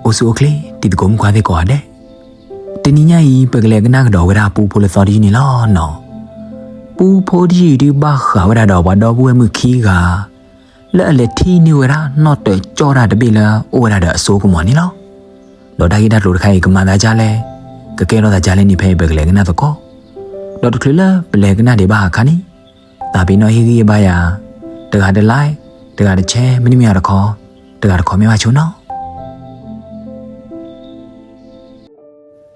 အိၣ်ဆူၣ်အိၣ်ချ့ တံၤသကိးမုၣ်ခွါသ့ၣ်ကိးဂၤဒဲး, တနံၤညါအံၤ ပကလဲၤကနၣ်ကဒီးဝဲဒၣ်ပူဖိလၢသီတယုၢ်န့ၣ်လီၤနီၤ. ပူဖိတယုၢ်အံၤဒုးဘၣ်ဃးဝဲဒၣ်ဒီးပှၤဒီပုၢ်ဝဲၢ်မုၣ်ခံဂၤ လၢအလဲၤထံၣ်န့ၢ်ဝဲဒၣ်နီၣ်တၢၤကၠီတၢ်တဘ့ၣ်လၢအိၣ်ဝဲဒၣ်ဒီးအစိကမီၤန့ၣ်လီၤ. ဒီးတၢ်ဂ့ၢ်တၢ်ကျိၤတခါအံၤ ကမၤသးဒ်လဲၣ်, ကကဲထီၣ်သးဒ်လဲၣ်န့ၣ် ဖဲအံၤပကလဲၤကနၣ်သကိး, ဒီးတချုးလၢပလဲၤကနၣ်ဒံးဘၣ်အခါန့ၣ်, သးပ့ၤနီၣ်ဟ့ၣ်ဂံၢ်ဟ့ၣ်ဘါယၤ, တဂၤတlike, တဂၤတshare, မ့တမ့ၢ်တခီ, တဂၤတcommentဘၣ်ဆိနီၤ.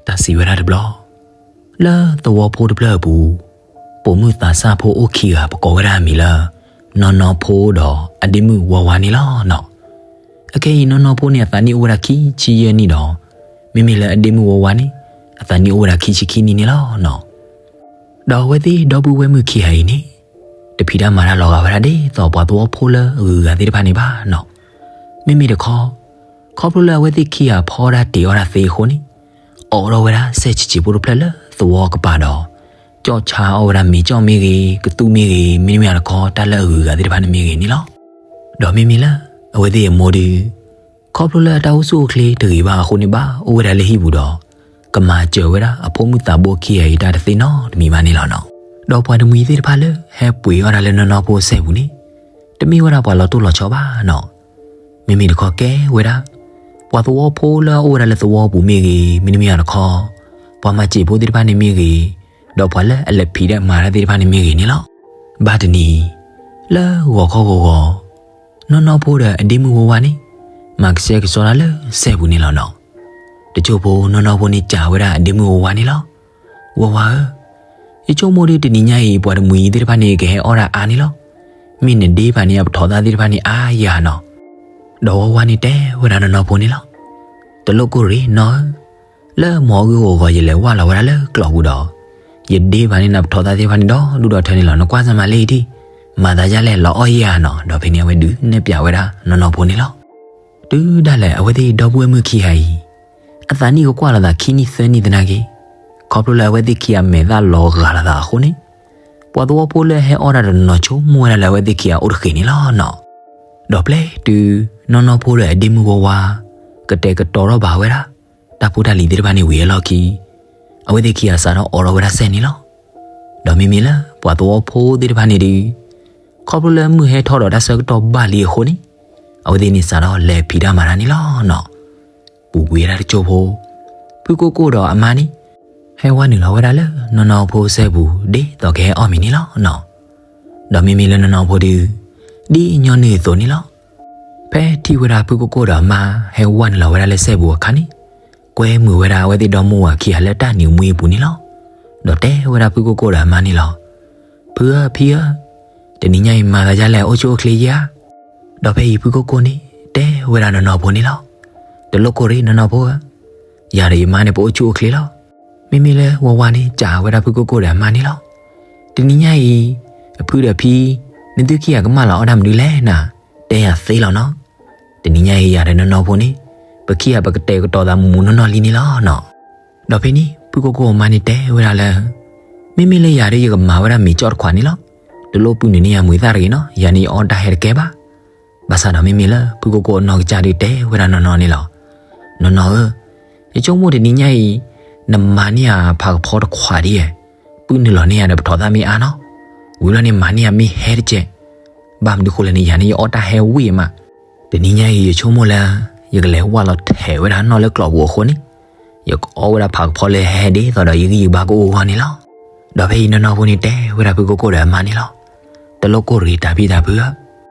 တၢ်စံးဝဲဒၣ်တဘျီ, လၢသဝီဖိတဖျၢၣ်အပူၤ, ပိာ်မုၣ်သးစၢ်ဖိအိၣ်ခံဂၤ ပကိးဝဲဒၣ်အမံၤလၢ နီၢ်နီၢ်ဖိဒီးအဒ့မုၣ်ဝါဝါန့ၣ်လီၤနီၤ. အခဲအံၤနီၢ်နီၢ်ဖိန့ၣ် အသးနံၣ်အိၣ်ဝဲဒၣ်ခံဆံယဲၢ်နံၣ်ဒီး, မ့မ့ၢ်လၢအဒ့မုၣ်ဝါဝါန့ၣ် အသးနံၣ်အိၣ်ဝဲဒၣ်ခံဆံခံနံၣ်န့ၣ်လီၤနီၤ. ဒီးအဝဲသ့ၣ်ဒီပုၢ်ဝဲၢ်မုၣ်ခံဂၤအံၤန့ၣ်, တဖံးတၢ်မၤတၢ်လီၤဂာ်ဝဲဒၣ်ဒ်သိးပှၤသဝီဖိလၢအဂုၤအဂၤသ့ၣ်တဖၣ်န့ၣ်ဘၣ်နီၤ. မ့မ့ၢ်တခီ, ခီဖျိလၢအဝဲသ့ၣ်ခံဂၤဖီတၢ်တ့ၤအီၣ်တၢ်သ့အဃိန့ၣ်, အိးထီၣ်ဝဲဒၣ်စဲးဆံးဆံးဖိတဖျၢၣ်လၢသဝီကပၤဒီး, ကၠီၣ်ဆါအီၣ်ဝဲဒၣ်မ့ၤကၠီၣ်မ့ၢ်ဂ့ၤ, ကသူမ့ၢ်ဂ့ၤ, မ့တမ့ၢ်တခီတၢ်လၢအဂုၤအဂၤသ့ၣ်တဖၣ်န့ၣ်မ့ၢ်ဂ့ၤန့ၣ်လီၤ. ဒီးမ့မ့ၢ်လၢအဝဲသ့ၣ်အမိၢ်ဒုး ခီဖျိလၢအတၢ်အိၣ်ဆူၣ်အိၣ်ချ့တဂ့ၤဘၣ်အဃိန့ၣ် ဘၣ်အိၣ်ဝဲဒၣ်လၢဟံၣ်ပူၤဒီး, ကမၤစၢၤဝဲဒၣ်အဖိမုၣ်သးဘိခံဂၤအံၤတၢ်တသ့နီတမံၤဘၣ်န့ၣ်လီၤနီၤ. ဒီးပှၤတမှံၤသ့ၣ်တဖၣ်လၢဟဲပှ့ၤအီၣ်တၢ်လၢနီၢ်နီၢ်ဖိအစဲပူၤန့ၣ်, တမ့ၢ်ဝဲဒၣ်ပှၤလီၤတိၢ်လီၤဆီဘၣ်နီၤ. မ့မ့ၢ်တခီကဲဝဲဒၣ် ပှၤသဝီဖိလၢအအိၣ်ဝဲဒၣ်လၢသဝီပူၤမ့ၢ်ဂ့ၤ, မ့တမ့ၢ်တခီ, ပှၤမၤစၢၤဖိသ့ၣ်တဖၣ်န့ၣ်မ့ၢ်ဂ့ၤ, ဒီးပှၤလၢအလဲၤဖံးတၢ်မၤတၢ်သ့ၣ်တဖၣ်န့ၣ်မ့ၢ်ဂ့ၤန့ၣ်လီၤ. ဘၣ်တနံၤ, လၢဂီၤခီဂီၤဂီၤ, နီၢ်နီၢ်ဖိဒီးအဒ့မုၣ်ဝါဝါန့ၣ် မၤကဆှဲကဆှီတၢ်လၢစဲပူၤန့ၣ်လီၤနီၤ. တစိၢ်ဖိနီၢ်နီၢ်ဖိန့ၣ်စံးဝဲဒၣ်အဒ့မုၣ်ဝါဝါန့ၣ်လီၤ. ဝါဝါဧၢ, ယဆိကမိၣ်ဒုးတနံၤညါအံၤ ပှၤတမှံၤသ့ၣ်တဖၣ်န့ၣ် ကဟဲအီၣ်တၢ်အါန့ၣ်လီၤ. မ့ၢ်နဒ့ဘၣ်န့ၣ် အပထီၣ်သၣ်သ့ၣ်တဖၣ်န့ၣ်အါယၤနီၤ. ဒီးဝါဝါန့ၣ်တဲဝဲဒၣ်နီၢ်နီၢ်ဖိန့ၣ်လီၤ. တလိၣ်ကိၢ်ရ့ၣ်နီၢ်ဧၢ, လၢမဟါဂီၤဂီၤယလဲၤဝၢ်လီၤဝဲဒၣ်လၢကျိးပူၤဒီး, ယဒ့ဘၣ်န့ၣ် နပထီၣ်သၣ်သ့ၣ်တဖၣ်န့ၣ်ဒီဒူၣ်ဒီထၢန့ၣ်လီၤ. နကွၢ်စၢ်မၤလၢအံၤထံၣ်, မၤသးဒ်လဲၣ် လီၤအီၣ်ယၤနီၤ. ဒီးဖဲန့ၣ်အဝဲဒုးနဲၣ်ပၠးဝဲဒၣ်နီၢ်နီၢ်ဖိန့ၣ်လီၤ. တုၤဒၣ်လဲာ်အဝဲသ့ၣ်ဒီပုၢ်ဝဲၢ်မုၣ်ခံဂၤအံၤ, အသးနံၣ်ကကွၢ်လိာ်သးခံနံၣ်သၢနံၣ်သနာ်က့, ခီဖျိလၢအဝဲသ့ၣ်ခံဂၤမဲာ်သၣ်လီၤဂာ်လိာ်သးအဃိန့ၣ်, ပှၤသဝီဖိလၢဟဲအီၣ်တၢ်တနီၤနီၤဆိကမိၣ်ဝဲဒၣ်လၢအဝဲသ့ၣ်ခံဂၤအိၣ်တဃ့ၢ်န့ၣ်လီၤနီၤ. ဒီးပျဲတုၤနီၢ်နီၢ်ဖိဒီးအဒ့မုၣ်ဝါဝါ ကတဲာ်ကတီၤထီၣ်ဘၣ်ဝဲဒၣ် တၢ်ဖိတၢ်လံၤသ့ၣ်တဖၣ်န့ၣ်ဝံၤအလီၢ်ခံ, အဝဲသ့ၣ်ခံဂၤစးထီၣ်အိးထီၣ်ဝဲဒၣ်စဲန့ၣ်လီၤ. ဒီးမ့မ့ၢ်လၢပှၤသဝီဖိသ့ၣ်တဖၣ်န့ၣ်ဒုး, ခီဖျိလၢမုၢ်ဟဲထီၣ်ဒီးတၢ်ဆၢကတီၢ်ဘၣ်လံအဃိန့ၣ်, အဝဲသ့ၣ်န့ၣ်စးထီၣ်လဲၤဖံးတၢ်မၤတၢ်န့ၣ်လီၤနီၤ. ပူၤကွံာ်ဝဲဒၣ်တစိၢ်ဖိ, ဖုကိၢ်ကိၢ်ဒီးအမါန့ၣ် ဟဲဝဲနုာ်လီၤဝဲဒၣ်လၢနီၢ်နီၢ်ဖိစဲပူၤ ဒ်သိးကဟဲအီၣ်မ့ၤန့ၣ်လီၤနီၤ. ဒီးမ့မ့ၢ်လၢနီၢ်နီၢ်ဖိဒုး, ဒ်ညီနုၢ်အသိးန့ၣ်လီၤ. ဖဲထံၣ်ဝဲဒၣ်ဖုကိၢ်ကိၢ်ဒီးအမါ ဟဲဝဲနုာ်လီၤဝဲဒၣ်လၢစဲပူၤအခါန့ၣ်, ကွဲမုာ်ဝဲဒၣ်အဝဲသ့ၣ်ဒီမါဝၤခံဂၤလၢတၢ်နံၤမှံအပူၤန့ၣ်လီၤ. ဒီးတဲဝဲဒၣ်ဖုကိၢ်ကိၢ်ဒီးအမါန့ၣ်လီၤ. ဖုဧၢ, ဖံဧၢ, တနံၤညါအံၤမၤသးဒ်လဲၣ် အိၣ်ဆူၣ်အိၣ်ချ့ဧါ. ဒီးဖဲအံၤဖုကိၢ်ကိၢ်န့ၣ် တဲဝဲဒၣ်နီၢ်နီၢ်ဖိန့ၣ်လီၤ. တလိၣ်ကိၢ်ရ့ၣ်နီၢ်နီၢ်ဖိဧၢ, ယၤဒီးယမါန့ၣ် ပအိၣ်ဆူၣ်အိၣ်ချ့လီၤ. မ့မ့ၢ်လၢဝါဝါန့ၣ် စံးဝဲဒၣ်ဖုကိၢ်ကိၢ်ဒီးအမါန့ၣ်လီၤ. တနံၤညါအံၤ, အဖုဒီးဖံ, နသုခံဂၤကမၣ်လီၤအီၣ်တၢ်မနုၤလဲၣ်နၤ, တဲယၤသ့လီၤနီၤ. တနံၤညါအံၤယၤဒီးနီၢ်နီၢ်ဖိန့ၣ်, ပခံဂၤပကတဲာ်ကတီၤသးမုာ်မုာ်နီၢ်နီၢ်လံန့ၣ်လီၤနီၤ. ဒီးဖဲန့ၣ် ဖုကိၢ်ကိၢ်အမါန့ၣ်တဲဝဲဒၣ်လၢ, မ့မ့ၢ်လၢယၤဒီးယကမၤဝဲဒၣ်မ့ၤကၠီၣ်တခွးန့ၣ်လီၤ. တလိၣ်ပုၢ်နုာ်န့ၢ်ယၤမုာ်သၣ်တဂ့ၤနီၤ, ယၤန့ၣ်ယအီၣ်တၢ်ဟဲတကဲဘၣ်. ဘၣ်ဆၣ်ဒီးမ့မ့ၢ်လၢဖုကိၢ်ကိၢ်အနီၢ်ကစၢ်ဒုးတဲဝဲဒၣ်နီၢ်နီၢ်န့ၣ်လီၤ. နီၢ်နီၢ်ဧၢ, ယဆိကမိၣ်တနံၤညါအံၤ, နမၤန့ၢ်ယၤဖးကဖီတခွးဒ်ယဲ, ပုၢ်နုာ်လီၤန့ၢ်ယၤဒီးပထီၣ်သၣ်မ့ၢ်အါနီၤ. ဝံၤဘျီန့ၣ်မၤန့ၢ်ယၤမ့ၢ်ဟဲတကဲး, ဘၣ်မနုၤဃိလဲၣ်န့ၣ် ယၤန့ၣ်ယအီၣ်တၢ်ဟဲဝံၣ်အမး. တနံၤညါအံၤယဆိကမိၣ်လၢ ယကလဲၤဝၢ်လီၤထဲးဝဲဒၣ်နီၣ်လၢကျိးပူၤအဃိန့ၣ်, ယကအီၣ်ဝဲဒၣ်ဖးကဖီလၢဟဲဒ်သိးဒီးယဂံၢ်ယဘါကအိၣ်အဂီၢ်န့ၣ်လီၤ. ဒီးဖဲအံၤနီၢ်နီၢ်ဖိန့ၣ်တဲဝဲဒၣ်ဖုကိၢ်ကိၢ်ဒီးအမါန့ၣ်လီၤ. တလိၣ်ကိၢ်ရ့ၣ်တၢ်ဖံးတၢ်ဖုဧၢ,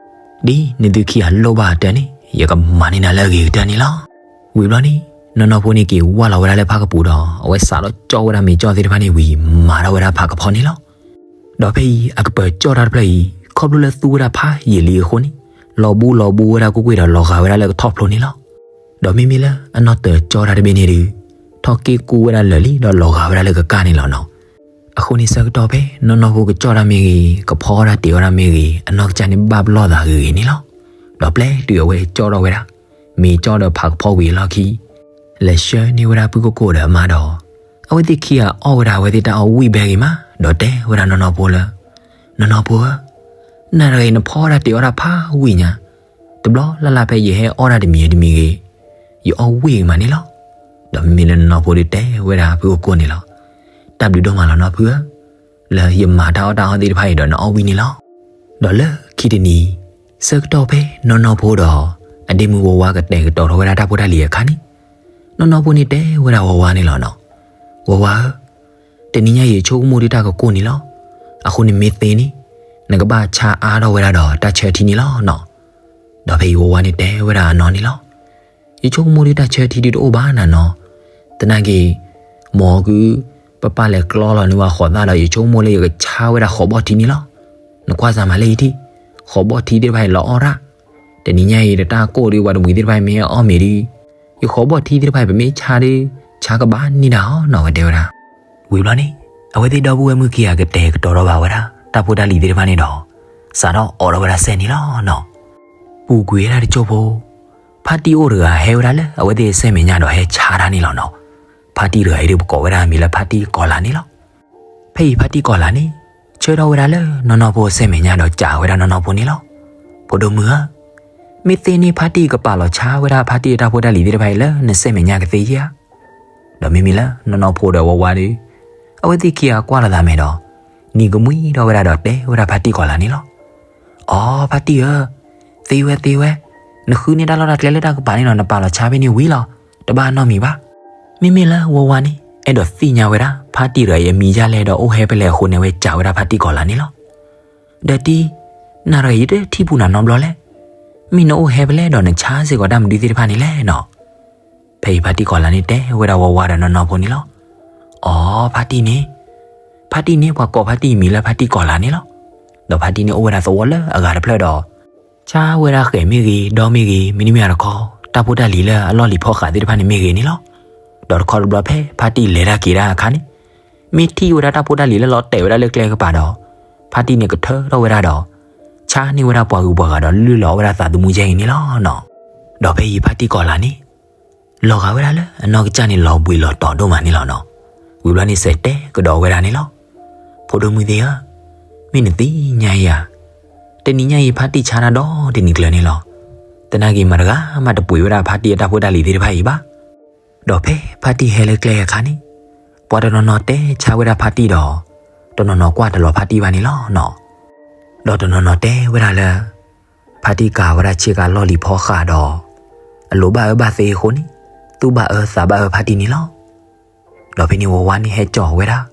ဒ်နသုခံဂၤလိၣ်ဘၣ်အတၢ်န့ၣ် ယကမၤန့ၢ်နၤလၢအဂ့ၤကတၢၢ်န့ၣ်လီၤ. ဝံၤဘျီန့ၣ်, နီၢ်နီၢ်ဖိန့ၣ်က့ၤဝၢ်လီၤဝဲဒၣ်လၢဖးကပူၤဒီး အဝဲစးထီၣ်ကၠီၣ်ဝဲဒၣ်မ့ၤကၠီၣ်သ့ၣ်တဖၣ်န့ၣ်ဝံၤ မၤထီၣ်ဝဲဒၣ်ဖးကဖီန့ၣ်လီၤ. ဒီးဖဲအံၤအကပၢၤကၠီၣ်တၢ်တဖျၢၣ်အံၤ ခီဖျိလၢသူဝဲဒၣ်ဖးယံာ်လံအဃိန့ၣ်, လီၤဘှံးလီၤဘှီဝဲဒၣ်ကွ့ၢ်ကွ့ၢ်ဒီးလီၤဂာ်ဝဲဒၣ်လၢကထီၣ်ဖျိန့ၣ်လီၤ. ဒီးမ့မ့ၢ်လၢအနီၢ်တၢၤကၠီၣ်တၢ်တဘ့ၣ်န့ၣ်ဒုး, ထီၣ်က့ၢ်ကူဝဲဒၣ်လၢာ်လံဒီးလီၤဂာ်ဝဲဒၣ်လၢကကၢ်န့ၣ်လီၤနီၤ. အဃိန့ၣ်ဆၢကတီၢ်ဖဲနီၢ်နီၢ်ဖိကကၠီၣ်တၢ်မ့ၢ်ဂ့ၤ, ကဖီတၢ်တ့ၤအီၣ်တၢ်မ့ၢ်ဂ့ၤ, အနီၢ်ကစၢ်န့ၣ်ဘၣ်ဘျီၣ်သးဂ့ၤဂ့ၤန့ၣ်လီၤ. ဒီးပျဲတုၤအဝဲကၠီၣ်ထီၣ်ဝဲဒၣ် မ့ၤကၠီၣ်ဒီးဖးကဖီဝံၤအလီၢ်ခံ, လဲၤဆှၢန့ၢ်ဝဲဒၣ်ဖုကိၢ်ကိၢ်ဒီးအမါဒီး, အဝဲသ့ၣ်ခံဂၤအီၣ်ဝဲဒၣ်အဝဲသ့ၣ်တၢ်အီၣ်ဝံၣ်ဘဲဂ့ၤမး, ဒီးတဲဝဲဒၣ်နီၢ်နီၢ်ဖိလၢ, နီၢ်နီၢ်ဖိဧၢ, နၤတဂၤအံၤနဖီတၢ်တ့ၤအီၣ်တၢ်ဖးဝံၣ်ညါ, တဘျီလၢ်လၢ်ဖဲယဟဲအီၣ်တၢ်တမံၤတမံၤဂ့ၤ, ယအီၣ်ဝံၣ်ကမးန့ၣ်လီၤ. ဒီးမ့မ့ၢ်လၢနီၢ်နီၢ်ဖိဒုးတဲဝဲဒၣ်ဖုအိၣ်ကိၢ်န့ၣ်လီၤ. တၢ်ဘျုးဒိၣ်မးလီၤနီၢ်ဖုဧၢ, လၢယမၤတၢ်အီၣ်တၢ်အီသ့ၣ်တဖၣ်အံၤဒီးနအီၣ်ဝံၣ်န့ၣ်လီၤ. ဒီးလၢခံတနံၤ ဆၢကတီၢ်ဖဲနီၢ်နီၢ်ဖိဒီး အဒ့မုၣ်ဝါဝါကတဲာ်ကတီၤထီၣ်ဝဲဒၣ်တၢ်ဖိတၢ်လံၤအခါန့ၣ်, နီၢ်နီၢ်ဖိန့ၣ်တဲဝဲဒၣ်ဝါဝါန့ၣ်လီၤနီၤ. ဝါဝါဧၢ, တနံၤညါအံၤယဆိကမိၣ်ဒုးတၢ်ကကိၢ်န့ၣ်လီၤ. အဃိန့ၣ်မ့ၢ်သ့န့ၣ် နကဘၣ်ဆါအါထီၣ်ဝဲဒၣ်ဒီးတၢ်ဆၢထံန့ၣ်လီၤနီၤ. ဒီးဖဲအံၤဝါဝါန့ၣ်တဲဝဲဒၣ်အနီၢ်န့ၣ်လီၤ. ယဆိကမိၣ်ဒုးတၢ်ဆၢထံဒုးတအိၣ်ဘၣ်နၤနီၤ. သနာ်က့ မ်အကု ပပၢ်လဲၤကျီလီၤန့ၢ်ဝဲဃိးသၣ်ဒီး ယဆိကမိၣ်လၢယကဆါဝဲဒၣ်ဃိးဘီၣ်ထံန့ၣ်လီၤ. နကွၢ်စၢ်မးလၢယထံၣ် ဃိးဘီၣ်ထံသ့ၣ်တဖၣ်အံၤလီၤအီၣ်ရၣ်. တနံၤညါအံၤတၢ်ကိၢ်ဒုး ပှၤတမှံၤသ့ၣ်တဖၣ်အံၤမ့ၢ်အီၣ်မ့ၤဒုး ယဃိးဘီၣ်ထံသ့ၣ်တဖၣ်အံၤ ပမ့ၢ်ဆါဒုး ဆါကဘၣ်န့ၢ်ဒၣ်အီၤနီၤ ဝဲတဲဝဲဒၣ်. ဝံၤဘျီန့ၣ် အဝဲသ့ၣ်ဒီပုၢ်ဝဲၢ်မုၣ်ခံဂၤကတဲာ်ကတီၤထီၣ်ဘၣ်ဝဲဒၣ် တၢ်ဖိတၢ်လံၤသ့ၣ်တဖၣ်န့ၣ်ဒီး စးထီၣ်အိးထီၣ်ဝဲဒၣ်စဲးန့ၣ်လီၤနီၤ. ပူၤကွံာ်ဝဲဒၣ်တစိၢ်ဖိ ဖါတံၢ်အိၣ်တဂၤဟဲဝဲဒၣ်လၢအဝဲသ့ၣ်အစဲးမဲာ်ညါဒီးဟဲဆါတၢ်န့ၣ်လီၤနီၤ. ဖါတံၢ်တဂၤအံၤဒုးပကိးဝဲဒၣ်အမံၤလၢဖါတံၢ်ကီၤလၤန့ၣ်လီၤ. ဖဲအံၤဖါတံၢ်ကီၤလၤန့ၣ် ဆၢထီၣ်ဝဲဒၣ်လၢနီၢ်နီၢ်ဖိအစဲးမဲာ်ညါဒီးစံးဝဲဒၣ်နီၢ်နီၢ်ဖိန့ၣ်လီၤ. ဖိဒိၣ်မုၣ်ဧၢ, မ့ၢ်သ့န့ၣ်ဖါတံၢ်ကပာ်လီၤဆါဝဲဒၣ်ဖါတံၢ်အတၢ်ဖိတၢ်လံၤသ့ၣ်တဖၣ်အံၤလၢနစဲးမဲာ်ညါကသ့ဧါ. ဒီးမ့မ့ၢ်လၢနီၢ်နီၢ်ဖိဒီးဝါဝါဒီး အဝဲသ့ၣ်ခံဂၤကွၢ်လိာ်သးမဲာ်ဒီး နံၤကမှံထီၣ်ဝဲဒၣ်ဒီးတဲဝဲဒၣ်ဖါတံၢ်ကီၤလၤန့ၣ်လီၤ. အိ ဖါတံၢ်ဧၢ, သ့ဝဲသ့ဝဲ, နဃုန့ၢ်တၢ်လီၢ်တၢ်ကျဲလၢတၢ်ကပၤန့ၣ်ဒီး နပာ်လီၤဆါဖဲန့ၣ်ဝံၤလီၤ, တဘၣ်နီတမံၤဘၣ်. မ့မ့ၢ်လၢဝါဝါန့ၣ် အဲၣ်ဒိးသ့ၣ်ညါဝဲဒၣ် ဖါတံၢ်တဂၤအံၤအမံၤဒ်လဲၣ်ဒီးအိၣ်ဟဲဖဲလဲၣ်အဃိန့ၣ် အဝဲစံးဝဲဒၣ်ဖါတံၢ်ကီၤလၤန့ၣ်လီၤ. ဒီးတံၢ်, နၤတဂၤယတထံၣ်ပူၤနၤနီတဘျီလဲၣ်. မ့ၢ်နအိၣ်ဟဲဖဲလဲၣ်ဒီးနဆါစ့ၢ်ကီးတၢ်မနုၤသ့ၣ်တဖၣ်န့ၣ်လဲၣ်နီၤ. ဖဲအံၤဖါတံၢ်ကီၤလၤန့ၣ်တဲဝဲဒၣ်ဝါဝါဒီးနီၢ်နီၢ်ဖိန့ၣ်လီၤ. အိ ဖါတံၢ်န့ၣ်, ဖါတံၢ်န့ၣ်ပှၤကိးဖါတံၢ်အမံၤလၢဖါတံၢ်ကီၤလၤန့ၣ်လီၤ. ဒီးဖါတံၢ်န့ၣ်အိၣ်ဝဲဒၣ်သဝီလၢအဂၤတဖျၢၣ်ဒီး ဆါဝဲဒၣ်ဃဲၤမ့ၢ်ဂ့ၤ ဒီမ့ၢ်ဂ့ၤ မ့တမ့ၢ်တခီ တၢ်ဖိတၢ်လံၤလၢအလီၢ်လံၤဖီဃးသ့ၣ်တဖၣ်န့ၣ်မ့ၢ်ဂ့ၤန့ၣ်လီၤ. ဒီးတခီတဘျီဖဲဖါတံၢ်လဲၤတၢ်က့ၤတၢ်အခါန့ၣ် မ့ၢ်ထံၣ်ဝဲဒၣ်တၢ်ဖိတၢ်လံၤလၢလီၤတဲာ်ဝဲဒၣ်လၢကျဲကပၤဒီး ဖါတံၢ်န့ၣ်ကထၢထီၣ်ဝဲဒၣ်ဒီး ဆါန့ၢ်ဝဲဒၣ်ပှၤဂုၤပှၤဂၤဒီးလုၢ်လီၤဝဲဒၣ်သးသမူယဲၢ်အံၤန့ၣ်လီၤနီၤ. ဒီးဖဲအံၤဖါတံၢ်ကီၤလၤန့ၣ် လီၤဂာ်ဝဲဒၣ်လၢအနီၢ်ကစၢ်န့ၣ်လီၤဘှံးလီၤတီၤဒိၣ်မးန့ၣ်လီၤနီၤ. ဝံၤဘျီန့ၣ်စံးတဲကဒီးဝဲဒၣ်န့ၣ်လီၤ. ဖိဒိၣ်မုၣ်သ့ၣ်ဧၢ, မ့ၢ်နသ့ၣ်ညါဧါ, တနံၤညါအံၤဖါတံၢ်ဆါတၢ်ဒီတနံၤကျၢၤန့ၣ်လီၤ. သနာ်က့မၤတဂၤမးတပှ့ၤဝဲဒၣ်ဖါတံၢ်အတၢ်ဖိတၢ်လံၤသ့ၣ်တဖၣ်အံၤဘၣ်. ဒီးဖဲဖါတံၢ်ဟဲလၢကျဲအခါန့ၣ် ပှၤတနီၤနီၤတဲဆါဝဲဒၣ်ဖါတံၢ်ဒီး တနီၤနီၤကွၢ်တလီၤဖါတံၢ်ဘၣ်န့ၣ်လီၤနီၤ. ဒီးတနီၤနီၤတဲဝဲဒၣ်လၢ ဖါတံၢ်ကၤဝဲဒၣ်ဆ့ကၤလီၢ်လံၤဖီဃးဒီး အလိၤဘၣ်အၢဘၣ်သ့အဃိန့ၣ် သူၣ်ဘၣ်အၢသးဘၣ်အၢဖါတံၢ်န့ၣ်လီၤ. ဒီးဖဲန့ၣ်ဝဲဝါန့ၣ်ဟဲကၠီၤဝဲဒၣ်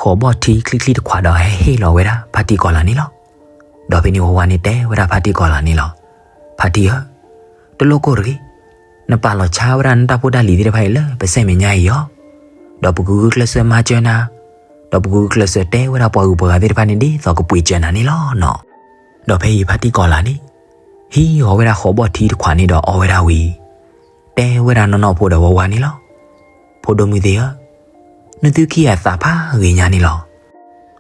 ဃိးဘီၣ်ထံချံချံတခွးဒီးဟဲဟ့ၣ်လီၤဝဲဒၣ်ဖါတံၢ်ကီၤလၤန့ၣ်လီၤ. ဒီးဖဲန့ၣ်ဝဲဝါန့ၣ်တဲဝဲဒၣ်ဖါတံၢ်ကီၤလၤန့ၣ်လီၤ. ဖါတံၢ်ဧၢ, တလိၣ်ကိၢ်တဂ့ၤ, နပာ်လီၤဆါဝဲဒၣ်နတၢ်ဖိတၢ်လံၤသ့ၣ်တဖၣ်အံၤလၢပစဲးမဲာ်ညါအံၤအီၤ, ဒီးပကဂုာ်ကျဲးစၢးမၤစၢၤနၤ, ဒီးပကဂုာ်ကျဲးစၢးတဲဝဲဒၣ်ပှၤဂုၤပှၤဂၤသ့ၣ်တဖၣ်န့ၣ်ဒ်သိးကပှ့ၤစၢၤနၤန့ၣ်လီၤနီၤ. ဒီးဖဲအံၤဖါတံၢ်ကီၤလၤန့ၣ် ဟံးအီၤဝဲဒၣ်ဃိးဘီၣ်ထံတခွးန့ၣ်ဒီးအီဝဲဒၣ်ဝံၤ တဲဝဲဒၣ်နီၢ်နီၢ်ဖိဒီးဝါဝါန့ၣ်လီၤ. ဖိဒိၣ်မုၣ်သ့ၣ်ဧၢ, နသုခံဂၤသးဖးဂ့ၤညါန့ၣ်လီၤ.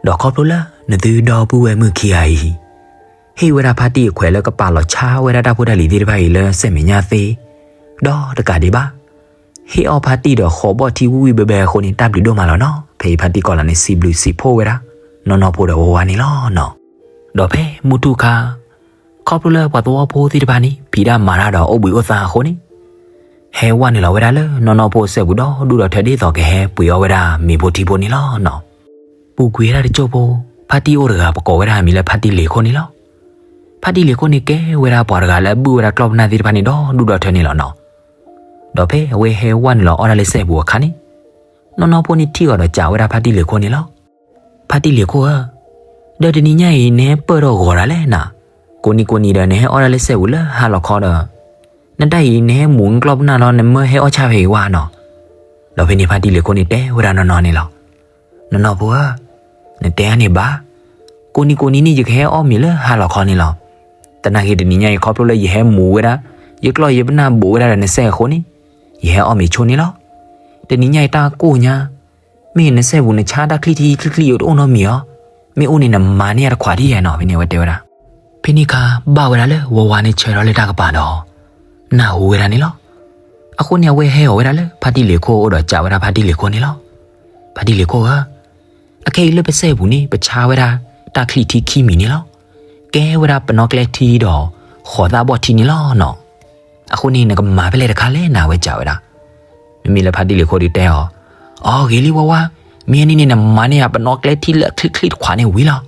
ဒီးခီဖျိလၢနသုဒီပုၢ်ဝဲၢ်မုၣ်ခံဂၤအံၤ ဟ့ၣ်ဝဲဒၣ်ဖါတံၢ်အခွဲးလၢကပာ်လီၤဆါဝဲဒၣ်တၢ်ဖိတၢ်လံၤသ့ၣ်တဖၣ်အံၤလၢစဲးမဲာ်ညါသ့ ဒီးတကးဒံးဘၣ် ဟ့ၣ်အီၣ်ဖါတံၢ်ဒီးဃိးဘီၣ်ထံဝံၣ်ဝံၣ်ဘဲဘဲအဃိန့ၣ် တၢ်ဘျုးဒိၣ်မးလီၤနီၤ. ဖဲအံၤဖါတံၢ်ကီၤလၤန့ၣ် စံးဘျုးစံးဖှိၣ်ဝဲဒၣ် နီၢ်နီၢ်ဖိဒီးဝါဝါန့ၣ်လီၤနီၤ. ဒီးဖဲမုၢ်ထူၣ်ခါ ခီဖျိလၢပှၤသဝီဖိသ့ၣ်တဖၣ်န့ၣ် ဖံးတၢ်မၤတၢ်ဒီးအိၣ်ဘှံးအိၣ်သါအဃိန့ၣ် ဟဲဝဲနုာ်လီၤဝဲဒၣ်လၢနီၢ်နီၢ်ဖိအစဲးပူၤဒီးဒူၣ်ဒီးထၢ ဒ်သိးကဟဲပှ့ၤအီၣ်ဝဲဒၣ်မ့ၤဖိထံဖိန့ၣ်လီၤနီၤ. ပူၤကွံာ်ဝဲဒၣ်တစိၢ်ဖိ ဖါတံၢ်အိၣ်တဂၤ ပကိးဝဲဒၣ်အမံၤလၢဖါတံၢ်လ့ၤခိၣ်န့ၣ်လီၤ. ဖါတံၢ်လ့ၤခိၣ်န့ၣ်ကဲဝဲဒၣ်ပှၤတဂၤလၢအဘုၣ်ဝဲဒၣ်ကျီၢ်ပနၢ်သ့ၣ်တဖၣ်န့ၣ်ဒီးဒူၣ်ဒီးထၢန့ၣ်လီၤနီၤ. ဒီးဖဲအဝဲဟဲဝဲနုာ်လီၤအီၣ်တၢ်လၢစဲးပူၤအခါန့ၣ် နီၢ်နီၢ်ဖိန့ၣ်ထံၣ်အီၤဒီးစံးဝဲဒၣ်ဖါတံၢ်လ့ၤခိၣ်န့ၣ်လီၤ. ဖါတံၢ်လ့ၤခိၣ်ဧၢ, ဒီးတနံၤညါအံၤ နဟဲပၢၢ်ထီၣ်ဂီၤတၢ်လဲၣ်နၤ, ကိးနံၤကိးနံၤဒီးနဟဲအီၣ်တၢ်လၢစဲးပူၤလၢဟါလီၤခီဒီး နတၢ်အံၤနဟဲမူၤကျီၢ်ပနၢ်လီၤ နမၢဟဲအီၣ်ဆၣ်ဖဲအံၤဝဲနီၤ. ဒီးဖဲန့ၣ်ဖါတံၢ်လ့ၤခိၣ်န့ၣ်တဲဝဲဒၣ်နီၢ်နီၢ်န့ၣ်လီၤ. နီၢ်နီၢ်ဖိဧၢ, နတဲအါန့ၢ်ဘၣ်, ကိးနံၤကိးနံၤန့ၣ် ယကဟဲအီၣ်မ့ၤလၢဟါလီၤခီန့ၣ်လီၤ. သနာ်က့တနံၤညါအံၤခီဖျိလၢယဟဲမူၤဝဲဒၣ် ယကျီၢ်ယပနၢ်ဘူးဝဲဒၣ်ဒီးနစဲးအဃိန့ၣ် ယဟဲအီၣ်မ့ၤဆိန့ၣ်လီၤ. တနံၤညါအံၤတၢ်ကိၢ်ညါ မ့ၢ်နစဲးပူၤနဆါတၢ်ချံထံချံချံအံၤတအိၣ်နီတမံၤအီၤ, မ့ၢ်အိၣ်န့ၣ်နမၤန့ၢ်ယၤတခွးဒ်ယဲနီၤ ဖဲန့ၣ်အဝဲတဲဝဲဒၣ်. ဖဲန့ၣ်အခါဘၣ်ဝဲဒၣ်လၢဝါဝါန့ၣ်ဆၢထီၣ်လၢတၢ်ကပၤဒီး နၢ်ဟူဝဲဒၣ်န့ၣ်လီၤ. အဃိန့ၣ်အဝဲဟဲအီၤဝဲဒၣ်လၢဖါတံၢ်လ့ၤခိၣ်အအိၣ်ဒီးစံးဝဲဒၣ်ဖါတံၢ်လ့ၤခိၣ်န့ၣ်လီၤ. ဖါတံၢ်လ့ၤခိၣ်ဧၢ, အခဲအံၤလၢပစဲးပူၤန့ၣ် ပဆါဝဲဒၣ်တၢ်ချံထံခံမံၤန့ၣ်လီၤ. ကဲဝဲဒၣ်ပနီၣ်ကျဲထံဒီး ဃိးသၣ်ဘီၣ်ထံန့ၣ်လီၤနီၤ. အဃိန့ၣ် နကမၤဖဲလဲၣ်တခါလဲၣ်နၤ အဝဲစံးဝဲဒၣ်. မ့မ့ၢ်လၢဖါတံၢ်လ့ၤခိၣ်ဒုးတဲအီၤ, အိ ဂ့ၤလံဝါဝါ, မ့ၢ်အနံၤန့ၣ် နမၤန့ၢ်ယၤပနီၣ်ကျဲထံလၢချံချံတခွးန့ၣ်ဝံၤလီၤ.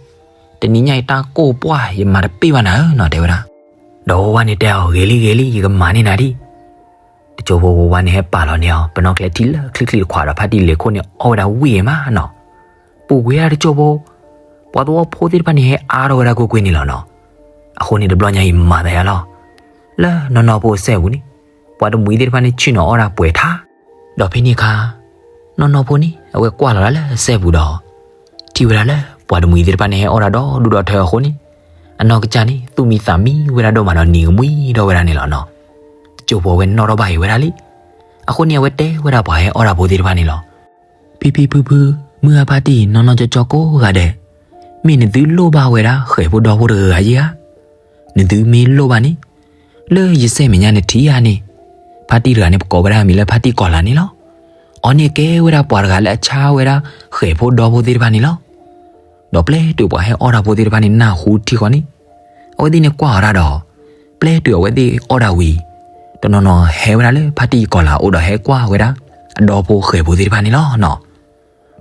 တနံၤညါအံၤတၢ်ကိၢ်ပှၢ် ယမၤတပ့ၢ်ဘၣ်နၤဧၢနီၤ တဲဝဲဒၣ်. ဒီးဝါဝါန့ၣ်တဲအီၤ, ဂ့ၤလံဂ့ၤလံ ယကမၤန့ၢ်နၤဒံး. တစိၢ်ဖိဝါဝါန့ၣ်ဟဲပာ်လီၤန့ၢ်အီၤ ပနီၣ်ကျဲထံလၢချံချံတခွးဒီး ဖါတံၢ်လ့ၤခိၣ်န့ၣ်အီၣ်ဝဲဒၣ်ဝံၣ်ဂ့ၤမးနီၤ. ပူၤကွံာ်ဝဲဒၣ်တစိၢ်ဖိ, ပှၤသဝီဖိသ့ၣ်တဖၣ်န့ၣ် ဟဲအါထီၣ်ဝဲဒၣ်ကွ့ၢ်ကွ့ၢ်န့ၣ်လီၤနီၤ. အဃိန့ၣ်တဘျီညါအံၤမၤသးယါလီၤ. လၢနီၢ်နီၢ်ဖိအစဲပူၤန့ၣ်, ပှၤတမှံၤသ့ၣ်တဖၣ်န့ၣ် ဆ့ၣ်နီၤအီၣ်ဒၣ်ပှဲၤထါ. ဒီးဖဲန့ၣ်အခါ, နီၢ်နီၢ်ဖိန့ၣ် အဝဲကွၢ်လီၤဒၣ်လၢအစဲပူၤဒီး, ထံၣ်ဝဲဒၣ်လၢ ပှၤတမှံၤသ့ၣ်တဖၣ်န့ၣ်ဟဲအီၣ်တၢ်ဒီဒူၣ်ဒီထၢအဃိန့ၣ်, အနီၢ်ကစၢ်န့ၣ် သူၣ်မံသးမံဝဲဒၣ်ဒိၣ်မးဒီးနံၤကမှံဒီးဝဲဒၣ်န့ၣ်လီၤနီၤ. တစိၢ်ဖိအဝဲနီၣ်ထီၣ်ဘၣ်အံၤဝဲဒၣ်လံ. အဃိန့ၣ် အဝဲတဲဝဲဒၣ်ပှၤဟဲအီၣ်တၢ်ဖိသ့ၣ်တဖၣ်န့ၣ်လီၤ. ဖံဖံဖုဖု, မုၢ်ဂၤဖါတံၢ် နီၢ်နီၢ်ကၠီကၠီကိးဂၤဒဲး, မ့ၢ်နသုလိၣ်ဘၣ်ဝဲဒၣ်ဃဲၤဖိဒီဖိတဂၤဂၤဧါ. နသုမ့ၢ်လိၣ်ဘၣ်န့ၣ်, လၢယစဲမဲာ်ညါနထံၣ်ဧါန့ၣ်, ဖါတံၢ်တဂၤန့ၣ် ပကိးဝဲဒၣ်မံၤလၢဖါတံၢ်ကီၤလၤန့ၣ်လီၤ. အီၤန့ၣ်ကဲဝဲဒၣ်ပှၤတဂၤလၢအဆါဝဲဒၣ်ဃဲၤဖိဒီဖိသ့ၣ်တဖၣ်န့ၣ်လီၤ. ဒီးပျဲတုၤပှၤဟဲအီၣ်တၢ်ဖိသ့ၣ်တဖၣ်န့ၣ် နၢ်ဟူထံဃီန့ၣ်, အဝဲသ့ၣ်န့ၣ်ကွၢ်အီၤဒၣ်ဒီး, ပျဲတုၤအဝဲသ့ၣ်အီၣ်ဒၣ်ဝံၤ, တနီၤနီၤဟဲဝဲဒၣ်လၢဖါတံၢ်ကီၤလၤအအိၣ်ဒီး ဟဲကွၢ်ဝဲဒၣ်အဒီဖိဃဲၤဖိသ့ၣ်တဖၣ်န့ၣ်လီၤနီၤ.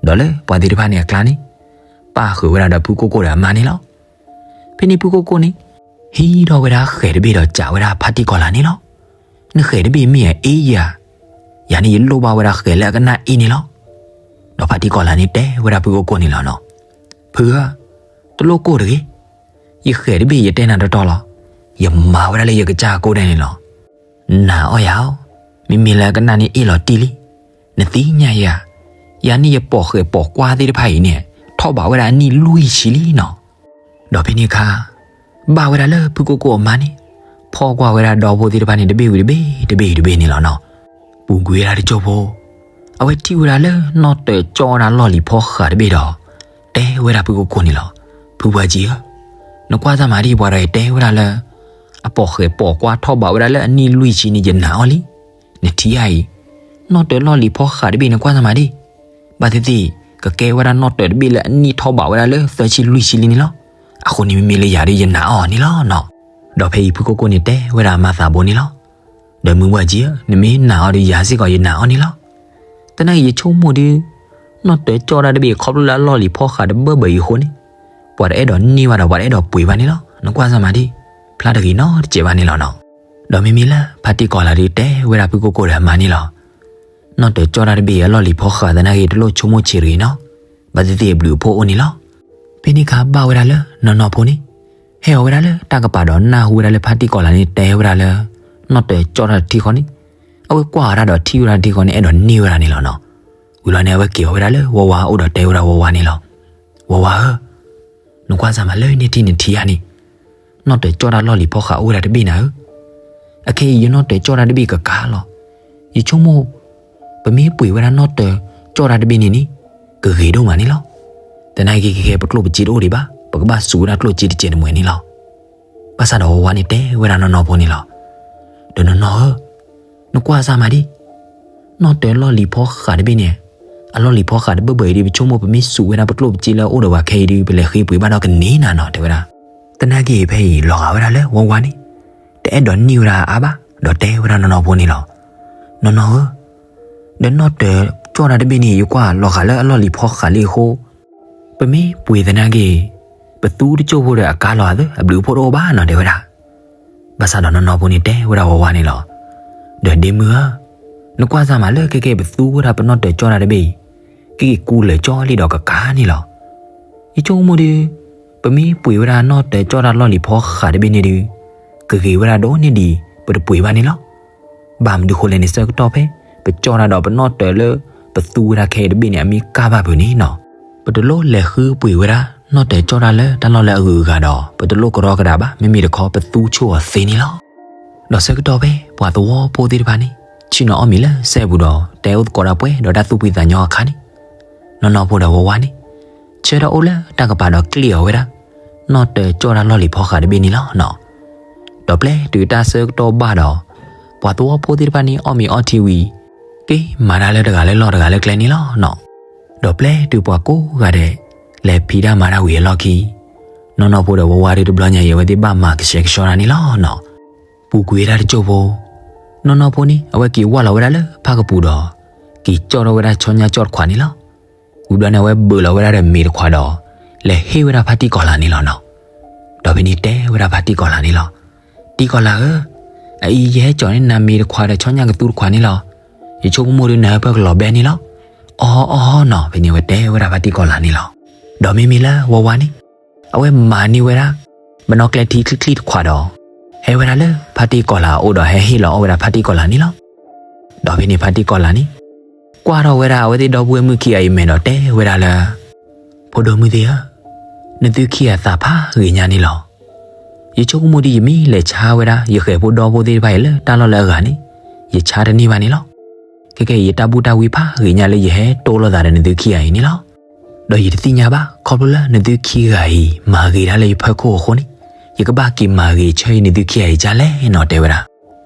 ဒီးလၢပှၤသ့ၣ်တဖၣ်န့ၣ်အကျါန့ၣ်, ပၣ်ဃုာ်ဝဲဒၣ်ဒီးဖုကိၢ်ကိၢ်ဒီးအမါန့ၣ်လီၤ. ဖဲန့ၣ်ဖုကိၢ်ကိၢ်န့ၣ် ဟံးထီၣ်ဝဲဒၣ်ဃဲၤတဘ့ၣ်ဒီးစံးဝဲဒၣ်ဖါတံၢ်ကီၤလၤန့ၣ်လီၤ. နဃဲၤတဘ့ၣ်မ့ၢ်အအ့ယၤ, ယၤန့ၣ်ယလိၣ်ဘၣ်ဝဲဒၣ်ဃဲၤလၢအကနၣ်အ့န့ၣ်လီၤ. ဒီးဖါတံၢ်ကီၤလၤန့ၣ်တဲဝဲဒၣ်ဖုကိၢ်ကိၢ်န့ၣ်လီၤနီၤ. ဖုဧၢ, တလိၣ်ကိၢ်တဂ့ၤ. ယဃဲၤတဘ့ၣ်ယတဲနၤတီတီလီၤ. ယမၤဝဲဒၣ်လၢယကစၢ်ကိၣ်ဒဲးန့ၣ်လီၤ. နာ်အီၣ်ယၤဧၢ, မ့မ့ၢ်လၢအကနၣ်န့ၣ်အ့ၣ်လီၤတံၢ်လံ. နသ့ၣ်ညါယၤ, ယၤန့ၣ်ယပိာ်ဃဲၤပိာ်ကွၢ်သ့ၣ်တဖၣ်အံၤန့ၣ် ထီၣ်ဘးဝဲဒၣ်အနံၣ်လွံၢ်ဆံလံနီၤ. ဒီးဖဲန့ၣ်အခါ, ဘၣ်ဝဲဒၣ်လၢဖုကိၢ်ကိၢ်အမါန့ၣ်, ဖီၣ်ကွၢ်ဝဲဒၣ်ဒီဖိသ့ၣ်တဖၣ်န့ၣ်တဘ့ၣ်ဝံၤတဘ့ၣ် တဘ့ၣ်ဝံၤတဘ့ၣ်န့ၣ်လီၤနီၤ. ပူၤကွံာ်ဝဲဒၣ်တစိၢ်ဖိ, အဝဲထံၣ်ဝဲဒၣ်လၢနီၢ်တၢၤကၠီၣ်ဝဲဒၣ်လီၢ်လံၤဖီဃးတဘ့ၣ်ဒီး, တဲဝဲဒၣ်ဖုကိၢ်ကိၢ်န့ၣ်လီၤ. ဖုပှၤကၠံဧၢ, နကွၢ်စၢ်မၤဒံး ပှၤဒီးယတဲဝဲဒၣ်လၢ အပိာ်ဃဲၤပိာ်ကွၢ်ထီၣ်ဘးဝဲဒၣ်လၢအနံၣ်လွံၢ်ဆံန့ၣ် ယနာ်အီၤလံ. နထံၣ်ဧါအံၤ, နီၢ်တၢၤလီၢ်လံၤဖီဃးတဘ့ၣ်နကွၢ်စၢ်မၤဒံး, ဘၣ်သ့ၣ်သ့ၣ် ကကဲဝဲဒၣ်နီၢ်တၢၤတဘ့ၣ်လၢအနံၣ်ထီၣ်ဘးဝဲဒၣ်လၢသၢဆံလွံၢ်ဆံလံန့ၣ်လီၤ. အဃိန့ၣ်မ့မ့ၢ်လၢယၤဒီးယနာ်အီၤန့ၣ်လီၤနီၤ. ဒီးဖဲအံၤဖုကိၢ်ကိၢ်န့ၣ်တဲဝဲဒၣ်အမါသးဘိန့ၣ်လီၤ. ဒီးမုၢ်ဝဲကၠံဧၢ, နမ့ၢ်နာ်အီၤဒီးယၤစ့ၢ်ကီးယနာ်အီၤန့ၣ်လီၤ. သနာ်က့ယဆိကမိၣ်ဒုး, နီၢ်တၢၤကၠီၣ်တၢ်တဘ့ၣ်ခီဖျိလၢအလီၢ်လံၤဖီဃးတဘၢဘၢအံၤအဃိန့ၣ်, ပှၤတအဲၣ်ဒိးန့ၢ်ဘၣ်ဒီးပှၤတအဲၣ်ဒိးပှ့ၤဘၣ်န့ၣ်လီၤ. နကွၢ်စၢ်မၤဒံး, ဖျါတဂ့ၤနီတစဲးဘၣ်န့ၣ်လီၤနီၤ. ဒီးမ့မ့ၢ်လၢဖါတံၢ်ကီၤလၤဒုးတဲဝဲဒၣ်ဖုကိၢ်ကိၢ်ဒီးအမါန့ၣ်လီၤ. နီၢ်တၢၤကၠီၣ်တၢ်တဘ့ၣ်အလီၢ်လံၤဖီဃးသနာ်က့တလိၣ်ဆိကမိၣ်ဆံးတဂ့ၤနီၤ, ဘၣ်သ့ၣ်သ့ၣ်အဘျုးအဖှိၣ်အိၣ်န့ၣ်လီၤ. ဖဲန့ၣ်အခါဘၣ်ဝဲဒၣ်လၢနီၢ်နီၢ်ဖိန့ၣ်, ဟဲအီၤဝဲဒၣ်လၢတၢ်ကပၤဒီးနၢ်ဟူဝဲဒၣ်လၢဖါတံၢ်ကီၤလၤန့ၣ်တဲဝဲဒၣ်လၢ, နီၢ်တၢၤကၠီၣ်တၢ်တထံဃီန့ၣ်, အဝဲကွၢ်ဝဲဒၣ်ဒီးထံၣ်ဝဲဒၣ်တထံဃီန့ၣ် အဲၣ်ဒိးန့ၢ်ဝဲဒၣ်န့ၣ်လီၤနီၤ. ဝံၤလီၤန့ၣ် အဝဲက့ၤအီၤဝဲဒၣ်လၢဝါဝါအအိၣ်ဒီးတဲဝဲဒၣ်ဝါဝါန့ၣ်လီၤ. ဝါဝါဧၢ, နကွၢ်စၢ်မၤလၢန့ၢ်ထံၣ်နထံၣ်ဧါန့ၣ်, နီၢ်တၢၤကၠီၣ်တၢ်လီၢ်လံၤဖီဃးအိၣ်ဝဲဒၣ်တဘ့ၣ်နၤဧၢ. အခဲအံၤယနီၢ်တၢၤကၠီၣ်တၢ်တဘ့ၣ်ကကါလီၤ. ယဆိကမိၣ်, ပမ့ၢ်ပှ့ၤဝဲဒၣ်နီၢ်တၢၤကၠီၣ်တၢ်တဘ့ၣ်န့ၣ်န့ၣ်, ကဂ့ၤဒိၣ်မးန့ၣ်လီၤ. သနာ်က့ခဲခဲပကျိၣ်ပစ့တအိၣ်ဒံးဘၣ်, ပကဘၣ်စူးဝဲဒၣ်ကျိၣ်စ့တစဲးတမှဲၤန့ၣ်လီၤ. ဘၣ်ဆၣ်ဒီးဝါဝါန့ၣ်တဲဝဲဒၣ်နီၢ်နီၢ်ဖိန့ၣ်လီၤ. ဒီးနီၢ်နီၢ်ဧၢ, နကွၢ်စၢ်မၤဒံး, နီၢ်တၢၤလီၢ်လံၤဖီဃးတဘ့ၣ်န့ၣ်, အလီၢ်လံၤဖီဃးတဘၢဘၢအံၤဒုး ပဆိကမိၣ်ပမ့ၢ်စူးဝဲဒၣ်ပကျိၣ်ပစ့လၢအအိၣ်ဒီးပှၤခဲအံၤဒုး ပလဲၤဃ့ပှ့ၤဘၣ်ဒီးကန့ၢ်နၤနီၤ တဲဝဲဒၣ်. သနာ်က့ဖဲအံၤလီၤဂာ်ဝဲဒၣ်လၢဝါဝါန့ၣ်, တအဲၣ်ဒိးန့ၢ်ဝဲဒၣ်အါဘၣ်, ဒီးတဲဝဲဒၣ်နီၢ်နီၢ်ဖိန့ၣ်လီၤ. နီၢ်နီၢ်ဧၢ, ဒီးနီၢ်တၢၤကၠီၣ်တၢ်တဘ့ၣ်န့ၣ် ယကွၢ်လီၤဂာ်လၢအလီၢ်လံၤဖီဃးလံအဃိ, ပမ့ၢ်ပှ့ၤသနာ်က့, ပသူတစိၢ်ဖိဒီးအကါလီၤအသး အဘျုးအဖှိၣ်တအိၣ်ဘၣ်နီၤ တဲဝဲဒၣ်. ဘၣ်ဆၣ်ဒီးနီၢ်နီၢ်ဖိန့ၣ်တဲဝဲဒၣ်ဝါဝါန့ၣ်လီၤ. ဒီးဒ့မုၢ်ဧၢ, နကွၢ်စၢ်မးလၢခဲကဲပသူဝဲဒၣ်ပနီၢ်တၢၤကၠီၣ်တၢ်တဘ့ၣ်အံၤ, ကက့ၤကူလၢာ်ကၠီလံဒီးကကါန့ၣ်လီၤ. ယဆိကမိၣ်ဒီး, ပမ့ၢ်ပှ့ၤဝဲဒၣ်နီၢ်တၢၤကၠီၣ်တၢ်လီၢ်လံၤဖီဃးတဘ့ၣ်န့ၣ်ဒုး, ကဂ့ၤဝဲဒၣ်ဒိၣ်န့ၢ်ဒံး ပတပှ့ၤဘၣ်န့ၣ်လီၤ. ဘၣ်မနုၤဃိလဲၣ်န့ၣ် ဆၢကတီၢ်ဖဲ ပကၠီၣ်တၢ်ဒီးပနီၢ်တၢၤလၢ ပသူဝဲဒၣ်ခဲအံၤတဘ့ၣ်န့ၣ် အမ့ၢ်ကၢ်ဘၣ်ဖုးန့ၣ်နီၤ, ပတလိၣ်လဲၤဃုပှ့ၤဝဲဒၣ် နီၢ်တၢၤကၠီၣ်တၢ်လၢတၢ်လီၢ်လၢအဂုၤအဂၤဒီး ပတလိၣ်ကရီကဒါဘၣ် မ့မ့ၢ်တခီပသူဆိၣ်အီၤသ့န့ၣ်လီၤ. ဒီးဆၢကတီၢ်ဖဲပှၤသဝီဖိသ့ၣ်တဖၣ်န့ၣ် ဆ့ၣ်နီၤအီၣ်မ့ၤလၢစဲပူၤဒီး တဲအိၣ်သကိးတၢ်ပှဲၤဒီးတၢ်သူၣ်ဖှံသးညီအခါန့ၣ်, နီၢ်နီၢ်ဖိဒီးဝါဝါန့ၣ် ဆၢထၢၣ်အိၣ်လၢတၢ်ကပၤဒီးကျ့ၣ်အီၤဝဲဒၣ် နီၢ်တၢၤကၠီၣ်တၢ်လီၢ်လံၤဖီဃးတဘ့ၣ်န့ၣ်လီၤနီၤ. ဒီးပျဲတုၤတၢ်ဆၢကတီၢ်ဘၣ်ဒီး ပှၤသဝီဖိသ့ၣ်တဖၣ်န့ၣ် အီၣ်မ့ၤအီထံဝံၤ က့ၤမၤတၢ်လၢတဂၤလၢလီၢ်တဂၤလၢကျဲန့ၣ်လီၤနီၤ. ဒီးပျဲတုၤပှၤကိးဂၤဒဲး လဲၤဖံးတၢ်မၤတၢ်ဝံၤအလီၢ်ခံ နီၢ်နီၢ်ဖိဒီးဝါဝါဒီးတဘျီညါအံၤ အဝဲသ့ၣ်ဘၣ်မၤကဆှဲကဆှီတၢ်န့ၣ်လီၤနီၤ. ပူၤကွံာ်ဝဲဒၣ်တစိၢ်ဖိ, နီၢ်နီၢ်ဖိန့ၣ် အဝဲက့ၤဝၢ်လီၤဝဲဒၣ်လၢဖၣ်ကပူၤဒီး က့ၤကၠီၣ်ထီၣ်ဝဲဒၣ်ဆီညါကၠီၣ်တခွးန့ၣ်လီၤ. ဝံၤဘျီန့ၣ် အဝဲဘုးလီၤဝဲဒၣ်ဒီးမ့ၤတခွးဒီး လဲၤဟ့ၣ်ဝဲဒၣ်ဖါတံၢ်ကီၤလၤန့ၣ်လီၤနီၤ. ဒီးဖဲန့ၣ်တဲဝဲဒၣ်ဖါတံၢ်ကီၤလၤန့ၣ်လီၤ. တံၢ်ကီၤလၤဧၢ, အအံၤယဟဲကၠီၣ်န့ၢ်နၤမ့ၤတခွးဒီးဆီညါကသူတခွးန့ၣ်လီၤ. ယဆိကမိၣ်ဒီးနဟၢဖၢကလီၤဘဲန့ၣ်လီၤ. အီအီနီၤ, ဖဲန့ၣ်အဝဲတဲဝဲဒၣ်ဖါတံၢ်ကီၤလၤန့ၣ်လီၤ. ဒီးမ့မ့ၢ်လၢဝါဝါန့ၣ် အဝဲမၤန့ၢ်ဝဲဒၣ် ပနီၣ်ကျဲထံချံချံတခွးဒီး ဟဲဝဲဒၣ်လၢဖါတံၢ်ကီၤလၤအအိၣ်ဒီး ဟဲဟ့ၣ်လီၤအီၣ်ဝဲဒၣ်ဖါတံၢ်ကီၤလၤန့ၣ်လီၤ. ဒီးဖဲန့ၣ်ဖါတံၢ်ကီၤလၤန့ၣ် ကွၢ်ထီၣ်ဝဲဒၣ်အဝဲသ့ၣ်ဒီပုၢ်ဝဲၢ်မုၣ်ခံဂၤအံၤမဲာ်ဒီးတဲဝဲဒၣ်လၢ ဖိဒိၣ်မုၣ်သ့ၣ်ဧၢ, နသုခံဂၤသးဖးဂ့ၤညါန့ၣ်လီၤ. ယဆိကမိၣ်ဒ်ယမ့ၢ်လဲၤဆါဝဲဒၣ် ယဃဲၤဖိဒီဖိသ့ၣ်တဖၣ်အံၤလၢတၢ်လီၢ်လၢအဂၤန့ၣ် ယဆါတန့ၢ်ဘၣ်န့ၣ်လီၤ. ခဲကဲအံၤ ယတၢ်ဘူၣ်တၢ်ဝံဖးဂ့ၤညါလၢယဟဲတိလိာ်သးဒီးနသုခံဂၤအံၤန့ၣ်လီၤ. ဒီးယတသ့ၣ်ညါဘၣ် ခီဖျိလၢနသုခံဂၤအံၤ မၤဂ့ၤတၢ်လၢယဖီခိၣ်အဃိန့ၣ် ယကဘၣ်က့ၤမၤဂ့ၤဆၢအံၤနသုခံဂၤအံၤဒ်လဲၣ်နီၤ တဲဝဲဒၣ်.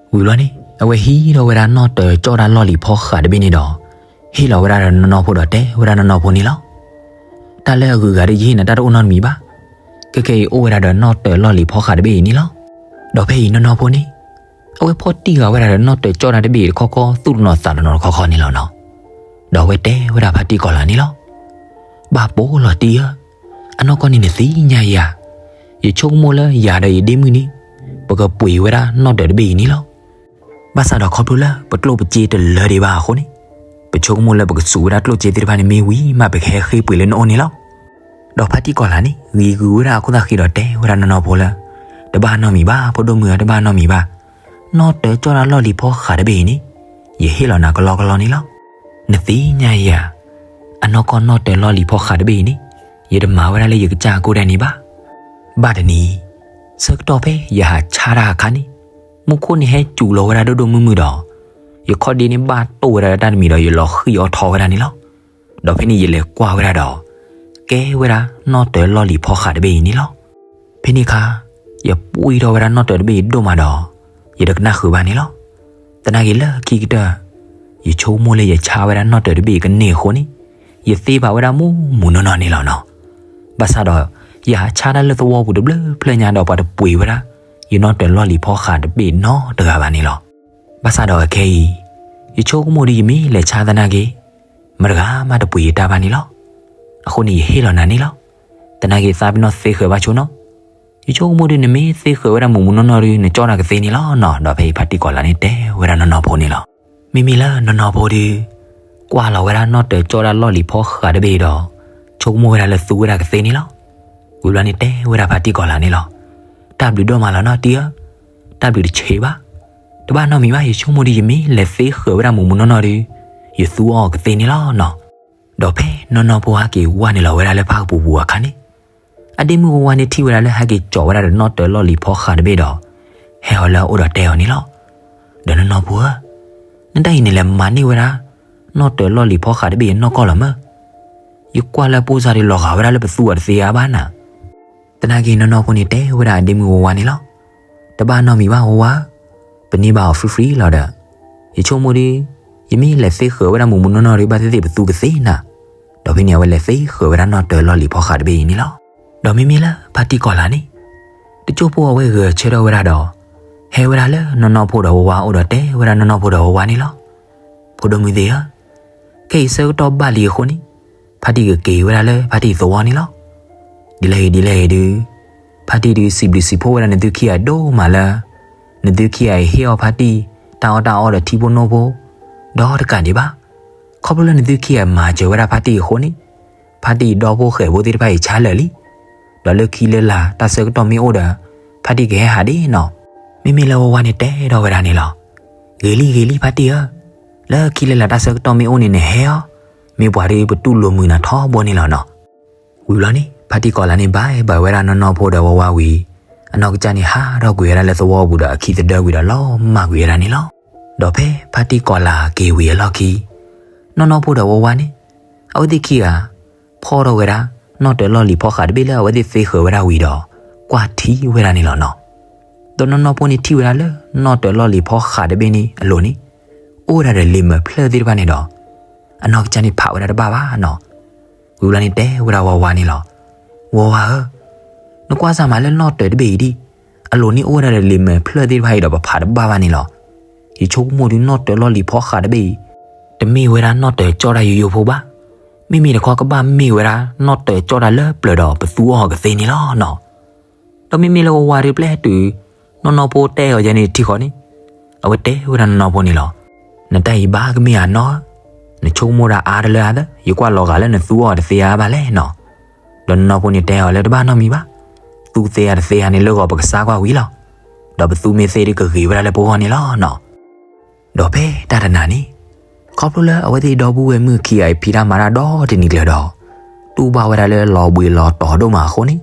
ဝံၤဘျီန့ၣ် အဝဲဟံးထီၣ်ဝဲဒၣ်နီၣ်တၢၤကၠီၣ်တၢ်လီၢ်လံၤဖီဃးတဘ့ၣ်န့ၣ်ဒီး ဟ့ၣ်လီၤဝဲဒၣ်ဒီးနီၢ်နီၢ်ဖိဒီးတဲဝဲဒၣ်နီၢ်နီၢ်ဖိန့ၣ်လီၤ. တၢ်လၢအဂုၤအဂၤဒီးယဟ့ၣ်နၤတၢ်တအိၣ်နီတမံၤဘၣ်. ခဲကဲအံၤအိၣ်ဝဲဒၣ်ဒီးနီၣ်တၢၤလီၢ်လံၤဖီဃးတဘ့ၣ်အံၤန့ၣ်လီၤ. ဒီးဖဲအံၤနီၢ်နီၢ်ဖိန့ၣ် အဝဲဖီၣ်တံၢ်ဃာ်ဝဲဒၣ်ဒီးနီၣ်တၢၤကၠီၣ်တၢ်တဘ့ၣ်အံၤတခီခီ သူၣ်တနီၤသးတနီၤတခီခီန့ၣ်လီၤနီၤ. ဒီးအဝဲတဲဝဲဒၣ်ဖါတံၢ်ကီၤလၤန့ၣ်လီၤ. ဘၣ်ပိာ်လီၤတံၢ်ဧၢ, အနီၢ်ကီၢ်န့ၣ်နသ့ၣ်ညါယၤ, ယဆိကမိၣ်လၢယၤဒီးယဒ့မုၣ်န့ၣ် ပကပှ့ၤဝဲဒၣ်နီၣ်တၢၤတဘ့ၣ်အံၤန့ၣ်လီၤ. ဘၣ်ဆၣ်ဒီးခီဖျိလၢပကျိၣ်ပစ့တလၢဒံးဘၣ်အဃိန့ၣ် ပဆိကမိၣ်လၢပကစူးဝဲဒၣ်ကျိၣ်စ့သ့ၣ်တဖၣ်န့ၣ်မ့ၢ်ဝံၤမး ပကဟဲဃ့ပှ့ၤလၢနအိၣ်န့ၣ်လီၤ. ဒီးဖါတံၢ်ကီၤလၤန့ၣ် ဂ့ၤဂုၤဝဲဒၣ်အခိၣ်သတးဃံဒီးတဲဝဲဒၣ်နီၢ်နီၢ်ဖိလၢ တဘၣ်နီတမံၤဘၣ် ဖိဒိၣ်မုၣ်ဧၢ တဘၣ်နီတမံၤဘၣ်. နီၣ်တၢၤကၠီၣ်တၢ်လီၢ်လံၤဖီဃးတဘ့ၣ်အံၤန့ၣ် ယဟ့ၣ်လီၤနၤကလီကလီန့ၣ်လီၤ. နသ့ၣ်ညါယၤ, အနီၢ်ကီၢ်နီၣ်တၢၤလီၢ်လံၤဖီဃးတဘ့ၣ်အံၤန့ၣ် ယတမၤဝဲဒၣ်လၢယကစၢ်အကိၢ်ဒဲးန့ၣ်ဘၣ်. ဘၣ်တနံၤ ဆၢကတီၢ်ဖဲယဟးဆါတၢ်အခါန့ၣ် မူခိၣ်န့ၣ်ဟဲစူၤလီၤဝဲဒၣ်ဒိၣ်ဒိၣ်မုၢ်မုၢ်ဒီး ယခီၣ်ဒ့န့ၣ်ဘၣ်တိၢ်ဝဲဒၣ်လၢတၢ်တမံၤဒီး ယလီၤဃံၣ်အီၣ်ထီဝဲဒၣ်န့ၣ်လီၤ. ဒီးဖဲန့ၣ်ယလဲၤကွၢ်ဝဲဒၣ်ဒီး ကဲဝဲဒၣ်နီၣ်တၢၤလီၢ်လံၤဖီဃးတဘ့ၣ်အံၤန့ၣ်လီၤ. ဖဲန့ၣ်အခါ ယပှံၢ်ထီၣ်ဝဲဒၣ်နီၣ်တၢၤတဘ့ၣ်အံၤဒိၣ်မးဒီး ယတကနၣ်ဃုာ်ဘၣ်န့ၣ်လီၤ. သနာ်က့လၢခံကတၢၢ် ယဆိကမိၣ်လၢယဆါဝဲဒၣ်နီၣ်တၢၤတဘ့ၣ်အံၤကန့ၢ်အဃိန့ၣ် ယသ့ဘၣ်ဝဲဒၣ်မူးမူးနီၢ်နီၢ်န့ၣ်လီၤနီၤ. ဘၣ်ဆၣ်ဒီး ယဟးဆါတၢ်လၢသဝီပူၤတဘျုးဖျၢၣ်ညါဒီး ပှၤတပှ့ၤဝဲဒၣ် ယနီၣ်တၢၤလီၢ်လံၤဖီဃးတဘ့ၣ်နီတဂၤဘၣ်န့ၣ်လီၤ. ဘၣ်ဆၣ်ဒီးအခဲအံၤ ယဆိကမိၣ်ဒီးယမ့ၢ်လဲၤဆါသနာ်က့ မတဂၤမးတပှ့ၤယတၢ်ဘၣ်န့ၣ်လီၤ. အဃိန့ၣ်ယဟ့ၣ်လီၤနၤန့ၣ်လီၤ. သနာ်က့သးပ့ၤနီၣ်သ့ဃၢၤဘၣ်ဆိနီၤ. ယဆိကမိၣ်ဒီးနမ့ၢ်သ့ဃၢၤဝဲဒၣ်မူးမူးနီၢ်နီၢ်ဒီး နကၠီၣ်တၢ်ကသ့န့ၣ်လီၤနီၤ. ဒီးဖဲအံၤဖါတံၢ်ကီၤလၤန့ၣ်တဲဝဲဒၣ်နီၢ်နီၢ်ဖိန့ၣ်လီၤ. မ့မ့ၢ်လၢနီၢ်နီၢ်ဖိဒီး ကွၢ်လီၤဝဲဒၣ်နီၣ်တၢၤကၠီၣ်တၢ်လီၢ်လံၤဖီဃးတဘ့ၣ်အံၤဒီး ဆိကမိၣ်ဝဲဒၣ်လၢသူဝဲဒၣ်ကသ့န့ၣ်လီၤ. ဝံၤဘျီန့ၣ်တဲဝဲဒၣ်ဖါတံၢ်ကီၤလၤန့ၣ်လီၤ. တၢ်ဘျုးဒိၣ်မးလီၤနီၤတံၢ်ဧၢ, တၢ်ဘျုးတဆံးဘၣ်. တဘၣ်နီတမံၤဘၣ် ယဆိကမိၣ်ဒီးယမ့ၢ်လဲၤသ့ဃၢၤဝဲဒၣ်မူးမူးနီၢ်နီၢ်ဒီး ယသူအီၤကသ့န့ၣ်လီၤနီၤ. ဒီးဖဲနီၢ်နီၢ်ဖိဟဲက့ၤဝၢ်န့ၣ်လီၤဝဲဒၣ်လၢဖၣ်ကပူၤပူၤအခါန့ၣ် အဒ့မုၣ်ဝါဝါန့ၣ်ထံၣ်ဝဲဒၣ်လၢဟဲက့ၤကၠီၣ်ဝဲဒၣ်ဒီးနီၣ်တၢၤလီၢ်လံၤဖီဃးတဘ့ၣ်ဒီး ဟဲအီၤလၢအအိၣ်ဒီးတဲအီၤန့ၣ်လီၤ. ဒီးနီၢ်နီၢ်ဖိဧၢ, နတၢ်အံၤန့ၣ်လဲၤမၤန့ၢ်ဝဲဒၣ် နီၣ်တၢၤလီၢ်လံၤဖီဃးတဘ့ၣ်အနီၢ်ကီၢ်လီၤမၢ်. ယကွၢ်လၢအပိၢ်စါဒီးလီၤဂာ်ဝဲဒၣ်လၢပသူအီၤတသ့အါဘၣ်နၤ. သနာ်က့နီၢ်နီၢ်ဖိန့ၣ်တဲဝဲဒၣ်အဒ့မုၣ်ဝါဝါန့ၣ်လီၤ. တဘၣ်နီတမံၤဘၣ်ဝါဝါဧၢ, ပန့ၢ်ဘၣ်အီၤfree freeလီၤဒီး ယဆိကမိၣ်ဒီး ယမ့ၢ်လဲၤသ့ဃၢၤဝဲဒၣ်မူးမူးနီၢ်နီၢ်ဒီး ဘၣ်သ့ၣ်သ့ၣ်ပသူကသ့နၤ. ဒီးဖဲန့ၣ်အဝဲလဲၤသ့ဃၢၤဝဲဒၣ်နီၣ်တၢၤလီၢ်လံၤဖီဃးတဘ့ၣ်အံၤန့ၣ်လီၤ. ဒီးမ့မ့ၢ်လၢဖါတံၢ်ကီၤလၤန့ၣ် တစိၢ်ဖိအဝဲဂဲၤဆၢထၢၣ်ဝဲဒၣ်ဒီး ဟဲဝဲဒၣ်လၢနီၢ်နီၢ်ဖိဒီးဝါဝါအအိၣ်ဒီးတဲဝဲဒၣ်နီၢ်နီၢ်ဖိဒီးဝါဝါန့ၣ်လီၤ. ဖိဒိၣ်မုၣ်သ့ၣ်ဧၢ, ခဲအံၤဆၢကတီၢ်ဘၣ်လံအဃိန့ၣ် ဖါတံၢ်ကက့ၤဝဲဒၣ်လၢဖါတံၢ်သဝီန့ၣ်လီၤ. ဒ်လဲၣ်ဂ့ၤဒ်လဲၣ်ဂ့ၤဒုး ဖါတံၢ်ဒုးစံးဘျုးစံးဖှိၣ်ဝဲဒၣ်နသုခံဂၤဒိၣ်မးလၢ နသုခံဂၤအံၤဟ့ၣ်အီၣ်ဖါတံၢ် တၢ်အီၣ်တၢ်အီဒီးထံဖိနိဖိ ဒီးတကးဒံးဘၣ် ခီဖျိလၢနသုခံဂၤမၤစၢၤဝဲဒၣ်ဖါတံၢ်အဃိန့ၣ် ဖါတံၢ်ဒီဖိဃဲၤဖိသ့ၣ်တဖၣ်အံၤဆါလၢာ်လံ. ဒီးလၢခံလၢလာ်တၢ်ဆၢကတီၢ်မ့ၢ်အိၣ်ဒီး ဖါတံၢ်ကဟဲဟးဒ်နီၤ. မ့မ့ၢ်လၢဝါဝါန့ၣ်တဲထီၣ်ဝဲဒၣ်န့ၣ်လီၤ. ဂ့ၤလံဂ့ၤလံဖါတံၢ်ဧၢ, လၢခံလၢလာ်တၢ်ဆၢကတီၢ်မ့ၢ်အိၣ်န့ၣ်နဟဲအီၤ, မ့ၢ်ပှၤဒီးပတူၢ်လိာ်မုာ်နၤထီဘိန့ၣ်လီၤနီၤ. ဝံၤဘျီန့ၣ် ဖါတံၢ်ကီၤလၤန့ၣ် ဘၣ်ဘၣ်ဝဲဒၣ်နီၢ်နီၢ်ဖိဒီးဝါဝါဝံၤ အနီၢ်ကစၢ်န့ၣ်ဟးထီၣ်ကွံာ်ဝဲဒၣ်လၢသဝီပူၤဒီးအခံသဒၢကွံာ်ဒီးလီၤမၢ်ကွံာ်ဝဲဒၣ်န့ၣ်လီၤ. ဒီးဖဲဖါတံၢ်ကီၤလၤက့ၤဝံၤအလီၢ်ခံ နီၢ်နီၢ်ဖိဒီးဝါဝါန့ၣ် အဝဲသ့ၣ်ခံဂၤ ဖီၣ်ထီၣ်ဝဲဒၣ် နီၣ်တၢၤလီၢ်လံၤဖီဃးတဘ့ၣ်လၢအဝဲသ့ၣ်သ့ဃၢၤဝဲဒၣ်ဝံၤဒီး ကွၢ်ထံဝဲဒၣ်န့ၣ်လီၤနီၤ. ဒီးနီၢ်နီၢ်ဖိန့ၣ်ထံၣ်ဝဲဒၣ်လၢ နီၣ်တၢၤလီၢ်လံၤဖီဃးတဘ့ၣ်န့ၣ်အလိၤန့ၣ် အိၣ်ဝဲဒၣ်ဒီးလံာ်မဲာ်ဖျၢၣ်သ့ၣ်တဖၣ်န့ၣ်ဒီး အနီၢ်ကစၢ်န့ၣ်ဖးဝဲဒၣ်တဘၣ်ဘၣ်နီၤ. ဝံၤဘျီန့ၣ်တဲဝဲဒၣ်ဝါဝါန့ၣ်လီၤ. ဝါဝါဧၢ, နကွၢ်စၢ်မးလၢနီၣ်တၢၤတဘ့ၣ်အံၤဒ် အလိၤန့ၣ်အိၣ်ဝဲဒၣ်ဒီးလံာ်မဲာ်ဖျၢၣ်သ့ၣ်တဖၣ်အံၤဒီးပဖးတဘၣ်ဘၣ်န့ၣ်လီၤ. ယဆိကမိၣ်ဒုးနီၣ်တၢၤလီၢ်လံၤဖီဃးတဘ့ၣ်အံၤ တမ့ၢ်ဝဲဒၣ်နီၣ်တၢၤကၠီၣ်တၢ်ယိယိဖိဘၣ်. မ့မ့ၢ်တခီကဘၣ်မ့ၢ်ဝဲဒၣ်နီၣ်တၢၤကၠီၣ်တၢ်လၢပျၢၤဒီးပသူအီၤကသ့န့ၣ်လီၤနီၤ. ဒီးမ့မ့ၢ်လၢဝၤဝၤဒုးပျဲတုၤ နီၢ်နီၢ်ဖိတဲအီၤယဲန့ၣ်တထံၣ်ဃီန့ၣ်, အဝဲတဲဝဲဒၣ်နီၢ်နီၢ်ဖိန့ၣ်လီၤ. နတၢ်အံၤဘၣ်ကမ့ၢ်ဧါနီၢ်ဧၢ, နဆိကမိၣ်ဒၣ်အါတလၢအါသၢ, ယကွၢ်လီၤဂာ်လၢနသူအီၤတသ့ဧါဘၣ်လဲၣ်နီၤ. ဒီးနီၢ်နီၢ်ဖိန့ၣ်တဲအီၤလၢတဘၣ်နီတမံၤဘၣ်, သူသ့ဧါတသ့ဧါန့ၣ် လၢဂီၤပကစါကွၢ်ဝံၤလီၤ. ဒီးပသူမ့ၢ်သ့ဒုးကဂ့ၤဝဲဒၣ်လၢပဂီၢ်န့ၣ်လီၤနီၤ. ဒီးဖဲတၢ်တနၤန့ၣ်, ခီဖျိလၢအဝဲသ့ၣ်ဒီပုၢ်ဝဲၢ်မုၣ်ခံဂၤအံၤဖံးတၢ်မၤတၢ်ဒီတနံၤကျၢၤဒီး, တူၢ်ဘၣ်ဝဲဒၣ်လၢလီၤဘှံးလီၤတီၤဒိၣ်မးအဃိန့ၣ်,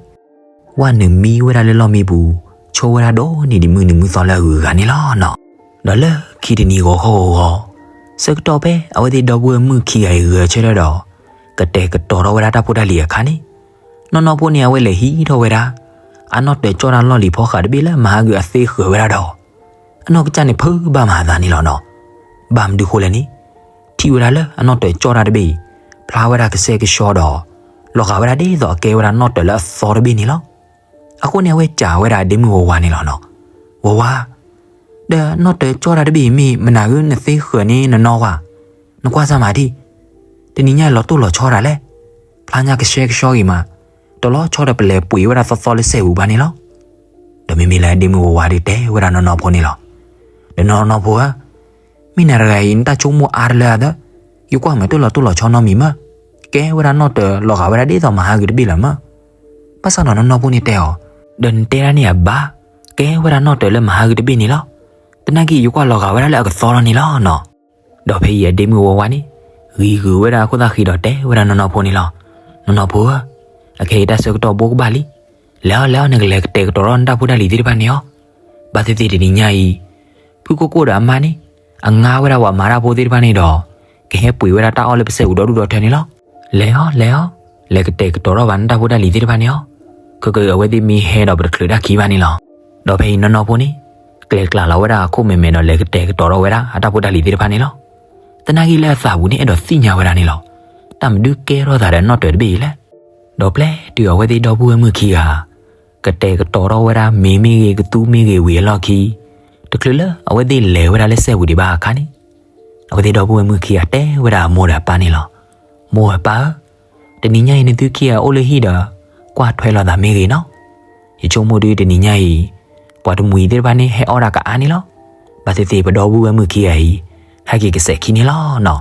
ဝဲနုာ်မံဝဲဒၣ်လၢလီၢ်မံပူၤ, ဆိဝဲဒၣ်ဒီနံၤဒံးမုၢ်နံၤမုၢ်သီလၢအဂုၤအဂၤန့ၣ်လီၤနီၤ. ဒီးလၢခံတနံၤဂီၤခီဂီၤဂီၤ, ဆၢကတီၢ်ဖဲအဝဲသ့ၣ်ဒီပုၢ်ဝဲၢ်မုၣ်ခံဂၤအံၤ ဂဲၤဆၢထၢၣ်ဒီး ကတဲာ်ကတီၤထီၣ်ဝဲဒၣ်တၢ်ဖိတၢ်လံၤအခါန့ၣ်, နီၢ်နီၢ်ဖိန့ၣ် အဝဲလဲၤဟံးထီၣ်ဝဲဒၣ် အနီၣ်တၢၤကၠီၣ်တၢ်လီၢ်လံၤဖီဃးတဘ့ၣ်လၢမဟါဂုၤအသ့ဃၢၤဝဲဒၣ်ဒီး အနီၢ်ကစၢ်န့ၣ် ဖုးဘၣ်မၤအသးန့ၣ်လီၤနီၤ. ဘၣ်မနုၤဃိလဲၣ်န့ၣ်, ထံၣ်ဝဲဒၣ်လၢအနီၣ်တၢၤကၠီၣ်တၢ်တဘ့ၣ်အံၤ ဖျါဝဲဒၣ်ကစဲကဆှီဒီး လီၤဂာ်ဝဲဒၣ်ဒ်သိးအကဲဝဲဒၣ်နီၣ်တၢၤလၢအသီတဘ့ၣ်န့ၣ်လီၤ. အဃိန့ၣ် အဝဲစံးဝဲဒၣ်အဒ့မုၣ်ဝၤဝၤန့ၣ်လီၤနီၤ. ဝၤဝၤ, ဒီးနီၣ်တၢၤကၠီၣ်တၢ်တဘ့ၣ်အံၤမ့ၢ်မနုၤဂ့ၤ နသ့ဃၢၤန့ၢ်နနီၢ်ဝၤ, နကွၢ်စၢ်မၤဒံး, တနံၤညါအံၤလီၤတိၢ်လီၤဆီတၢ်လဲၣ်, ဖျါညါကဆှဲကဆှီဂ့ၤမး, တလီၤဆီဒီးပလဲၤပှ့ၤဝဲဒၣ်သီသီလၢစဲပူၤဘၣ်န့ၣ်လီၤ. ဒီးမ့မ့ၢ်လၢအဒ့မုၣ်ဝၤဝၤဒုးတဲဝဲဒၣ်နီၢ်နီၢ်ဖိန့ၣ်လီၤ. ဒီးနီၢ်နီၢ်ဖိဧၢ, မ့ၢ်နၤတဂၤအံၤ နတၢ်ဆိကမိၣ်အါတလၢအါသၢ, ယကွၢ်မၤတၢ်လီၤတိၢ်လီၤဆီနီတမံၤမး, ကဲဝဲဒၣ်နီၣ်တၢၤလီၤဂာ်ဝဲဒၣ်ဒ်သိးမဟါဂုၤတဘ့ၣ်လီၤမး. ဘၣ်ဆၣ်ဒီးနီၢ်နီၢ်ဖိန့ၣ်တဲအီၤ, ဒီးနတဲဒၣ်န့ၣ်အဘၣ်, ကဲဝဲဒၣ်နီၣ်တၢၤလၢမဟါဂုၤတဘ့ၣ်န့ၣ်လီၤ. သနာ်က့ ယကွၢ်လီၤဂာ်ဝဲဒၣ်လၢအကသီလီၤန့ၣ်လီၤနီၤ. ဒီးဖဲအံၤအဒ့မုၣ်ဝၤဝၤန့ၣ် ဂံၤဂုၤဝဲဒၣ်အခိၣ်သၣ်ဃံဒီးတဲဝဲဒၣ်နီၢ်နီၢ်ဖိန့ၣ်လီၤ. နီၢ်နီၢ်ဖိဧၢ, အခဲအံၤတၢ်ဆၢကတီၢ်ဘိးကဘၣ်လံ. လဲၤအီၤ လဲၤအီၤ နကလဲၤကတဲာ်ကတီၤထီၣ်နတၢ်ဖိတၢ်လံၤသ့ၣ်တဖၣ်န့ၣ်အီၤ. ဘၣ်သ့ၣ်သ့ၣ်တနံၤညါအံၤ ဖုကိၣ်ကိၣ်ဒီးအမါန့ၣ် အငါဝဲဒၣ်ပှၤမၤတၢ်ဖိသ့ၣ်တဖၣ်န့ၣ်ဒီး ကဟဲပှ့ၤဝဲဒၣ်တၢ်အီၣ်လၢပစဲပူၤဒီဒူၣ်ဒီထၢန့ၣ်လီၤ. လဲၤအီၤ လဲၤအီၤ, လဲၤကတဲာ်ကတီၤထီၣ်ဘၣ်နတၢ်ဖိတၢ်လံၤသ့ၣ်တဖၣ်န့ၣ်အီၤ. ခဲကနံၣ်အဝဲသ့ၣ်မ့ၢ်ဟဲဒီးပတချုးတၢ်ခံဘၣ်န့ၣ်လီၤ. ဒီးဖဲအံၤနီၢ်နီၢ်ဖိန့ၣ် ကျဲၤကျါလီၤဝဲဒၣ်အခိၣ်မဲာ်မဲာ်ဒီးလဲၤကတဲာ်ကတီၤထီၣ်ဝဲဒၣ်အတၢ်ဖိတၢ်လံၤသ့ၣ်တဖၣ်န့ၣ်လီၤ. သနာ်က့လၢအသးပူၤန့ၣ် အဲၣ်ဒိးသ့ၣ်ညါဝဲဒၣ်န့ၣ်လီၤ. တၢ်မနုၤကဲထီၣ်သးဒီးနီၣ်တၢၤတဘ့ၣ်အံၤလဲၣ်. ဒီးပျဲတုၤအဝဲသ့ၣ်ဒီပုၢ်ဝဲၢ်မုၣ်ခံဂၤ ကတဲာ်ကတီၤထီၣ်ဝဲဒၣ်မ့ၤမ့ၢ်ဂ့ၤ ကသူမ့ၢ်ဂ့ၤဝံၤအလီၢ်ခံ, တချုးလၢအဝဲသ့ၣ်လဲၤဝဲဒၣ်လၢစဲပူၤဒံးဘၣ်အခါန့ၣ်, အဝဲသ့ၣ်ဒီပုၢ်ဝဲၢ်မုၣ်ခံဂၤတဲဝဲဒၣ်အမိၢ်ဒီးအပၢ်န့ၣ်လီၤ. မိၢ်ဧၢပၢ်ဧၢ, တနံၤညါအံၤနသုခံဂၤအိၣ်လၢဟံၣ်ဒီး ကွၢ်ထွဲလိာ်သးမ့ၢ်ဂ့ၤနီၤ. ယဆိကမိၣ်ဒုးတနံၤညါအံၤ ပှၤတမှံၤသ့ၣ်တဖၣ်န့ၣ်ဟဲအီၣ်ဒၣ်ကအါန့ၣ်လီၤ. ဘၣ်သ့ၣ်သ့ၣ်ပဒီပုၢ်ဝဲၢ်မုၣ်ခံဂၤအံၤ ဟဲက့ၤကစဲးခံန့ၣ်လီၤနီၤ.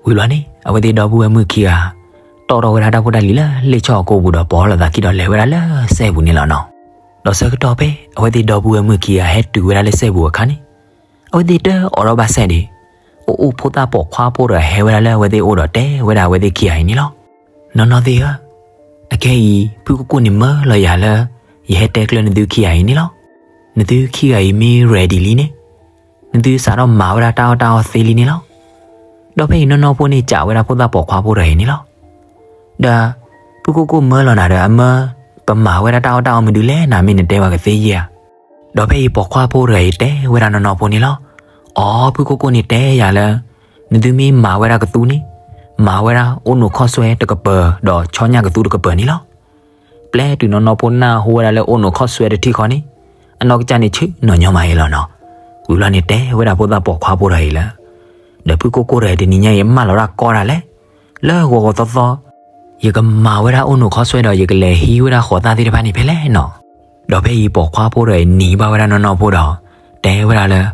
ဝံၤဘျီန့ၣ် အဝဲသ့ၣ်ဒီပုၢ်ဝဲၢ်မုၣ်ခံဂၤ တီၣ်ထီၣ်ဝဲဒၣ်တၢ်ဖိတၢ်လံၤလၢလ့ၣ်ဆီၣ်အကိာ်ပူၤဒီးပိာ်လိာ်သးခံဒီးလဲၤဝဲဒၣ်လၢစဲပူၤန့ၣ်လီၤနီၤ. ဒီးဆၢကတီၢ်ဖဲအဝဲသ့ၣ်ဒီပုၢ်ဝဲၢ်မုၣ်ခံဂၤဟဲတုၤဝဲဒၣ်လၢစဲပူၤအခါန့ၣ်, အဝဲသ့ၣ်တအိးထီၣ်ဘၣ်စဲးဒံး, အိၣ်အိၣ်ဖိသၣ်ပိာ်ခွါဖိတဂၤဟဲဝဲဒၣ်လၢအဝဲသ့ၣ်အိၣ်ဒီးတဲဝဲဒၣ်အဝဲသ့ၣ်ခံဂၤအံၤန့ၣ်လီၤ. နီၢ်နီၢ်သ့ၣ်ဧၢ, အခဲအံၤ ဖုကိၣ်ကိၣ်န့ၣ်မၢလီၤယၤလၢ ယဟဲတဲကျၢၤနသုခံဂၤအံၤန့ၣ်လီၤ. နသုခံဂၤအံၤမ့ၢ် ready လံန့ၣ်, နသုစးထီၣ်မၤဝဲဒၣ်တၢ်အီၣ်တၢ်အီသ့လံန့ၣ်လီၤ. ဒီးဖဲအံၤနီၢ်နီၢ်ဖိန့ၣ် စံးဝဲဒၣ်ဖိသၣ်ပိာ်ခွါဖိတဂၤအံၤန့ၣ်လီၤ. ဒီး ဖုကိၣ်ကိၣ်မၢလီၤနၤဒီးအမၢ ပမၤဝဲဒၣ်တၢ်အီၣ်တၢ်အီမနုၤလဲၣ် နမ့ၢ်နတဲဝဲကသ့ဧါ. ဒီးဖဲအံၤပိာ်ခွါဖိတဂၤအံၤတဲဝဲဒၣ်နီၢ်နီၢ်ဖိန့ၣ်လီၤ. အိ ဖုကိၣ်ကိၣ်န့ၣ်တဲယၤလၢ နသုမ့ၢ်မၤဝဲဒၣ်ကသူန့ၣ်, မၤဝဲဒၣ်အိၣ်နိာ်ခီၣ်ဆွဲတကပၤ ဒီးဆီညၣ်ကသူတကပၤန့ၣ်လီၤ. ပျဲတုၤနီၢ်နီၢ်ဖိနၢ်ဟူဝဲဒၣ်လၢအိၣ်နိာ်ခီၣ်ဆွဲတထံၣ်ဃီန့ၣ်, အနီၢ်ကစၢ်န့ၣ်ဆ့ၣ်နီၤညီမးအံၤလီၤနီၤ. ဝံၤဘျီန့ၣ်တဲဝဲဒၣ်ဖိသၣ်ပိာ်ခွါဖိတဂၤအံၤလၢ ဒီးဖုကိၣ်ကိၣ်တဂၤအံၤတနံၤညါအံၤ မၢလီၤဒၣ်ကီတၢ်လဲၣ်, လၢဂီၤဂီၤသီသီ ယကမၤဝဲဒၣ်အိၣ်နိာ်ခီၣ်ဆွဲဒီး ယကလဲၤဟံးဝဲဒၣ်ဃိးသၣ်သ့ၣ်တဖၣ်န့ၣ်ဖဲလဲၣ်နီၤ. ဒီးဖဲအံၤပိာ်ခွါဖိတဂၤအံၤနံၤဘၣ်ဝဲဒၣ်နီၢ်နီၢ်ဖိဒီး တဲဝဲဒၣ်လၢ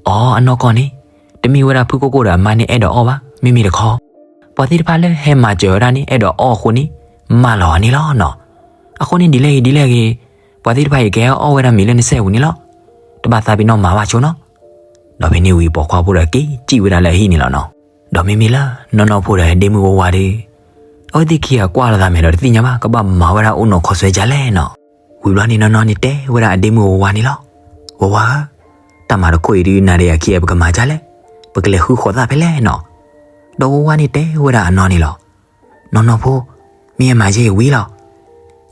အိ အနီၢ်ကီၢ်န့ၣ် တမ့ၢ်ဝဲဒၣ်ဖုကိၣ်ကိၣ်ဒီးအမါန့ၣ်အဲၣ်ဒိးအီၣ်ဘၣ်, မ့မ့ၢ်တခီ ပှၤသ့ၣ်တဖၣ်လၢဟဲမၤစၢၤဝဲဒၣ်န့ၣ် အဲၣ်ဒိးအီၣ်အဃိန့ၣ် မၢလီၤအီၤန့ၣ်လီၤနီၤ. အဃိန့ၣ်ဒ်လဲၣ်ဂ့ၤဒ်လဲၣ်ဂ့ၤ ပှၤသ့ၣ်တဖၣ်အံၤကဟဲအီၣ်ဝဲဒၣ်မ့ၤလၢနစဲပူၤန့ၣ်လီၤ. တဘၣ်သးပ့ၤနီၣ်မၤဘၣ်ဆိနီၤ. ဒီးဖဲန့ၣ်ဝံၤပိာ်ခွါဖိဒီးက့ၤစံၣ်ဝဲဒၣ်လၢအဟံၣ်န့ၣ်လီၤနီၤ. ဒီးမ့မ့ၢ်လၢနီၢ်နီၢ်ဖိဒီးဒ့မုၣ်ဝၤဝၤဒီး အဝဲသ့ၣ်ခံဂၤကွၢ်လိာ်သးမဲာ်ဒီးတသ့ၣ်ညါဘၣ် ကဘၣ်မၤဝဲဒၣ်အိၣ်နိာ်ခီၣ်ဆွဲဒ်လဲၣ်နီၤ. ဝံၤဘျီန့ၣ်နီၢ်နီၢ်န့ၣ်တဲဝဲဒၣ်အဒ့မုၣ်ဝၤဝၤန့ၣ်လီၤ. ဝၤဝၤဧၢ, တၢ်မၤတခိၣ်အံၤဒုး နၤဒီးယၤခံဂၤပကမၤဒ်လဲၣ်, ပကလဲၤဃုဃိးသၣ်ဖဲလဲၣ်နီၤ. ဒီးဝၤဝၤန့ၣ်တဲဝဲဒၣ်အနီၢ်န့ၣ်လီၤ. နီၢ်နီၢ်ဖိ, မ့ၢ်အမၤယဲအံၤဝံၤလီၤ.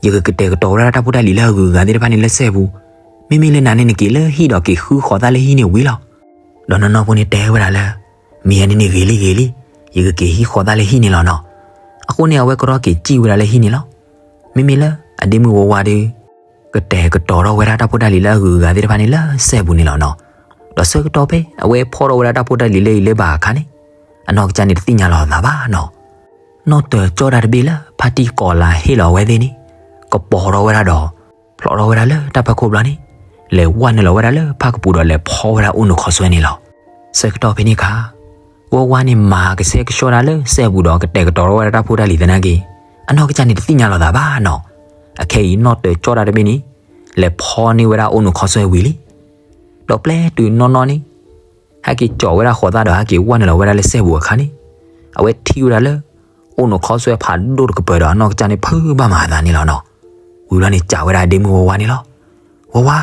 ယကကတဲာ်ကတီၤဝဲဒၣ်တၢ်ဖိတၢ်လံၤလၢအဂုၤအဂၤသ့ၣ်တဖၣ်န့ၣ်လၢစဲပူၤ, မ့မ့ၢ်လၢနၤန့ၣ်နက့ၤလၢဟံၣ်ဒီးက့ၤဃုဃိးသၣ်လၢဟံၣ်န့ၣ်ဝံၤလီၤ. ဒီးနီၢ်နီၢ်ဖိန့ၣ်တဲဝဲဒၣ်လၢ မ့ၢ်ယၤန့ၣ်န့ၣ်ဂ့ၤလံဂ့ၤလံ, ယကက့ၤဟံးဃိးသၣ်လၢဟံၣ်န့ၣ်လီၤနီၤ. အဃိန့ၣ် အဝဲကရီက့ၤစံၣ်ဝဲဒၣ်လၢဟံၣ်န့ၣ်လီၤ. မ့မ့ၢ်လၢအဒ့မုၣ်ဝၤဝၤဒီး ကတဲာ်ကတီၤထီၣ်ဝဲဒၣ်တၢ်ဖိတၢ်လံၤလၢအဂုၤအဂၤသ့ၣ်တဖၣ်န့ၣ်လၢစဲပူၤန့ၣ်လီၤနီၤ. ဒီးဆၢကတီၢ်ဖဲအဝဲဖီထီၣ်ဝဲဒၣ်တၢ်ဖိတၢ်လံၤလၢအံၤလၢဘၣ်အခါန့ၣ်, အနီၢ်ကစၢ်န့ၣ်တသ့ၣ်ညါလီၤအသးဘၣ်နီၤ. နီၣ်တၢၤကၠီတၢ်တဘ့ၣ်လၢဖါတံၢ်ကိးလၤဟ့ၣ်လီၤအဝဲသ့ၣ်န့ၣ်, ကပီၤထီၣ်ဝဲဒၣ်ဒီး ဖျိးထီၣ်ဝဲဒၣ်လၢတၢ်ဖီခိၣ်ဘျီန့ၣ်, လဲၤဝဲနုာ်လီၤဝဲဒၣ်လၢဖၣ်ကပူၤဒီးလဲၤဖီဝဲဒၣ်အိၣ်နုာ်ခီဆွဲန့ၣ်လီၤ. ဆၢကတီၢ်ဖဲန့ၣ်အခါ, ဝဲဝါန့ၣ်မၤကဆှဲကဆှီတၢ်လၢစဲဘူးဒီးကတဲာ်ကတီၤထီၣ်ဝဲဒၣ်တၢ်ဖိတၢ်လံၤသနာ်က့, အနီၢ်ကစၢ်န့ၣ်တသ့ၣ်ညါလီၤသးဘၣ်နီၤ. အခဲအံၤနီၣ်တၢၤကၠီတၢ်တဘ့ၣ်န့ၣ်, လဲၤဖီန့ၢ်ဝဲဒၣ်အိၣ်နုာ်ခီဆွဲဝံၤလံ. ဒီးပျဲတုၤနီၢ်နီၢ်န့ၣ် ဟဲက့ၤကၠီၤဝဲဒၣ်ဃိးသၣ်ဒီးဟဲက့ၤဝဲနုာ်လီၤဝဲဒၣ်လၢစဲဘူးအခါန့ၣ်, အဝဲထံၣ်ဝဲဒၣ်လၢ အိၣ်နုာ်ခီဆွဲဖးဒိၣ်တကပၤဒီးအနီၢ်ကစၢ်န့ၣ်ဖုးဘၣ်မၤအသးန့ၣ်လီၤနီၤ. ဝံၤဘျီန့ၣ်စံးဝဲဒၣ်အဒ့မုၣ်ဝဲဝါန့ၣ်လီၤ. ဝဲဝါ,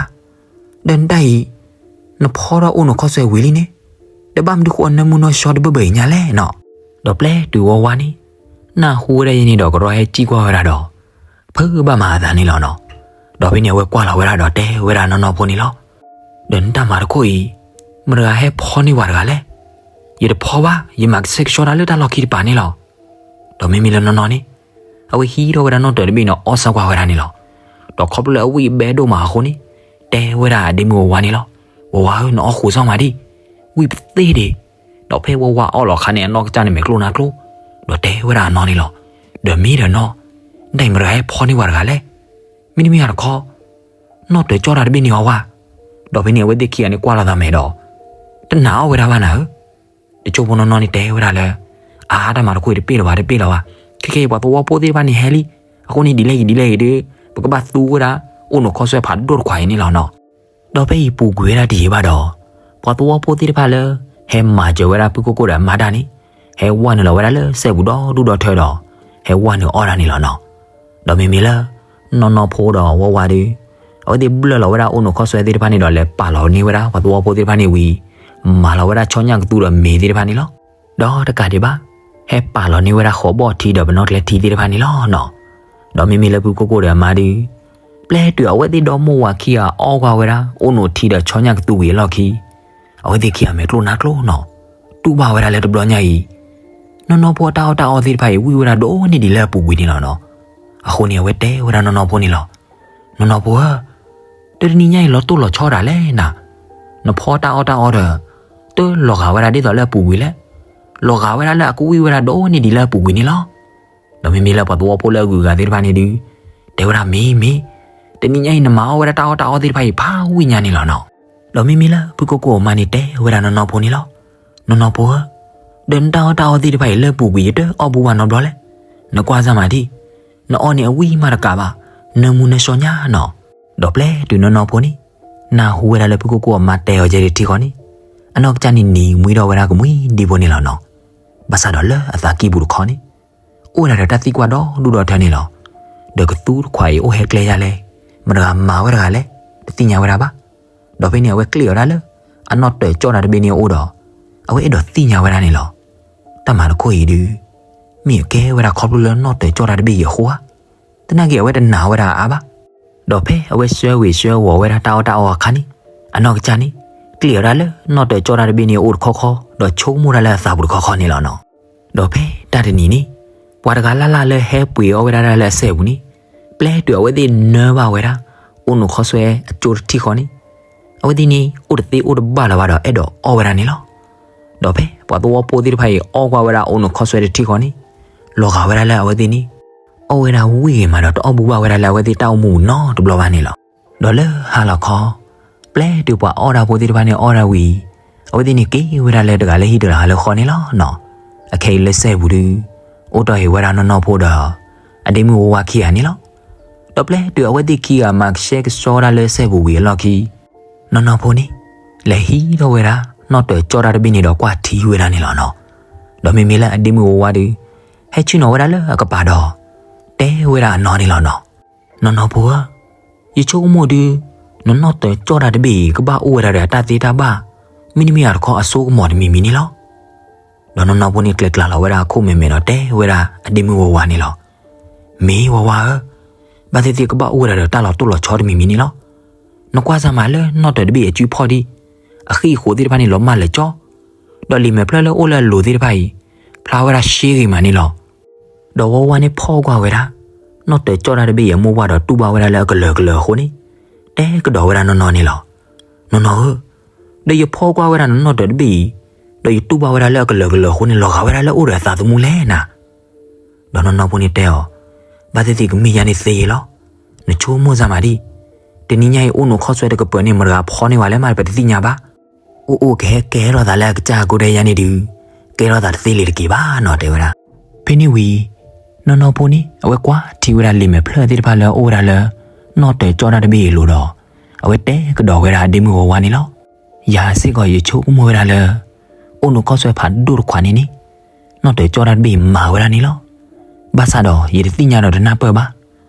ဒီးနတၢ်အံၤ, နဖီထီၣ်အိၣ်နုာ်ခီဆွဲဝံၤလံန့ၣ်, ဒီးဘၣ်မနုၤဃိအနၢမူနီၢ်ဆှီတဘၢဘၢအံၤညါလဲၣ်နီၤ. ဒီးပျဲတုၤဝဲဝါန့ၣ် နၢ်ဟူဝဲဒၣ်ယဲန့ၣ်ဒီးကရီဟဲစံၣ်ကွၢ်ဝဲဒၣ်ဒီး ဖုးဘၣ်မၤအသးန့ၣ်လီၤနီၤ. ဒီးဖဲန့ၣ်အဝဲကွၢ်လီၤဝဲဒၣ်ဒီးတဲဝဲဒၣ်နီၢ်နီၢ်ဖိန့ၣ်လီၤ. ဒီးနတၢ်မၤတခိၣ်အံၤ, မတၤတဂၤဟဲဖီန့ၢ်ဝဲတဂၤလဲၣ်. ယတဖီဘၣ်, ယမၤကဆှဲကဆှီတၢ်လၢတၢ်လီၢ်ခံတပၤန့ၣ်လီၤ. ဒီးမ့မ့ၢ်လၢနီၢ်နီၢ်န့ၣ်, အဝဲဟံးထီၣ်ဝဲဒၣ်နီၣ်တၢၤတဘ့ၣ်န့ၣ် အီၣ်ဆၢကွၢ်ဝဲဒၣ်န့ၣ်လီၤ. ဒီးခီဖျိလၢအဝံၣ်အဘဲဒိၣ်မးအဃိန့ၣ်, တဲဝဲဒၣ်အဒ့မုၣ်ဝဲဝါန့ၣ်လီၤ. ဝဲဝါဧၢ, နအီၣ်ဃုာ်စီမးဒံး, ဝံၣ်ပသ့ၣ်ဒံး. ဒီးဖဲဝဲဝါအီၣ်လီၤအခါန့ၣ် အနီၢ်ကစၢ်န့ၣ်မဲာ်ကျိၣ်နါကျိ, ဒီးတဲဝဲဒၣ်အနီၢ်န့ၣ်လီၤ. ဒီးမ့ၢ်ဒီးနီၢ်, နတၢ်အံၤမတၤတဂၤဟဲဖီန့ၢ်ဝဲတဂၤလဲၣ်. မ့တမ့ၢ်တခီ, နီၣ်တၢၤကၠီတၢ်တဘ့ၣ်န့ၣ်အီၤဝဲ. ဒီးဖဲန့ၣ်အဝဲသ့ၣ်ခံဂၤန့ၣ်ကွၢ်လီၤသးမဲာ်ဒီး, တနာ်အီၣ်ဝဲဒၣ်ဘၣ်နၤဧၢ. တကၠိဖိနီၢ်နီၢ်န့ၣ်တဲဝဲဒၣ်လၢ, အါ တၢ်မၤတခိၣ်အံၤတပ့ၢ်လီၤဘၣ် တပ့ၢ်လီၤဘၣ်. ခဲခဲအံၤပှၤသဝီဖိသ့ၣ်တဖၣ်န့ၣ်ဟဲလံ. အဃိန့ၣ်ဒ်လဲၣ်ဂ့ၤဒ်လဲၣ်ဂ့ၤဒီး, ပကဘၣ်သူဝဲဒၣ်, အိၣ်နုာ်ခီဆွဲဖးဒိၣ်တခွးအံၤန့ၣ်လီၤနီၤ. ဒီးဖဲအံၤပူၤကွံာ်ဝဲဒၣ်တယံာ်ဘၣ်ဒီး, ပှၤသဝီဖိသ့ၣ်တဖၣ်လၢ, ဟဲမၤစၢၤဝဲဒၣ်ဖုကိကိၣ်ဒီးအမါတၢ်န့ၣ်, ဟဲဝဲနုာ်လီၤဝဲဒၣ်လၢစဲဘူးဒီဒူၣ်ဒီထၢဒီး, ဟဲဝဲနုာ်အီၣ်တၢ်န့ၣ်လီၤနီၤ. ဒီးမ့မ့ၢ်လၢ, နီၢ်နီၢ်ဖိဒီးဝဲဝါဒီး, အဝဲသ့ၣ်ဘျၢၣ်လီၤဝဲဒၣ်အိၣ်နုာ်ခီဆွဲသ့ၣ်တဖၣ်န့ၣ်ဒီးလဲၤပာ်လီၤန့ၢ်ဝဲဒၣ် ပှၤသဝီဖိသ့ၣ်တဖၣ်န့ၣ်ဝံၤ, မၤလီၤဝဲဒၣ်ဆီညၣ်ကသူဒီးမ့ၤသ့ၣ်တဖၣ်န့ၣ်လီၤ. ဒီးတကးဒံးဘၣ်, ဟဲပာ်လီၤန့ၢ်ဝဲဒၣ်ဃိးဘီၣ်ထံဒီးပနီၣ်ကျဲထံသ့ၣ်တဖၣ်န့ၣ်လီၤနီၤ. ဒီးမ့မ့ၢ်လၢဖုကိကိၣ်ဒီးအမါဒီး, ပျဲတုၤအဝဲသ့ၣ်ဒီမိၢ်ဝၤခံဂၤအီၣ်ကွၢ်ဝဲဒၣ်အိၣ်နုာ်ထံဒီးဆီညၣ်ကသူဝံၤအလီၢ်ခံ အဝဲသ့ၣ်ခံဂၤမဲာ်ကျိၣ်နါကျိနီၤ. တူၢ်ဘၣ်ဝဲဒၣ်လၢတဘျီညါအံၤ, နီၢ်နီၢ်ဖိအတၢ်အီၣ်တၢ်အီသ့ၣ်တဖၣ်အံၤဝံၣ်ဝဲဒၣ်ဒိၣ်န့ၢ်ဒံးလၢအပူၤကွံာ်န့ၣ်လီၤနီၤ. အဃိန့ၣ်အဝဲတဲဝဲဒၣ်နီၢ်နီၢ်ဖိန့ၣ်လီၤ. နီၢ်နီၢ်ဖိဧၢ, တနံၤညါအံၤလီၤတိၢ်လီၤဆီဒၣ်လဲၣ်နၤ, နဖီတၢ်အီၣ်တၢ်အီဒီး, တလီၤဂာ်ဝဲဒၣ်ဒ်သိးလၢအပူၤကွံာ်လဲၣ်. လီၤဂာ်ဝဲဒၣ်လၢအကဝံၣ်ဝဲဒၣ်ဒိၣ်န့ၢ်ဒံးလၢအပူၤကွံာ်န့ၣ်လီၤ. ဒီးမ့မ့ၢ်လၢပှၤသဝီဖိလၢအဂုၤအဂၤသ့ၣ်တဖၣ်န့ၣ်ဒုး, တဲဝဲဒၣ်မ့ၢ်မ့ၢ်, တနံၤညါအံၤနမၤအီၣ်ဝဲဒၣ်တၢ်အီၣ်တၢ်အီသ့ၣ်တဖၣ်အံၤဖးဝံၣ်ညါန့ၣ်လီၤနီၤ. ဒီးမ့မ့ၢ်လၢဖုကိကိၣ်အမါန့ၣ်တဲဝဲဒၣ်နီၢ်နီၢ်ဖိန့ၣ်လီၤ. နီၢ်နီၢ်ဖိဧၢ, ဒီးနတၢ်အီၣ်တၢ်အီသ့ၣ်တဖၣ်အံၤလၢပူၤကွံာ်ယတအီၣ်ဘူးဘၣ်နီတဘျီလဲၣ်. နကွၢ်စၢ်မးဒံး, နအီၣ်န့ၣ်အဝံၣ်မးတကးဘၣ်, နၢမူနၢဆှီညါနီၤ. ဒီးပျဲတုၤနီၢ်နီၢ်ဖိန့ၣ်, နၢ်ဟူဝဲဒၣ်လၢဖုကိကိၣ်အမါတဲအီၤကဲဒၣ်ထံဃီန့ၣ်, အနီၢ်ကစၢ်န့ၣ်နံၤမှံဒီးဝဲဒၣ်ကမှံဒံဖိန့ၣ်လီၤနီၤ. ဘၣ်ဆၣ်ဒီးလၢအသးကံၢ်ပူၤတခီန့ၣ်, အိၣ်ဝဲဒၣ်ဒီးတၢ်သံကွၢ်ဒီဒူၣ်ဒီထၢန့ၣ်လီၤ. ဒီးကသူတခွးအံၤအိၣ်ဟဲကျဲယါလဲၣ်, မတၤတဂၤမၤဝဲတဂၤလဲၣ်, တသ့ၣ်ညါဝဲဒၣ်ဘၣ်. ဒီးဖဲန့ၣ်အဝဲကျ့ၣ်အီၤဒၣ်လၢ, အနီၣ်တၢၤကၠီတၢ်တဘ့ၣ်န့ၣ်အအိၣ်ဒီး, အဝဲအဲၣ်ဒိးသ့ၣ်ညါဝဲဒၣ်န့ၣ်လီၤ. တၢ်မၤတခိၣ်အံၤဒုး, မ့ၢ်အကဲဝဲဒၣ်ခီဖျိလၢနီၣ်တၢၤကၠီတၢ်တဘ့ၣ်အံၤအဃိဧါ. သနာ်က့အဝဲတနာ်ဝဲဒၣ်အါဘၣ်. ဒီးဖဲအဝဲဆှၢဝံၤဆှၢဝီၤဝဲဒၣ်တၢ်အီၣ်တၢ်အီအခါန့ၣ်, အနီၢ်ကစၢ်န့ၣ်, ကျ့ၣ်အီၤဒၣ်လၢနီၣ်တၢၤကၠီတၢ်တဘ့ၣ်န့ၣ်အအိၣ်တခီခီ, ဒီးဆိကမိၣ်ဒၣ်လၢအသးပူၤတခီခီန့ၣ်လီၤနီၤ. ဒီးဖဲတၢ်တနံၤန့ၣ်, ပှၤတဂၤလၢ်လၢ်လၢဟဲပှ့ၤအီၣ်ဝဲဒၣ်တၢ်လၢအစဲဘူးန့ၣ်, ပျဲတုၤအဝဲသ့ၣ်နၢဘၣ်ဝဲဒၣ်, အိၣ်နုာ်ခီဆွဲအကၠိတထံၣ်ဃီန့ၣ်, အဝဲသ့ၣ်န့ၣ်အိၣ်တသ့အိၣ်တဘၣ်လၢၤဘၣ်ဒီးအဲၣ်ဒိးအီၣ်ဝဲဒၣ်န့ၣ်လီၤ. ဒီးဖဲပှၤသဝီဖိသ့ၣ်တဖၣ်အံၤအီၣ်ကွၢ်ဝဲဒၣ်အိၣ်နုာ်ခီဆွဲတထံၣ်ဃီန့ၣ်, လီၤဂာ်ဝဲဒၣ်လၢအဝဲသ့ၣ်န့ၣ်, အီၣ်ဝဲဒၣ်ဝံၣ်ဂ့ၤမးဒီးတအီၣ်ဘူးဘၣ်ဝဲဒၣ်လၢအဝဲသ့ၣ်တၢ်အိၣ်မူနီတဘျီဘၣ်န့ၣ်လီၤ. ဒီးလၢဟါလီၤခီ, ပျဲတုၤပှၤအီၣ်တၢ်ဖိသ့ၣ်တဖၣ်န့ၣ်အီၣ်ဒၣ်ဝံၤ, အဝဲသ့ၣ်န့ၣ်က့ၤဝဲဒၣ်လၢတဂၤလၢဟံၣ်တဂၤလၢဃီန့ၣ်လီၤနီၤ. အခဲအံၤလၢစဲဘူးဒုး, အိၣ်တီၢ်ဟ့ၣ်ဝဲဒၣ်နီၢ်နီၢ်ဖိဒီး, အဒ့မုၣ်ဝဲဝါခံဂၤန့ၣ်လီၤ. ဒီးပျဲတုၤအဝဲသ့ၣ်ခံဂၤမၤကဆှဲကဆှီဒၣ်လၢစဲဘူးဝံၤအလီၢ်ခံ နီၢ်နီၢ်ဖိန့ၣ်, လဲၤဟံးထီၣ်ဝဲဒၣ်, နီၣ်တၢၤကၠီတၢ်တဘ့ၣ်န့ၣ်ဒီးကွၢ်ထံဝဲဒၣ်န့ၣ်လီၤနီၤ. ဒီးမ့မ့ၢ်လၢအဒ့မုၣ်ဝဲဝါဒီး, ဟဲဆ့ၣ်နီၤဝဲဒၣ်လၢအကပၤဒီး, တဲဝဲဒၣ်အနီၢ်န့ၣ်လီၤနီၤ. နီၢ်နီၢ်ဖိဧၢ, ယဆိကမိၣ်ဒုး, နနီၣ်တၢၤကၠီတၢ်တဘ့ၣ်အံၤကဘၣ်အိၣ်ဝဲဒၣ်ဒီးအတၢ်သ့တၢ်ဘၣ်, မ့တမ့ၢ်အတခီအစိကမီၤတမံၤမံၤန့ၣ်လီၤ. ဒီးနီၢ်နီၢ်ဖိန့ၣ်ကျဲၤကျါလီၤဝဲဒၣ်အခိၣ်မဲာ်မဲာ်ဒီးတဲဝဲဒၣ်အဒ့မုၣ်ဝဲဝါန့ၣ်လီၤ. မ့ၢ်ဝဲဝါဧၢ, ဘၣ်သ့ၣ်သ့ၣ်ကဘၣ်အိၣ်ဝဲဒၣ်ဒီးတၢ်လီၤတိၢ်လီၤဆီတမံၤမံၤန့ၣ်လီၤ. နကွၢ်စၢ်မးလၢနီၣ်တၢၤတဘ့ၣ်အစုဖီၣ်ဒံး, အဃံအဃိးသ့ၣ်တဖၣ်န့ၣ်လီၤမၢ်လၢာ်ကၠီ, ဒီးလံာ်မဲာ်ဖျၢၣ်လၢအိၣ်လၢအလိၤသ့ၣ်တဖၣ်အံၤ, ဖျါဝဲဒၣ်ရှဲဂ့ၤမးန့ၣ်လီၤ. ဒီးဝဲဝါန့ၣ်ဖီၣ်ကွၢ်ဝဲဒၣ်, နီၣ်တၢၤကၠီတၢ်တဘ့ၣ်အံၤအမိၢ်ပှၢ်ဒီးတူၢ်ဘၣ်ဝဲဒၣ်လၢအကလၢၤကလၢၤအဃိန့ၣ်, တဲကဒီးဝဲဒၣ်နီၢ်နီၢ်န့ၣ်လီၤ. နီၢ်နီၢ်ဧၢ, ပ ဒီးယဖီကွၢ်ဝဲဒၣ်နနီၣ်တၢၤတဘ့ၣ်အံၤ, ဒီးယတူၢ်ဘၣ်ဝဲဒၣ်လၢအကလၢာ်ကလၢာ်အဃိန့ၣ် လီၤဂာ်ဝဲဒၣ်လၢအိၣ်ဒီးအသးသမူလဲၣ်နၤ. ဒီးနီၢ်နီၢ်ဖိန့ၣ်တဲအီၤ, ဘၣ်သ့ၣ်သ့ၣ်ကမ့ၢ်ယါန့ၣ်သ့လီၤ. နဆိကမိၣ်စၢ်မးဒံး, တနံၤညါအံၤအိၣ်နုာ်ခီၣ်ဆွဲတကပၤန့ၣ် မတၤတဂၤဖီန့ၢ်ဝဲလဲၣ်မး ပတသ့ၣ်ညါဘၣ်. အိၣ်အိၣ်ကဟဲကဲထီၣ်သးလၢအကစၢ်ကိးတဲယါန့ၣ်ဒုး, ကဲထီၣ်သးတသ့လၢၤတက့ၢ်ဘၣ်နီၤ တဲဝဲဒၣ်. ဖဲန့ၣ်ဝံၤ နီၢ်နီၢ်ဖိန့ၣ် အဝဲကွၢ်ထံဝဲဒၣ်လံာ်မဲာ်ဖျၢၣ်သ့ၣ်တဖၣ်လၢအအိၣ်ဝဲဒၣ်လၢ နီၣ်တၢၤကၠီတၢ်တဘ့ၣ်အံၤအလိၤဒီး အဝဲတဲကဒီးဝဲဒၣ်အဒ့မုၣ်ဝါဝါန့ၣ်လီၤ. ယၤစ့ၢ်ကီးယဆိကမိၣ်ဝဲဒၣ်လၢ အိၣ်နုာ်ခီၣ်ဆွဲဖးဒိၣ်တခွးန့ၣ်န့ၣ် နီၣ်တၢၤကၠီတၢ်တဘ့ၣ်အံၤမၤဝဲဒၣ်န့ၣ်လီၤ. ဘၣ်ဆၣ်ဒီးယတသ့ၣ်ညါဒီးတနၢ်ပၢၢ်ဘၣ်.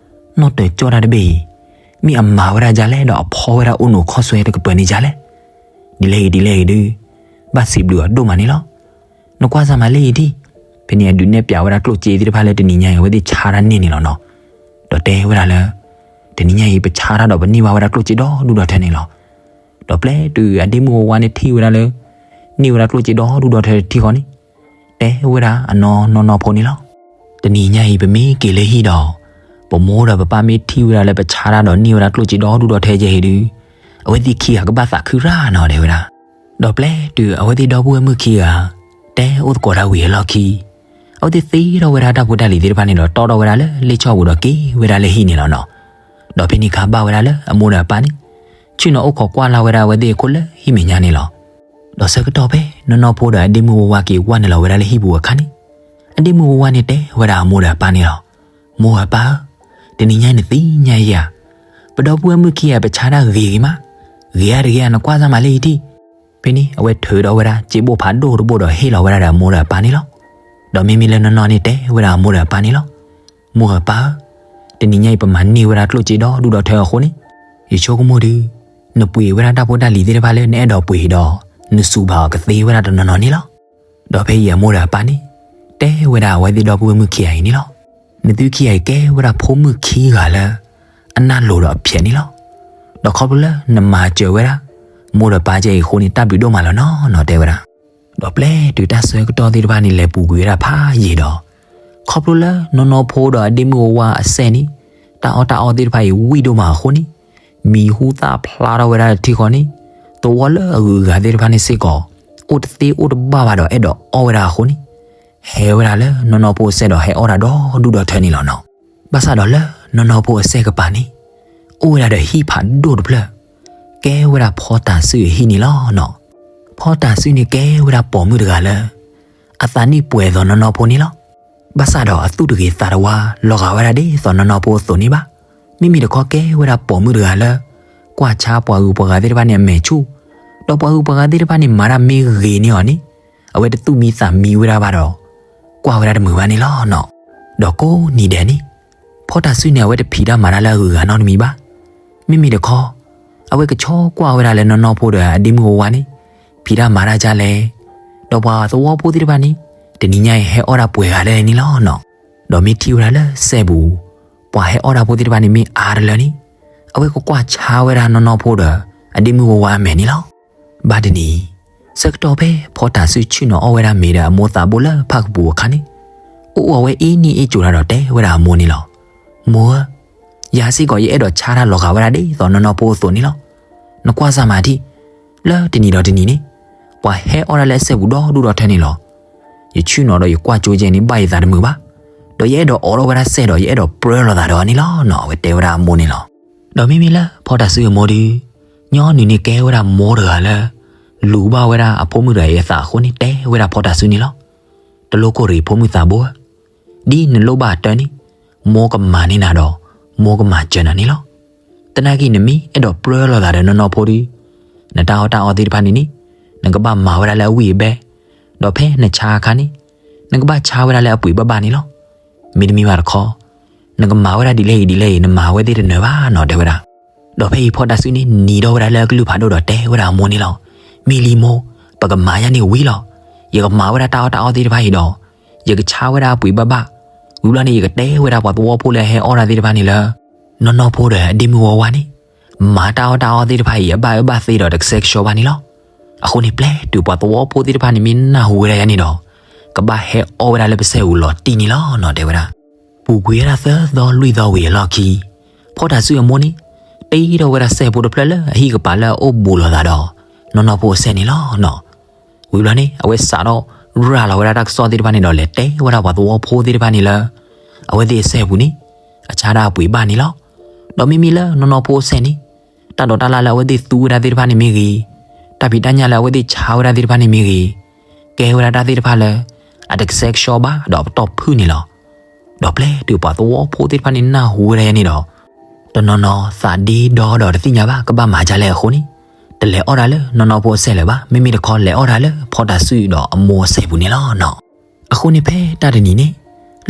နီၣ်တၢၤကၠီတၢ်တဘ့ၣ်အံၤ မ့ၢ်အမၤဝဲဒၣ်ဒ်လဲၣ်ဒီးအဖီဝဲဒၣ်အိၣ်နုာ်ခီၣ်ဆွဲတကပၤန့ၣ်ဒ်လဲၣ်. ဒ်လဲၣ်ဂ့ၤဒ်လဲၣ်ဂ့ၤဒုး ဘၣ်စံးဘျုးအီၤဒိၣ်မးန့ၣ်လီၤ. နကွၢ်စၢ်မးလၢအံၤဒံး, ဖဲန့ၣ်အဒုးနဲၣ်ပၠးဝဲဒၣ်ကျိၣ်စ့သ့ၣ်တဖၣ်လၢတနံၤညါအံၤ အဝဲသ့ၣ်ဆါတၢ်န့ၢ်န့ၣ်လီၤနီၤ. ဒီးတဲဝဲဒၣ်လၢ တနံၤညါအံၤ ပဆါတၢ်ဒီးပန့ၢ်ဘၣ်ဝဲဒၣ်ကျိၣ်စ့ဒီဒူၣ်ဒီထၢန့ၣ်လီၤ. ဒီးပျဲတုၤအဒ့မုၣ်ဝါဝါန့ၣ်ထံၣ်ဝဲဒၣ်လၢ န့ၢ်ဝဲဒၣ်ကျိၣ်စ့ဒီဒူၣ်ဒီထၢတထံဃီန့ၣ် တဲဝဲဒၣ်အနီၢ်နီၢ်နီၢ်ဖိန့ၣ်လီၤ. တနံၤညါအံၤ ပမ့ၢ်က့ၤလၢဟံၣ်ဒီး ပမိၢ်ဒီးပပၢ်မ့ၢ်ထံၣ်ဝဲဒၣ်လၢပဆါတၢ်ဒီးန့ၢ်ဝဲဒၣ်ကျိၣ်စ့ဒီဒူၣ်ဒီထၢယဲအံၤဒုး အဝဲသ့ၣ်ခံဂၤကဘၣ်သးခုရၣ်နီၤ တဲဝဲဒၣ်. ဒီးပျဲတုၤအဝဲသ့ၣ်ဒီပုၢ်ဝဲၢ်မုၣ်ခံဂၤ တဲအိၣ်သကိးတၢ်ဝံၤအလီၢ်ခံ အဝဲသ့ၣ်သ့ထီၣ်ဝဲဒၣ်တၢ်ဖိတၢ်လံၤသ့ၣ်တဖၣ်န့ၣ်ဒီး တီထီၣ်ဝဲဒၣ်လၢလ့ၣ်ဆီၣ်ပူၤဒီးက့ၤဝဲဒၣ်လၢဟံၣ်န့ၣ်လီၤနီၤ. ဒီးဖဲန့ၣ်အခါဘၣ်ဝဲဒၣ်လၢအမိၢ်ဒီးအပၢ်န့ၣ် ဆ့ၣ်နီၤအိၣ်ခိးကွၢ်လၢ်ဝဲဒၣ်အဝဲသ့ၣ်အခိၣ်လၢဟံၣ်မဲာ်ညါန့ၣ်လီၤ. ဒီးဆၢကတီၢ်ဖဲနီၢ်နီၢ်ဖိဒီးအဒ့မုၣ်ဝါဝါက့ၤဝဲနုာ်လီၤဝဲဒၣ်လၢဟံၣ်ပူၤအခါန့ၣ် အဒ့မုၣ်ဝါဝါန့ၣ်တဲဝဲဒၣ်အမိၢ်ဒီးအပၢ်န့ၣ်လီၤ. မိၢ်ဧၢပၢ်ဧၢ, တနံၤညါအံၤနသ့ၣ်ညါယၤဧါ, ပဒီပုၢ်ဝဲၢ်မုၣ်ခံဂၤပဆါတၢ်ဂ့ၤဂ့ၤမး, ဂ့ၤဧါတဂ့ၤဧါ နကွၢ်စၢ်မးလၢအံၤဒံး. ဖဲန့ၣ် အဝဲထုးဒီးဝဲဒၣ်စ့ဘိၣ်ဖးဒိၣ်တဘိၣ်ဒီးဟ့ၣ်လီၤဝဲဒၣ်ဒီးအမိၢ်ဒီးအပၢ်န့ၣ်လီၤ. ဒီးမ့မ့ၢ်လၢနီၢ်နီၢ်န့ၣ်တဲဝဲဒၣ်အမိၢ်ဒီးအပၢ်န့ၣ်လီၤ. မိၢ်ဧၢပၢ်ဧၢ, တနံၤညါအံၤပမၤန့ၢ်ဝဲဒၣ်ကျိၣ်စ့ဒီဒူၣ်ဒီထၢအဃိန့ၣ်, ယဆိကမိၣ်ဒုး နပှ့ၤဝဲဒၣ်တၢ်ဖိတၢ်လံၤသ့ၣ်တဖၣ်လၢနအဲၣ်ဒိးပှ့ၤဒီး နစူးဘၣ်အီၤကသ့ဝဲဒၣ်တနီၤနီၤန့ၣ်လီၤ. ဒီးဖဲအံၤအမိၢ်ဒီးအပၢ်န့ၣ် တဲဝဲဒၣ်အဝဲသ့ၣ်ဒီပုၢ်ဝဲၢ်မုၣ်ခံဂၤအံၤန့ၣ်လီၤ. နသုခံဂၤအံၤကဲဝဲဒၣ်ဖိမုၣ်ခံဂၤလၢ အနၢ်လိၤဒီးအဖျဲးန့ၣ်လီၤ. ဒီးခီဖျိလၢနမၤစၢၤဝဲဒၣ် မိၢ်ဒီးပၢ်ကဲအံၤအဃိန့ၣ် တၢ်ဘျုးဒိၣ်မးလီၤနီၤနီၤ တဲဝဲဒၣ်. ဒီးပျဲတုၤတၢ်ဆၢကတီၢ်သ့ၣ်တဖၣ်န့ၣ် လဲၤပူၤကွံာ်ဝဲဒၣ်ဖးယံာ်ဒီး ခီဖျိလၢနီၢ်နီၢ်ဖိဒီးအဒ့မုၣ်ဝါဝါအစဲန့ၣ် တၢ်အီၣ်တၢ်အီသ့ၣ်တဖၣ်အံၤဝံၣ်ဒိၣ်မးအဃိန့ၣ်, မံၤဟူသၣ်ဖျါထီၣ်ဝဲဒၣ်တထံဃီန့ၣ်, သဝီလၢအဂုၤအဂၤသ့ၣ်တဖၣ်န့ၣ်စ့ၢ်ကီး အိၣ်တသ့အိၣ်တဘၣ်ဘၣ်ဒီးအဲၣ်ဒိးအီၣ်ဝဲဒၣ်အဃိန့ၣ်, ဟဲဝဲဒၣ်လၢနီၢ်နီၢ်ဖိအစဲဒီးဟဲအီၣ်တၢ်ဒီဒူၣ်ဒီထၢန့ၣ်လီၤနီၤ. ဘၣ်ဆၣ်ဒီးလၢနီၢ်နီၢ်ဖိအစဲကပၤန့ၣ် အိၣ်ဝဲဒၣ်ဒီးဟံၣ်ဖးဒိၣ်တဖျၢၣ်, ကဲဝဲဒၣ်ဖီတၤစုအဟံၣ်န့ၣ်လီၤနီၤ. ဖီတၤစုန့ၣ်ကဲဝဲဒၣ်ပိာ်မုၣ်တဂၤလၢ အသးနံၣ်ပှဲၤသိးနီၢ်နီၢ်ဖိန့ၣ်လီၤ. ဘၣ်ဆၣ်ဒီးအသူၣ်တဂ့ၤသးတဝါ လီၤဂာ်ဝဲဒၣ်ဒ်သိးနီၢ်နီၢ်ဖိအသိးန့ၣ်ဘၣ်. မ့မ့ၢ်တခီကဲဝဲဒၣ်ပိာ်မုၣ်တဂၤလၢ ကွၢ်ဆါပှၤဂုၤပှၤဂၤသ့ၣ်တဖၣ်န့ၣ်အမဲာ်ဆူၣ်, ဒီးပှၤဂုၤပှၤဂၤသ့ၣ်တဖၣ်န့ၣ် မၤတၢ်မ့ၢ်ဂ့ၤန့ၢ်အီၤန့ၣ် အဝဲတသူၣ်မံသးမံဝဲဒၣ်ဘၣ်ဒီး ကွၢ်ဝဲဒၣ်တမုာ်ဘၣ်န့ၣ်လီၤနီၤ. ဒီးကိးနံၤဒဲးန့ၣ် ဖီတၤစုန့ၣ် အဝဲတဖံးတၢ်မၤတၢ်လၢအဂုၤအဂၤနီတမံၤဘၣ်. မ့မ့ၢ်တခီ အဝဲကဆီကွၢ်ဝဲဒၣ်လၢနီၢ်နီၢ်ဖိဒီးအဒ့မုၣ်ဝါဝါန့ၣ် ဖံးတၢ်မၤတၢ်ဒ်လဲၣ်, ဒီးပှၤသဝီဖိသ့ၣ်တဖၣ်န့ၣ် တနံၤညါအံၤဟဲအီၣ်တၢ်ပှဲၤဂၤလဲၣ်န့ၣ်လီၤနီၤ. ဒီးမ့ၢ်ထံၣ်ဝဲဒၣ်လၢစဲပူၤ ပှၤဟဲအီၣ်တၢ်ဖိသ့ၣ်တဖၣ်န့ၣ်မ့ၢ်အါတလၢန့ၣ် အဝဲကကွၢ်ဆါဝဲဒၣ်နီၢ်နီၢ်ဖိဒီးအဒ့မုၣ်ဝါဝါအမဲာ်န့ၣ်လီၤ. ဘၣ်တနံၤ ဆၢကတီၢ်ဖဲဖီတၤစုဆ့ၣ်နီၤအီၣ်ဝဲဒၣ်မ့ၤဒီးအမိၢ်သးဘိလၢဖၣ်ကပူၤအခါန့ၣ်, အိၣ်အီၤဝဲအ့န့ၢ်အ့ကၠိၤတၢ်ဒီးတဲဝဲဒၣ်အမိၢ်န့ၣ်လီၤ. မိၢ်ဧၢ, ယၤစ့ၢ်ကီးယအဲၣ်ဒိးဆါတၢ်လီၤဂာ်ဝဲဒၣ်ဒ်သိးနီၢ်နီၢ်ဖိအသိးန့ၣ်လီၤ. နကွၢ်စၢ်မၤထံၣ်, လၢတနံၤဒီးတနံၤန့ၣ် ပှၤဟဲအီၣ်တၢ်လၢအစဲပူၤဒီဒူၣ်ဒီထၢန့ၣ်လီၤ. ယဆ့ၣ်နီၤဒီးယကွၢ်ကၠိကဲန့ၣ် ဘၣ်ယသးတမုာ်ဘၣ်. ဒီးယအဲၣ်ဒိးအိးထီၣ်ဝဲဒၣ်စဲဒီး ယအဲၣ်ဒိးပြၢလိာ်သးဒီးအီၤန့ၣ်လီၤနီၤ အဝဲတဲဝဲဒၣ်အမိၢ်န့ၣ်လီၤ. ဒီးမ့မ့ၢ်လၢဖီတၤစုအမိၢ်ဒုး ညီနုၢ်န့ၣ်ကဲဝဲဒၣ်မိၢ်တဂၤလၢ လူၤဘၣ်ဝဲဒၣ်အဖိမုၣ်တဂၤအံၤအသးအဃိန့ၣ် တဲဝဲဒၣ်ဖီတၤစုန့ၣ်လီၤ. တလိၣ်ကိၢ်ရ့ၣ်ဖိမုၣ်သးဘိဧၢ, ဒ်နလိၣ်ဘၣ်အတၢ်န့ၣ် မိၢ်ကမၤန့ၢ်နၤဒီး မိၢ်ကမၤစၢၤနၤန့ၣ်လီၤ. သနာ်က့နမ့ၢ်အဲၣ်ဒိးပြၢလိာ်သးဒီးနီၢ်နီၢ်ဖိဒုး နတၢ်အီၣ်တၢ်အီသ့ၣ်တဖၣ်န့ၣ်န့ၣ် နကဘၣ်မၤဝဲဒၣ်လၢအဝံၣ်အဘဲ, ဒီးဖဲနဆါအခါန့ၣ် နကဘၣ်ဆါဝဲဒၣ်လၢအပှ့ၤဘၣ်ဘၣ်န့ၣ်လီၤ. မ့တမ့ၢ်ဘၣ်တခီ နကမၤဝဲဒၣ်ဒ်လဲၣ်ဂ့ၤဒ်လဲၣ်ဂ့ၤ နမၤဝဲသ့ၣ်တနၢၤဘၣ်နီၤ တဲဝဲဒၣ်. ဒီးဖဲအံၤဖီတၤစုန့ၣ်နံၤထီၣ်ဝဲဒၣ်လၢအကလုၢ်ဖးဒိၣ်ဒီးတဲဝဲဒၣ်အမိၢ်န့ၣ်လီၤ. မ့ၢ်လံမိၢ်, ပကမၤယါန့ၣ်ဝံၤလီၤ. ယကမၤဝဲဒၣ်တၢ်အီၣ်တၢ်အီသ့ၣ်တဖၣ်အံၤဒီး ယကဆါဝဲဒၣ်အပှ့ၤဘၣ်ဘၣ်. ဝံၤဘျီန့ၣ် ယကတဲဝဲဒၣ်ပှၤသဝီဖိလၢအဟဲအီၣ်တၢ်သ့ၣ်တဖၣ်န့ၣ်လၢ နီၢ်နီၢ်ဖိဒီးအဒ့မုၣ်ဝါဝါန့ၣ် မၤတၢ်အီၣ်တၢ်အီသ့ၣ်တဖၣ်အံၤ အဘၣ်အၢဘၣ်သီဒီးတကဆှဲကဆှီဘၣ်န့ၣ်လီၤ. အဃိန့ၣ် ပျဲတုၤပှၤသဝီဖိသ့ၣ်တဖၣ်န့ၣ်မ့ၢ်နၢ်ဟူဝဲဒၣ်ယါန့ၣ်ဒီး ကဘၣ်ဟဲအီၣ်ဝဲဒၣ်လၢပစဲပူၤလီၤတံၢ်န့ၣ်လီၤနီၤ တဲဝဲဒၣ်. ပူၤကွံာ်ဝဲဒၣ်သၢသီလွံၢ်သီဝံၤအလီၢ်ခံ ဖီတၤစုအမိၢ်န့ၣ် တ့ထီၣ်ဝဲဒၣ်စဲဖိတဖျၢၣ်လၢအဟံၣ်ကပၤလၢအအိၣ်ဘူးလိာ်သးဒီး နီၢ်နီၢ်ဖိအစဲးန့ၣ်လီၤနီၤ. ဝံၤဘျီန့ၣ် အဝဲစးထီၣ်ရၤလီၤဝဲဒၣ်တၢ်ကစီၣ်သ့ၣ်တဖၣ်န့ၣ်ဒီး လဲၤတဲဝဲဒၣ်ပှၤသဝီဖိသ့ၣ်တဖၣ်န့ၣ်လၢ အဝဲသ့ၣ်အစဲးပူၤန့ၣ် အဆါဒၣ်အပှ့ၤဘၣ်န့ၣ်လီၤ. ဒီးမ့မ့ၢ်လၢနီၢ်နီၢ်ဖိအစဲးန့ၣ် တၢ်ဒိးတၢ်လၣ်လၢအဝဲသ့ၣ်သူဝဲဒၣ်သ့ၣ်တဖၣ်န့ၣ်မ့ၢ်ဂ့ၤ, တၢ်ဖံးတၢ်ညၣ်လၢအဝဲသ့ၣ်ဆါဝဲဒၣ်သ့ၣ်တဖၣ်န့ၣ်မ့ၢ်ဂ့ၤ, ကဲဝဲဒၣ်တၢ်သ့ၣ်တဖၣ်လၢ အတကဆှဲကဆှီဘၣ်ဒီးအပတီၢ်ဖုၣ်န့ၣ်လီၤ. ဒီးပျဲတုၤပှၤသဝီဖိသ့ၣ်တဖၣ်န့ၣ်နၢ်ဟူဝဲဒၣ်ယဲန့ၣ်ဒီး တနီၤနီၤသးဒ့ဒီဒီးတသ့ၣ်ညါဘၣ် ကဘၣ်မၤဒ်လဲၣ်အဃိန့ၣ် တလဲၤအီၣ်တၢ်လၢနီၢ်နီၢ်ဖိအစဲးလၢၤဘၣ်, မ့မ့ၢ်တခီလဲၤအီၣ်တၢ်လၢဖီတၤဆှုၣ်ဒီးအမိၢ်အစဲးပူၤန့ၣ်လီၤနီၤ. အဃိန့ၣ်ဖဲတၢ်တနံၤန့ၣ်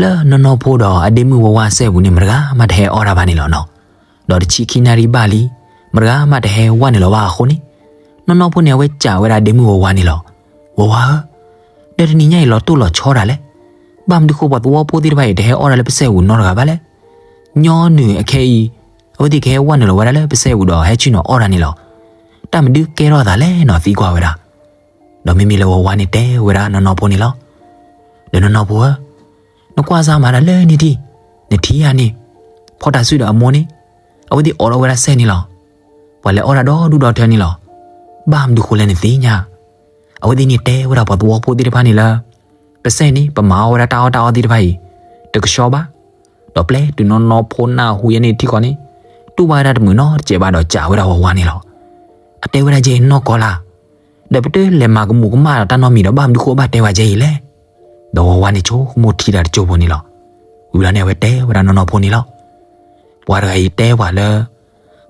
လၢနီၢ်နီၢ်ဖိဒီးအဒ့မုၣ်ဝါဝါအစဲးပူၤန့ၣ် မတဂၤမးတဟဲအီၣ်တၢ်ဘၣ်န့ၣ်လီၤနီၤ. ဒီးတဆံခံနၣ်ရံၣ်ဘၣ်လံ မတဂၤမးတဟဲဝဲနုာ်လီၤဘၣ်အဃိန့ၣ် နီၢ်နီၢ်ဖိန့ၣ် အဝဲစံးဝဲဒၣ်ဒ့မုၣ်ဝါဝါန့ၣ်လီၤ. ဝါဝါဧၢ, ဒီးတနံၤညါအံၤလီၤတိၢ်လီၤဆီတၢ်လဲၣ်. ဘၣ်မနုၤဃိပှၤသဝီဖိသ့ၣ်တဖၣ်အံၤ တဟဲအီၣ်တၢ်လၢပစဲးပူၤနီတဂၤဘၣ်လဲၣ်. ညီနုၢ်အခဲအံၤ အဝဲသ့ၣ်ကဟဲဝဲနုာ်လီၤဝဲဒၣ်လၢပစဲးပူၤဒီးဟဲဆ့ၣ်နီၤအီၣ်တၢ်န့ၣ်လီၤ. တၢ်မနုၤကဲထီၣ်အသးလဲၣ်နီၤ သံကွၢ်ဝဲဒၣ်. ဒီးမ့မ့ၢ်လၢဝါဝါန့ၣ်တဲဝဲဒၣ်နီၢ်နီၢ်ဖိန့ၣ်လီၤ. ဒီးနီၢ်နီၢ်ဖိဧၢ, နကွၢ်စၢ်မၤတၢ်လၢန့ၣ်ထံၣ်, နထံၣ်ဧါန့ၣ်, ဖီတၤဆှုၣ်ဒီးအမိၢ်န့ၣ် အဝဲသ့ၣ်အိးထီၣ်ဝဲဒၣ်စဲးန့ၣ်လီၤ. ပှၤလဲၤအီၣ်တၢ်ဒီဒူၣ်ဒီထၢန့ၣ်လီၤ. ဘၣ်မနုၤဃိလဲၣ်နသ့ၣ်ညါ. အဝဲသ့ၣ်န့ၣ်တဲဝဲဒၣ်ပှၤသဝီဖိသ့ၣ်တဖၣ်န့ၣ်လၢ ပစဲးန့ၣ် ပမၤအီၣ်ဝဲဒၣ်တၢ်အီၣ်တၢ်အီသ့ၣ်တဖၣ်အံၤ တကဆှီဘၣ်. ဒီးပျဲတုၤနီၢ်နီၢ်ဖိနၢ်ဟူယဲန့ၣ်ထံၣ်ဃီန့ၣ် တူၢ်ဘၣ်ဝဲဒၣ်တမုာ်နီတစဲးဘၣ်ဒီးစံးဝဲဒၣ်ဝါဝါန့ၣ်လီၤ. အတဲဝဲဒၣ်ယဲနီၢ်ကီၢ်လၢ် ဒီးပတလဲၤမၤကမူးကမၣ်ဒီးတၢ်နီတမံၤဒီးဘၣ်မနုၤဃိဘၣ်တဲဝဲယဲအံၤလဲၣ်. ဒီးဝါဝါန့ၣ်ဆိကမိၣ်ထံတၢ်တစိၢ်ဖိန့ၣ်လီၤ. ဝံၤလီၤန့ၣ် အဝဲတဲဝဲဒၣ်နီၢ်နီၢ်ဖိန့ၣ်လီၤ. ပှၤတဂၤအံၤတဲပှၤလၢ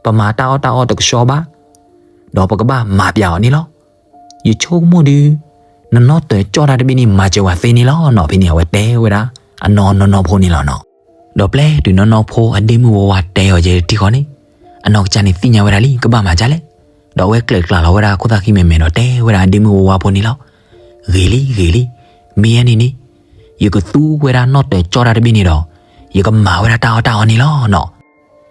ပမၤတၢ်အီၣ်တၢ်အီတကဆှီဘၣ်, ဒီးပကဘၣ်မၤပျးအီၤန့ၣ်လီၤ. ယဆိကမိၣ်ဒုး နနီၢ်တၢၤကၠီၣ်တၢ်တဘ့ၣ်န့ၣ် မၤစၢၤဝဲသ့န့ၣ်လီၤနီၤ. ဖဲန့ၣ် အဝဲတဲဝဲဒၣ် အနီၢ်နီၢ်နီၢ်ဖိန့ၣ်လီၤနီၤ. ဒီးပျဲတုၤနီၢ်နီၢ်ဖိအဒ့မုၣ်ဝါဝါတဲအီၤယဲတထံၣ်ဃီန့ၣ် အနီၢ်ကစၢ်န့ၣ်သ့ၣ်ညါဝဲဒၣ်လံ ကဘၣ်မၤဒ်လဲၣ်. ဒီးအဝဲကျဲးကျးလီၤဝဲဒၣ်ခိၣ်သၣ်ဃံမဲာ်မဲာ်ဒီးတဲဝဲဒၣ်အဒ့မုၣ်ဝါဝါဖိန့ၣ်လီၤ. ဂ့ၤလံ ဂ့ၤလံ, မ့ၢ်ယဲန့ၣ်န့ၣ် ယကသူဝဲဒၣ်နီၢ်တၢၤကၠီၣ်တၢ်တဘ့ၣ်န့ၣ်ဒီး ယကမၤဝဲဒၣ်တၢ်အီၣ်တၢ်အီန့ၣ်လီၤနီၤ.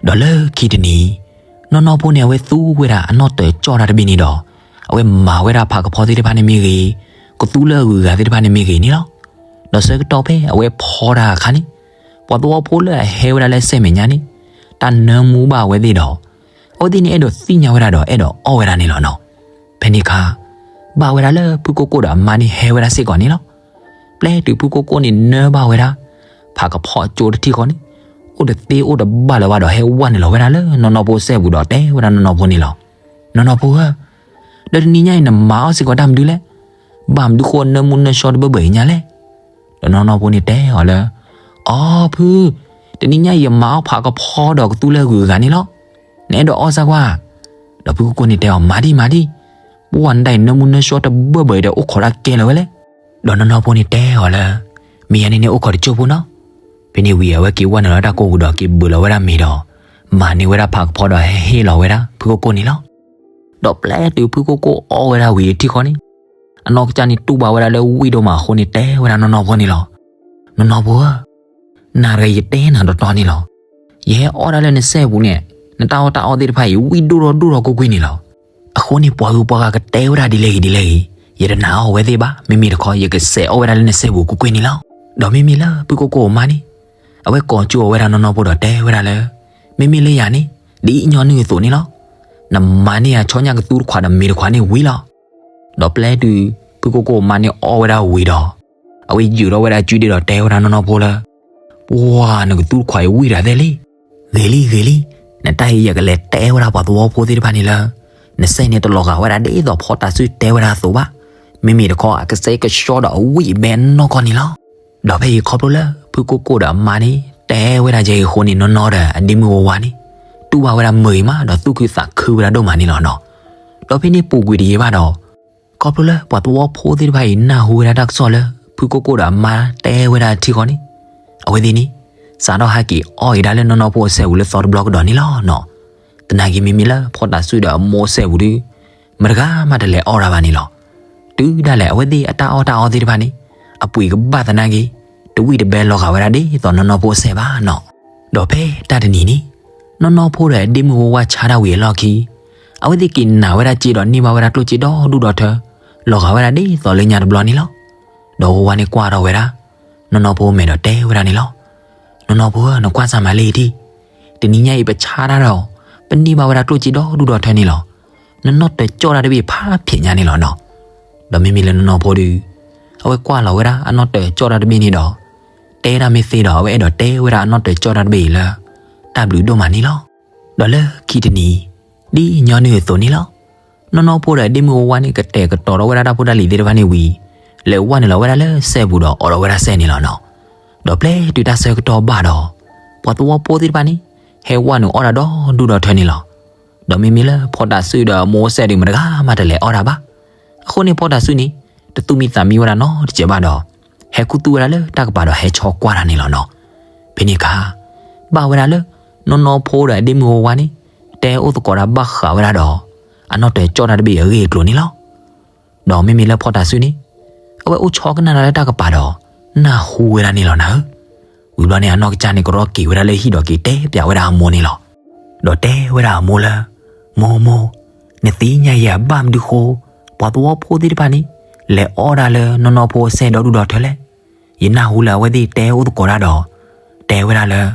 ဒီးလၢခံတနံၤ နီၢ်နီၢ်ဖိန့ၣ် အဝဲသူဝဲဒၣ်အနီၢ်တၢၤကၠီၣ်တၢ်တဘ့ၣ်န့ၣ်ဒီး အဝဲမၤဝဲဒၣ်ဖးကဖီသ့ၣ်တဖၣ်န့ၣ်မ့ၢ်ဂ့ၤ, ကသူလၢအဂုၤအဂၤသ့ၣ်တဖၣ်န့ၣ်မ့ၢ်ဂ့ၤန့ၣ်လီၤ. ဒီးဆၢကတီၢ်ဖဲအဝဲဖီတၢ်အခါန့ၣ် ပှၤသဝီဖိလၢအဟဲဝဲဒၣ်လၢစဲးမဲာ်ညါန့ၣ် တၢ်နၢမူဘၣ်အဝဲသ့ၣ်ဒီး အဝဲသ့ၣ်န့ၣ်အဲၣ်ဒိးသ့ၣ်ညါဝဲဒၣ်ဒီးအဲၣ်ဒိးအီၣ်ဝဲဒၣ်န့ၣ်လီၤနီၤ. ဖဲန့ၣ်အခါ ဘၣ်ဝဲဒၣ်လၢဖုကိကိၣ်ဒီးအမါန့ၣ်ဟဲဝဲဒၣ်စ့ၢ်ကီးန့ၣ်လီၤ. ပျဲတုၤဖုကိကိၣ်န့ၣ်နၢဘၣ်ဝဲဒၣ် ဖးကဖီအကၠိတထံၣ်ဃီန့ၣ် အိၣ်တသ့အိၣ်တဘၣ်လၢၤဘၣ်ဒီးဟဲဝဲနုာ်လီၤဝဲဒၣ်လၢနီၢ်နီၢ်ဖိစဲးပူၤဒီးတဲဝဲဒၣ်နီၢ်နီၢ်ဖိန့ၣ်လီၤ. နီၢ်နီၢ်ဖိဧၢ, ဒီးတနံၤညါအံၤနမၤအီၣ်စ့ၢ်ကီးတၢ်မနုၤလဲၣ်. ဘၣ်မနုၤဃိနၢမူနၢဆှီတဘၢဘၢအံၤညါလဲၣ်. ဒီးနီၢ်နီၢ်ဖိန့ၣ်တဲအီၤလၢ အီဖု, တနံၤညါအံၤယမၤအီၣ်ဖးကဖီဒီးကသူလၢအဂုၤအဂၤန့ၣ်လီၤ. နအဲၣ်ဒိးအီၣ်စၢ်ကွၢ်. ဒီးဖုကိကိၣ်န့ၣ်တဲအီၤ မၤဒံမၤဒံ, ပှၤနဒၣ်အံၤနၢမူနၢဆှီတဘၢဘၢအံၤဒီးအိၣ်ခိးတၢ်ကဲလီၤဝဲလဲၣ်. ဒီးနီၢ်နီၢ်ဖိန့ၣ်တဲအီၤလၢ မ့ၢ်ယၤန့ၣ်န့ၣ်အိၣ်ခိးတကၠိၢ်ဖိနီၤ. ဖဲန့ၣ်ဝံၤအဝဲက့ၤဝဲနုာ်လီၤတၢ်ကိၢ်ပူၤဒီး က့ၤဘုးလီၤဝဲဒၣ်မ့ၤဒီး မၤန့ၢ်ဝဲဒၣ်ဖးကဖီဒီးဟဲဟ့ၣ်လီၤဝဲဒၣ်ဖုကိကိၣ်န့ၣ်လီၤ. ဒီးပျဲတုၤဖုကိကိၣ်အီၣ်ဝဲဒၣ်ဝံၤတထံၣ်ဃီန့ၣ် အနီၢ်ကစၢ်န့ၣ်တူၢ်ဘၣ်ဝဲဒၣ်လၢဝံၣ်ဒိၣ်မးအဃိန့ၣ် တဲဝဲဒၣ်နီၢ်နီၢ်ဖိန့ၣ်လီၤ. နီၢ်နီၢ်ဖိဧၢ, နၤတဂၤယတဲနၤတီတီန့ၣ်လီၤ. ယဟဲအီၣ်ဒၣ်လၢနစဲးပူၤန့ၣ် နတၢ်အီၣ်တၢ်အီသ့ၣ်တဖၣ်အံၤ ဝံၣ်ဒိၣ်ထီၣ်ဒိၣ်ထီၣ်ကွ့ၢ်ကွ့ၢ်န့ၣ်လီၤ. အဃိန့ၣ် ပှၤဂုၤပှၤဂၤကတဲဝဲဒၣ်ဒ်လဲၣ်ဂ့ၤဒ်လဲၣ်ဂ့ၤ ယတနာ်အီၣ်ဝဲသ့ၣ်ဘၣ်, မ့မ့ၢ်တခီ ယကစဲးအီၣ်ဝဲဒၣ်လၢနစဲးပူၤကွ့ၢ်ကွ့ၢ်န့ၣ်လီၤ. ဒီးမ့မ့ၢ်လၢဖုကိကိၣ်အမါန့ၣ် အဝဲကိးကၠိအီၤဝဲဒၣ်နီၢ်နီၢ်ဖိဒီးတဲဝဲဒၣ်လၢ မ့မ့ၢ်လၢယၤန့ၣ် ဒ်အံၤညီနုၢ်အသိးန့ၣ်လီၤ. နမၤန့ၢ်ယၤဆီညၣ်ကသူတခွးဒီးမ့ၤတခွးန့ၣ်ဝံၤလီၤ. ဒီးပျဲတုၤဖုကိကိၣ်အမါန့ၣ်အီၣ်ဝဲဒၣ်ဝံၤဒီး အဝဲယုာ်ထီၣ်ဝဲဒၣ်ကုဒ့ဒီးတဲဝဲဒၣ်နီၢ်နီၢ်ဖိလၢ ပှၤနကသူတခွးအံၤဝံၣ်တၢ်သ့လံ. ဂ့ၤလံဂ့ၤလံ, နတၢ်အံၤယကလဲၤတဲဝဲဒၣ်ပှၤသဝီဖိသ့ၣ်တဖၣ်န့ၣ်လၢ နစဲးန့ၣ်တလီၤဂာ်ဝဲဒၣ်ဒ်သိးဖီတၤဆှုၣ်တဲဝဲဒၣ်အသိးဘၣ်. မ့မ့ၢ်တခီအကစဲးကဆှီဒီးအဝံၣ်အဘဲနီၢ်ကီၢ်န့ၣ်လီၤ. ဒီးဖဲအံၤခီဖျိလၢဖုကိကိၣ်ဒီးအမါန့ၣ် တဲဝဲဒၣ်ယဲအံၤအဃိန့ၣ် နီၢ်နီၢ်ဒီးအဒ့မုၣ်ဝါဝါန့ၣ် တူၢ်ဘၣ်ဝဲဒၣ်မုာ်ဂ့ၤမးဒီးသူၣ်ခုသးခုဝဲဒၣ်ဒိၣ်မးန့ၣ်လီၤနီၤ. ဒီးဖဲန့ၣ်ပူၤကွံာ်တယံာ်ဘၣ်ဒီး ခီဖျိလၢပှၤသဝီဖိသ့ၣ်တဖၣ်အံၤနၢ်ဟူဝဲဒၣ်တၢ်ကစီၣ်လၢ ဖုကိကိၣ်ဒီးအမါတဲဝဲဒၣ်ထံဃီန့ၣ် အဝဲသ့ၣ်န့ၣ် စးထီၣ်ဟဲက့ၤအီၣ်က့ၤဒၣ်လၢနီၢ်နီၢ်ဖိအစဲးပူၤလၢသီတဘျီကဒီးန့ၣ်လီၤနီၤ. သနာ်က့မ့မ့ၢ်လၢဖီတၤဆှုၣ်ဒီးအမိၢ်အစဲးပူၤဒီး မတဂၤမးတလဲၤအီၣ်တၢ်ဘၣ်န့ၣ်လီၤ. တုၤဒၣ်လဲာ်အဝဲသ့ၣ်အတၢ်အီၣ်တၢ်အီသ့ၣ်တဖၣ်န့ၣ် အပှ့ၤကဘၣ်သနာ်က့ တဝံၣ်တဘဲလီၤဂာ်ဝဲဒၣ်ဒ်သိးနီၢ်နီၢ်ဖိအစဲးဘၣ်နီၤ. ဒီးဖဲတၢ်တနံၤန့ၣ် နီၢ်နီၢ်ဖိဒီးအဒ့မုၣ်ဝါဝါဆါတၢ်ဝံၤအလီၢ်ခံ အဝဲသ့ၣ်က့ၤနာ်ဝဲဒၣ်စ့ဒီးန့ၢ်ဘၣ်ဝဲဒၣ်ကျိၣ်စ့ဒီဒူၣ်ဒီထၢ လီၤဂာ်ဝဲဒၣ်ဒ်သိးလၢညါတဘျီန့ၣ်လီၤ. ဒီးဝါဝါန့ၣ်ကွၢ်ထီၣ်ဝဲဒၣ် နီၢ်နီၢ်ဖိမဲာ်ဒီးတဲဝဲဒၣ်န့ၣ်လီၤ. နီၢ်နီၢ်ဖိဧၢ နကွၢ်စၢ်မၤလၢအံၤထံၣ်, တနံၤညါအံၤပဆါတၢ်ဒီး ပန့ၢ်ဘၣ်ဝဲဒၣ်ကျိၣ်စ့ဒီဒူၣ်ဒီထၢန့ၣ်လီၤ. နနီၣ်တၢၤကၠီၣ်တၢ်တဘ့ၣ်ဖးဖျဲးညါန့ၣ်လီၤနီၤ. ဒီးမ့မ့ၢ်လၢနီၢ်နီၢ်ဖိဒီး အဝဲကွၢ်လီၤဝဲဒၣ်အနီၣ်တၢၤကၠီၣ်တၢ်တဘ့ၣ်န့ၣ်ဒီး တဲဒၣ်မ့ၢ်သ့ဒီး အဝဲအဲၣ်ဒိးတဲဝဲဒၣ်အနီၣ်တၢၤကၠီၣ်တၢ်တဘ့ၣ်အံၤလၢ တၢ်ဘျုးဒိၣ်မးန့ၣ်လီၤ. ဒီးလၢခံတနံၤ ဒ်ညီနုၢ်အသိးန့ၣ်လီၤ. နီၢ်နီၢ်ဖိဒီးအဒ့မုၣ်ဝါဝါန့ၣ် ကတဲာ်ကတီၤထီၣ်ဝဲဒၣ်တၢ်ဖိတၢ်လံၤသ့ၣ်တဖၣ်န့ၣ်ဝံၤ လဲၤဝဲနုာ်လီၤဝဲဒၣ်လၢစဲပူၤဒီးအိးထီၣ်ဝဲဒၣ်စဲန့ၣ်လီၤနီၤ. ဒီးပျဲတုၤတၢ်ဆၢကတီၢ်ဘၣ်ဒီး ပှၤသဝီဖိသ့ၣ်တဖၣ်န့ၣ် ဟဲဝဲနုာ်အိၣ်ဒီးဒူၣ်ဒီးထၢန့ၣ်လီၤ. ဒီးမ့မ့ၢ်လၢဖီတၤဆူၣ်ဒီးအမိၢ်စဲဒုး မတဂၤမးတလဲၤအိးထီၣ်ဘၣ်. အဃိန့ၣ် ဖီတၤဆူၣ်န့ၣ် တသူၣ်မံသးမံဝဲဒၣ်နီတစဲးဘၣ်ဒီး ဟဲခူသူၣ်ဝဲဒၣ်လၢတၢ်ကပၤဒီးဟဲဆီကွၢ်တၢ်န့ၣ်လီၤနီၤ. ဖဲန့ၣ်အခါ ဘၣ်ဝဲဒၣ်လၢ နီၢ်နီၢ်ဖိဒီးအဒ့မုၣ်ဝါဝါန့ၣ် တဲအိၣ်သကိးတၢ်ဘၣ်ဃးဝဲဒၣ်ဒီး အနီၣ်တၢၤကၠီၣ်တၢ်တဘ့ၣ်အဂ့ၢ်အကျိၤန့ၣ်လီၤ. ဒီးမ့မ့ၢ်လၢဖီတၤဆူၣ်န့ၣ် အဝဲအိၣ်ဆီကနၣ်တၢ်လၢတၢ်ကပၤဒီး နၢ်ဟူဝဲဒၣ်န့ၣ်လီၤနၤဧၢ. ဝံၤဘျီန့ၣ် အနီၢ်ကစၢ်န့ၣ် ကရီက့ၤဝဲဒၣ်လၢဟံၣ်ဒီးက့ၤတဲပၠးဝဲဒၣ်အမိၢ်န့ၣ်လီၤ. ဒီးတဲဝဲဒၣ်အမိၢ်လၢ မိၢ်မိၢ်, နသ့ၣ်ညါယၤဘၣ်မနုၤဃိ ပှၤသဝီဖိသ့ၣ်တဖၣ်န့ၣ် လဲၤအိးထီၣ်လၢနီၢ်နီၢ်ဖိအစဲဒီဒူၣ်ဒီထၢလဲၣ်. ယနၢ်ဟူလၢအဝဲသ့ၣ်တဲအိၣ်သကိးတၢ်ဒီး တဲဝဲဒၣ်လၢ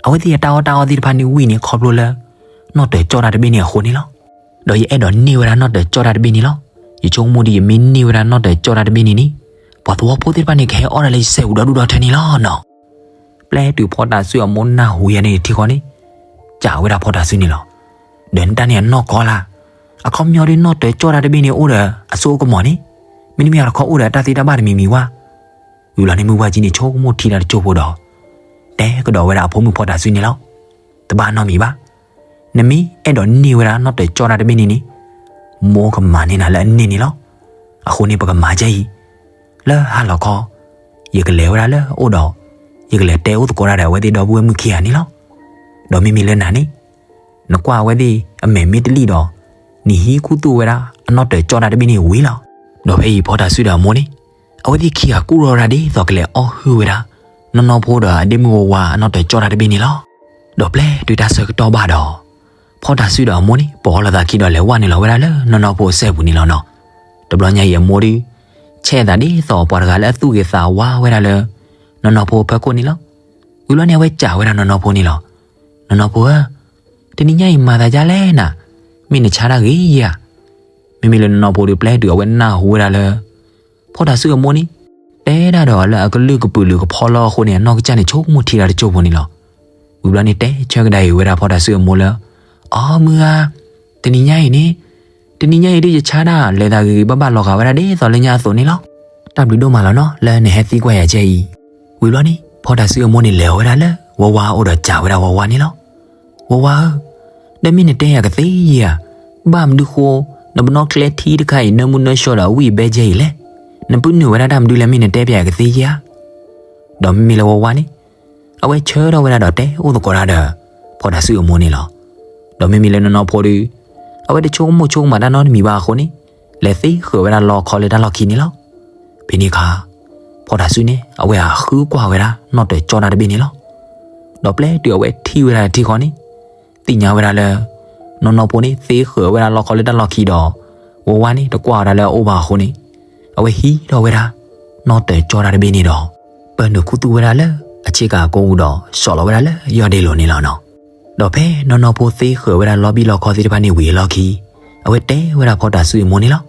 အဝဲသ့ၣ်အတၢ်အီၣ်တၢ်အီသ့ၣ်တဖၣ်န့ၣ်ဝံၣ်န့ၣ် ခီဖျိလၢ နီၣ်တၢၤကၠီၣ်တၢ်တဘ့ၣ်န့ၣ်အဃိန့ၣ်လီၤ. ဒီးယအဲၣ်ဒိးန့ၢ်ဝဲဒၣ်နီၣ်တၢၤကၠီၣ်တၢ်တဘ့ၣ်န့ၣ်လီၤ. ယဆိကမိၣ်ဒီး ယမ့ၢ်န့ၢ်ဝဲဒၣ်နီၣ်တၢၤကၠီၣ်တၢ်တဘ့ၣ်န့ၣ်န့ၣ် ပှၤသဝီဖိသ့ၣ်တဖၣ်န့ၣ် ကဟဲအိးထီၣ်လၢယစဲပူၤဒီဒူၣ်ဒီထၢန့ၣ်လီၤနီၤ. ပျဲတုၤဖီတၤဆူၣ်အမိၢ်နၢ်ဟူယၤန့ၣ်ထံဃီန့ၣ် စံးဝဲဒၣ်ဖီတၤဆူၣ်န့ၣ်လီၤ. ဒီးနတၢ်န့ၣ်အနီၢ်ကီလၢ်, အခီပညီဒီးနီၣ်တၢၤကၠီၣ်တၢ်တဘ့ၣ်န့ၣ်အိၣ်ဒီးအစိအကမီၤန့ၣ်, မ့တမ့ၢ်အတခီအိၣ်ဒီးအတၢ်သ့တၢ်ဘၣ်တမံၤမံၤဝဲ. ဝံၤလီၤန့ၣ်မုၢ်ဝါကၠံန့ၣ်ဆိကမိၣ်ထံတၢ်တစိၢ်ဖိဒီး တဲကဒီးဝဲဒၣ်အဖိမုၣ်ဖီတၤဆူၣ်န့ၣ်လီၤ. တဘၣ်နီတမံၤဘၣ်. နမ့ၢ်အဲၣ်ဒိးန့ၢ်ဝဲဒၣ်နီၣ်တၢၤကၠီၣ်တၢ်တဘ့ၣ်န့ၣ်န့ၣ် မိၢ်ကမၤန့ၢ်နၤလၢအန့ၢ်န့ၣ်လီၤ. အဃိန့ၣ်ပကမၤကဲအံၤ, လၢဟါလီၤခီ ယကလဲၤဝဲဒၣ်လၢအအိၣ်ဒီး ယကလဲၤတဲအိၣ်သကိးတၢ်ဒီးအဝဲသ့ၣ်ဒီပုၢ်ဝဲၢ်မုၣ်ခံဂၤန့ၣ်လီၤ. ဒီးမ့မ့ၢ်လၢနၤန့ၣ် နကွၢ်အဝဲသ့ၣ်အမဲာ်မ့ၢ်တလံၣ်ဒီး နဟံးခူသူၣ်ဝဲဒၣ်အနီၣ်တၢၤကၠီၣ်တၢ်တဘ့ၣ်န့ၣ်ဝံၤလီၤ. ဒီးဖဲအံၤဖီတၤဆူၣ်ဒီးအမိၢ်န့ၣ် အဝဲသ့ၣ်ခံဂၤကူၣ်ထီၣ်ဝဲဒၣ်ဒ်သိးကလဲၤအီၣ်ဟုၣ်ဝဲဒၣ် နီၢ်နီၢ်ဖိဒီးအဒ့မုၣ်ဝါဝါအနီၣ်တၢၤကၠီၣ်တၢ်တဘ့ၣ်န့ၣ်လီၤ. ဒီးပျဲတုၤတၢ်ဆၢကတီၢ်ဘၣ်ဒီး ဖီတၤဆူၣ်ဒီးအမိၢ်န့ၣ် ပိာ်လီၤသးခံဒီးလဲၤဝဲနုာ်လီၤဝဲဒၣ်လၢနီၢ်နီၢ်ဖိအစဲပူၤန့ၣ်လီၤနီၤ. တဘျီညါအံၤအမိၢ်ဒီး ဆဲးသးဒ်သိးပှၤတဂၤလၢအသူၣ်ဂ့ၤသးဝါဝဲဒၣ်လၢ နီၢ်နီၢ်ဖိအဖီခိၣ်န့ၣ်လီၤ. ဝံၤလီၤန့ၣ် အဝဲစံးဝဲဒၣ်နီၢ်နီၢ်ဖိန့ၣ်လီၤ. နီၢ်နီၢ်ဖိဧၢ, တနံၤညါအံၤမၤသးဒ်လဲၣ်နၤ, မ့ၢ်နဆါတၢ်ဂ့ၤဧါ. မ့မ့ၢ်လၢနီၢ်နီၢ်ဖိဒီး ပျဲတုၤအဝဲနၢ်ဟူဝဲဒၣ်လၢ ဖီတၤဆူၣ်အမိၢ်န့ၣ် တဲဒၣ်ဒီးအီၤလၢအကလုၢ်ကပုာ်လုာ်ကဖီလီၤအဃိန့ၣ် အနီၢ်ကစၢ်န့ၣ်ဆိကမိၣ်ထံတၢ်တစိၢ်ဖိန့ၣ်လီၤ. ဝံၤဘျီန့ၣ် တဲဆၢကဒါအံၤဝဲဒၣ်ဖီတၤဆူၣ်အမိၢ်လၢ အိ မုၢ်ဧါ, တနံၤညါအံၤန့ၣ်, တနံၤညါအံၤဒ်ယဆါတၢ်လဲၤသးဂ့ၤဂ့ၤဘၣ်ဘၣ်လီၤဂာ်ဝဲဒၣ်ဒ်သိးလၢညါအသိးန့ၣ်လီၤ. တၢ်ဘျုးဒိၣ်မးလီၤနီၤ လၢနဟဲသံကွၢ်ယၤကဲအံၤ. ဝံၤဘျီန့ၣ် ဖီတၤဆူၣ်အမိၢ်န့ၣ်လဲၤဝဲဒၣ်လၢဝါဝါအအိၣ်ဒီးစံးဝဲဒၣ်ဝါဝါန့ၣ်လီၤ. ဝါဝါဧၢ, ဒီးမ့ၢ်နတဲယၤကသ့ဧါ, ဘၣ်မနုၤဃိ နပနီၣ်ကျဲထံတခါအံၤ နၢမူနၢဆှီဒီးအဝံၣ်အဘဲကဲအံၤလဲၣ်. နပုၢ်နုာ်ဝဲဒၣ်တၢ်မနုၤလဲၣ် မ့ၢ်နတဲပၠးယၤကသ့ဧါ. ဒီးမ့မ့ၢ်လၢဝါဝါန့ၣ် အဝဲဆၢထီၣ်ဝဲဒၣ်ဒီးတဲအိၣ်သကိးတၢ်ဒီး ဖီတၤဆူၣ်အမိၢ်န့ၣ်လီၤ. ဒီးမ့မ့ၢ်လၢနီၢ်နီၢ်ဖိဒီး အဝဲတဆိကမိၣ်ဆိကမးတၢ်နီတမံၤဘၣ်အဃိန့ၣ် လဲၤသ့ဃုာ်ဝဲဒၣ်လီခီလၢတၢ်လီၢ်ခံန့ၣ်လီၤ. ဖဲန့ၣ်အခါ ဖီတၤဆူၣ်န့ၣ် အဝဲဟးဃုကွၢ်ဝဲဒၣ်နီၣ်တၢၤကၠီတၢ်တဘ့ၣ်န့ၣ်လီၤ. ဒီးပျဲတုၤအဝဲထံၣ်ဝဲဒၣ်ထံဃီန့ၣ် သ့ၣ်ညါဝဲဒၣ်လၢ နီၢ်နီၢ်ဖိန့ၣ် သ့ဃုာ်ဝဲဒၣ်လီခီလၢတၢ်လီၢ်ခံဒီး ဝါဝါန့ၣ် တကွၢ်ဝဲဒၣ်လၢအအိၣ်ဘၣ်အဃိန့ၣ် အဝဲဟံးထီၣ်ဝဲဒၣ် နီၣ်တၢၤကၠီတၢ်တဘ့ၣ်န့ၣ်ဒီး ပၢနုာ်ခူသူၣ်ဝဲဒၣ်လၢအဆ့ကၤအကိးပူၤဒီး ဆီးလီၤဝဲဒၣ်လၢယီၢ်ဒ့လိၤန့ၣ်လီၤနီၤ. ဒီးဖဲနီၢ်နီၢ်ဖိသ့ဃုာ်ဝဲဒၣ်လီဘံၣ်လီခီသ့ၣ်တဖၣ်န့ၣ်ဝံၤအလီၢ်ခံ အဝဲတဲဝဲဒၣ်ဖီတၤဆူၣ်အမိၢ်န့ၣ်လီၤ.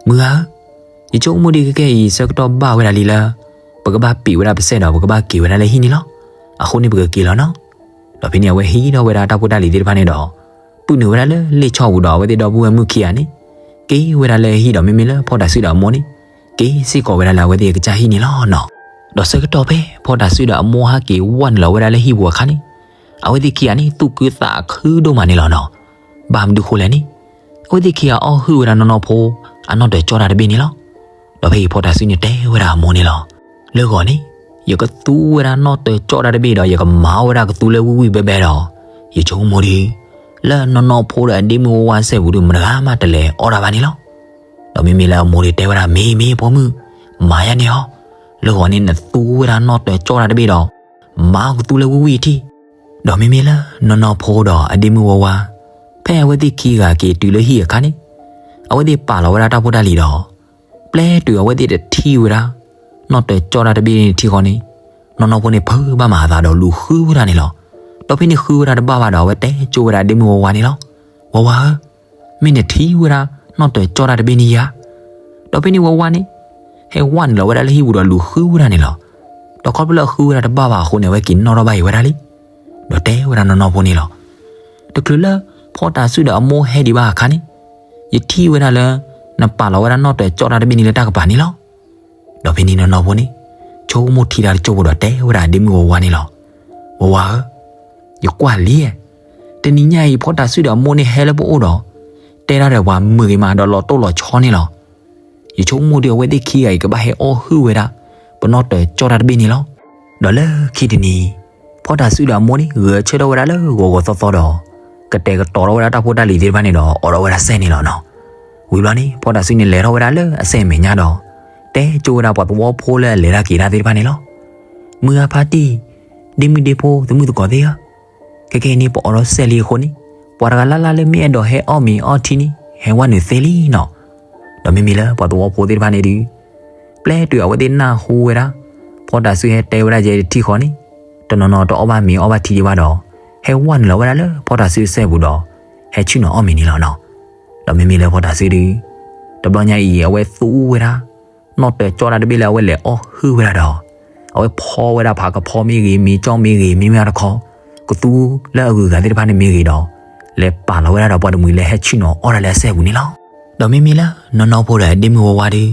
မုၢ်ဧၢ, ယဆိကမိၣ်ဒ်ခဲကဲအံၤ ဆၢကတီၢ်ဘၣ်ဝဲဒၣ်လံလၢ ပကဘၣ်ပံာ်ဝဲဒၣ်ပစဲဒီး ပကဘၣ်က့ၤဝဲဒၣ်လၢဟံၣ်န့ၣ်လီၤ. အဃိန့ၣ်ပကက့ၤလီၤနီၤ. ဒီးဖဲန့ၣ်အဝဲဟံးထီၣ်ဝဲဒၣ်တၢ်ဖိတၢ်လံၤသ့ၣ်တဖၣ်န့ၣ်ဒီး ပုၢ်နုာ်ဝဲဒၣ်လၢလ့ၣ်ဆီၣ်ပူၤဒီး အဝဲသ့ၣ်ဒီပုၢ်ဝဲၢ်မုၣ်ခံဂၤန့ၣ် က့ၤဝဲဒၣ်လၢဟံၣ်ဒီး မ့မ့ၢ်လၢဖီတၤဆူၣ်ဒီးအမိၢ်န့ၣ် က့ၤစ့ၢ်ကီးဝဲဒၣ်လၢအဝဲသ့ၣ်အကစၢ်ဟံၣ်န့ၣ်လီၤနီၤ. ဒီးဆၢကတီၢ်ဖဲ ဖီတၤဆူၣ်ဒီးအမိၢ်ဟဲက့ၤဝဲနုာ်လီၤဝဲဒၣ်လၢဟံၣ်ပူၤအခါန့ၣ် အဝဲသ့ၣ်ခံဂၤန့ၣ် သူၣ်ခုသးခုဒိၣ်မးန့ၣ်လီၤနီၤ. ဘၣ်မနုၤဃိလဲၣ်န့ၣ် အဝဲသ့ၣ်ခံဂၤအီၣ်ဟုၣ်ဝဲဒၣ်နီၢ်နီၢ်ဖိ အနီၣ်တၢၤကၠီတၢ်တဘ့ၣ်န့ၣ်လီၤ. ဒီးဖဲအံၤဖီတၤဆူၣ်န့ၣ်တဲဝဲဒၣ်အမိၢ်န့ၣ်လီၤ. လၢဂီၤန့ၣ် ယကသူဝဲဒၣ်နီၣ်တၢၤကၠီတၢ်တဘ့ၣ်ဒီး ယကမၤအီၣ်ဝဲဒၣ်ကသူလၢဝံၣ်ဝံၣ်ဘဲဘဲဒီး ယဆိကမိၣ်ဒီး လၢနီၢ်နီၢ်ဖိဒီးအဒ့မုၣ်ဝါဝါစဲပူၤဒီး မတဂၤမးတလဲၤအီၣ်တၢ်ဘၣ်န့ၣ်လီၤ. ဒီးမ့မ့ၢ်လၢအမိၢ်ဒီးတဲဝဲဒၣ် မ့ၢ်မ့ၢ်ဖိမုၣ်, မၤယါန့ၣ်ဟီ, လၢဂီၤန့ၣ်နသူဝဲဒၣ်နီၣ်တၢၤကၠီတၢ်တဘ့ၣ်ဒီး မၤအီၣ်ကသူလၢဝံၣ်ဝံၣ်ထံၣ်. ဒီးမ့မ့ၢ်လၢနီၢ်နီၢ်ဖိဒီးအဒ့မုၣ်ဝါဝါ ဖဲအဝဲသ့ၣ်ခံဂၤက့ၤတုၤလၢဟံၣ်အခါန့ၣ် အဝဲသ့ၣ်ပာ်လီၤဝဲဒၣ်တၢ်ဖိတၢ်လံၤဒီး ပျဲတုၤအဝဲသ့ၣ်တထံၣ်ဝဲဒၣ် နီၣ်တၢၤကၠီတၢ်တဘ့ၣ်န့ၣ်ထံဃီန့ၣ် နီၢ်နီၢ်ဖိန့ၣ်ဖုးဘၣ်မၤအသးဒီးလူၤဃုဝဲဒၣ်န့ၣ်လီၤ. ဒီးဖဲန့ၣ်ဃုဝဲဒၣ်တဘၣ်ဘၣ်ဒီး အဝဲတဲကၠိဝဲဒၣ်အဒ့မုၣ်ဝါဝါန့ၣ်လီၤ. ဝါဝါဧၢ, မ့ၢ်နထံၣ်ဝဲဒၣ်နီၣ်တၢၤကၠီၣ်တၢ်တဘ့ၣ်န့ၣ်ဧါ. ဒီးဖဲန့ၣ်ဝဲဝါန့ၣ် ဟဲဝဲနုာ်လီၤဝဲဒၣ်လၢဟံၣ်ပူၤဒီးလူၤဃုဝဲဒၣ်န့ၣ်လီၤ. ဒီးခီဖျိလၢအဃုဝဲဒၣ်တဘၣ်ဘၣ်အဃိန့ၣ် အဝဲက့ၤနီၣ်ထီၣ်ဘၣ်အံၤဝဲဒၣ်လံ. ဒီးတဲဝဲဒၣ်နီၢ်နီၢ်ဖိန့ၣ်လီၤ. တချုးလၢဖီတၤစုဒီးအမိၢ်ဟဲဒံးဘၣ်အခါန့ၣ်, ယထံၣ်ဝဲဒၣ်လၢ နပာ်လီၤဝဲဒၣ်နီၣ်တၢၤကၠီၣ်တၢ်တဘ့ၣ်န့ၣ်လၢတၢ်ကပၤန့ၣ်လီၤ. ဒီးဖဲန့ၣ်နီၢ်နီၢ်ဖိန့ၣ် ဆိကမိၣ်ထံတၢ်တစိၢ်ဖိဒီးတဲဝဲဒၣ်အဒ့မုၣ်ဝဲဝါန့ၣ်လီၤ. ဝဲဝါဧၢ, ယကွၢ်လံ, တနံၤညါအံၤဖီတၤစုဒီးအမိၢ်န့ၣ်ဟဲလၢပအိၣ်ဒီး တဲတၢ်ဒီးပှၤမုာ်ဂ့ၤမးဒီးလီၤတိၢ်လီၤဆီန့ၣ်လီၤ. ယဆိကမိၣ်ဒီးအဝဲသ့ၣ်ခံဂၤအံၤကဘၣ်ဟဲအီၣ်ဟုၣ်ဝဲဒၣ် ပနီၣ်တၢၤကၠီၣ်တၢ်တဘ့ၣ်န့ၣ်လီၤ. ဒီးလၢခံတနံၤ ဖီတၤစုဒီးအမိၢ်န့ၣ် ဂဲၤဆၢထၢၣ်ဝဲဒၣ်လၢဂီၤဂီၤသီသီဒီး ကတဲာ်ကတီၤထီၣ်ဝဲဒၣ်တၢ်ဖိတၢ်လံၤသ့ၣ်တဖၣ်န့ၣ်ဒီး အိးထီၣ်ဝဲဒၣ်စဲၣ်န့ၣ်လီၤနီၤ. ဝံၤဘျီန့ၣ် ဖီတၤစုန့ၣ်လဲၤထီၣ်ဝဲဒၣ်လၢအစဲၣ်အမဲာ်ညါဒီး တဲကၠိဝဲဒၣ်ပှၤသဝီဖိလၢအလဲၤတၢ်က့ၤတၢ်သ့ၣ်တဖၣ်န့ၣ်လီၤ. မုၢ်ဂၤဖါတံၢ်, ဒ့မုၣ်ဒ့ဖိ သမုၣ်သကိးသ့ၣ်ဧၢ, ခဲကနံၣ်အံၤန့ၣ် ပအိးထီၣ်စဲၣ်လံအဃိန့ၣ် ပှၤတဂၤလၢ်လၢ်လၢမ့ၢ်အဲၣ်ဒိးဟဲအီၣ်မ့ၤအီထံန့ၣ် ဟဲဝဲနုာ်သ့လံနီၤ. ဒီးမ့မ့ၢ်လၢပှၤသဝီဖိသ့ၣ်တဖၣ်န့ၣ်ဒီး ပျဲတုၤအဝဲသ့ၣ်နၢ်ဟူဝဲဒၣ် ဖီတၤစုဟဲတဲဝဲဒၣ်ယဲတထံၣ်ဃီန့ၣ် တနီၤနီၤတအီၣ်ဘၣ်မ့ၤအီၣ်ဘၣ်ထံဒံးဘၣ်ဒီး ဟဲဝဲနုာ်လီၤဝဲဒၣ်လၢဖီတၤစုအစဲၣ်ပူၤဒီး ဟဲဆ့ၣ်နီၤအီၣ်မ့ၤန့ၣ်လီၤနီၤ. ဒီးမ့မ့ၢ်လၢဖီတၤစုဒီး တဘျီညါအံၤ အဝဲသူဝဲဒၣ် နီၣ်တၢၤကၠီၣ်တၢ်တဘ့ၣ်လၢအဝဲလဲၤအီၣ်ဟုၣ်ဝဲဒၣ်ဒီး အဝဲဖီဝဲဒၣ်ဖးကဖီမ့ၢ်ဂ့ၤ, မ့ၤကၠီၣ်မ့ၢ်ဂ့ၤ, မ့မ့ၢ်တခီ ကသူလၢအဂုၤအဂၤသ့ၣ်တဖၣ်န့ၣ်မ့ၢ်ဂ့ၤဒီး လဲၤပာ်လီၤဝဲဒၣ်ဒီးပှၤတမှံၤလၢဟဲဆ့ၣ်နီၤအီၣ်တၢ်လၢအစဲၣ်ပူၤန့ၣ်လီၤ. ဒီးမ့မ့ၢ်လၢနီၢ်နီၢ်ဖိဒီးအဒ့မုၣ်ဝဲဝါဒီး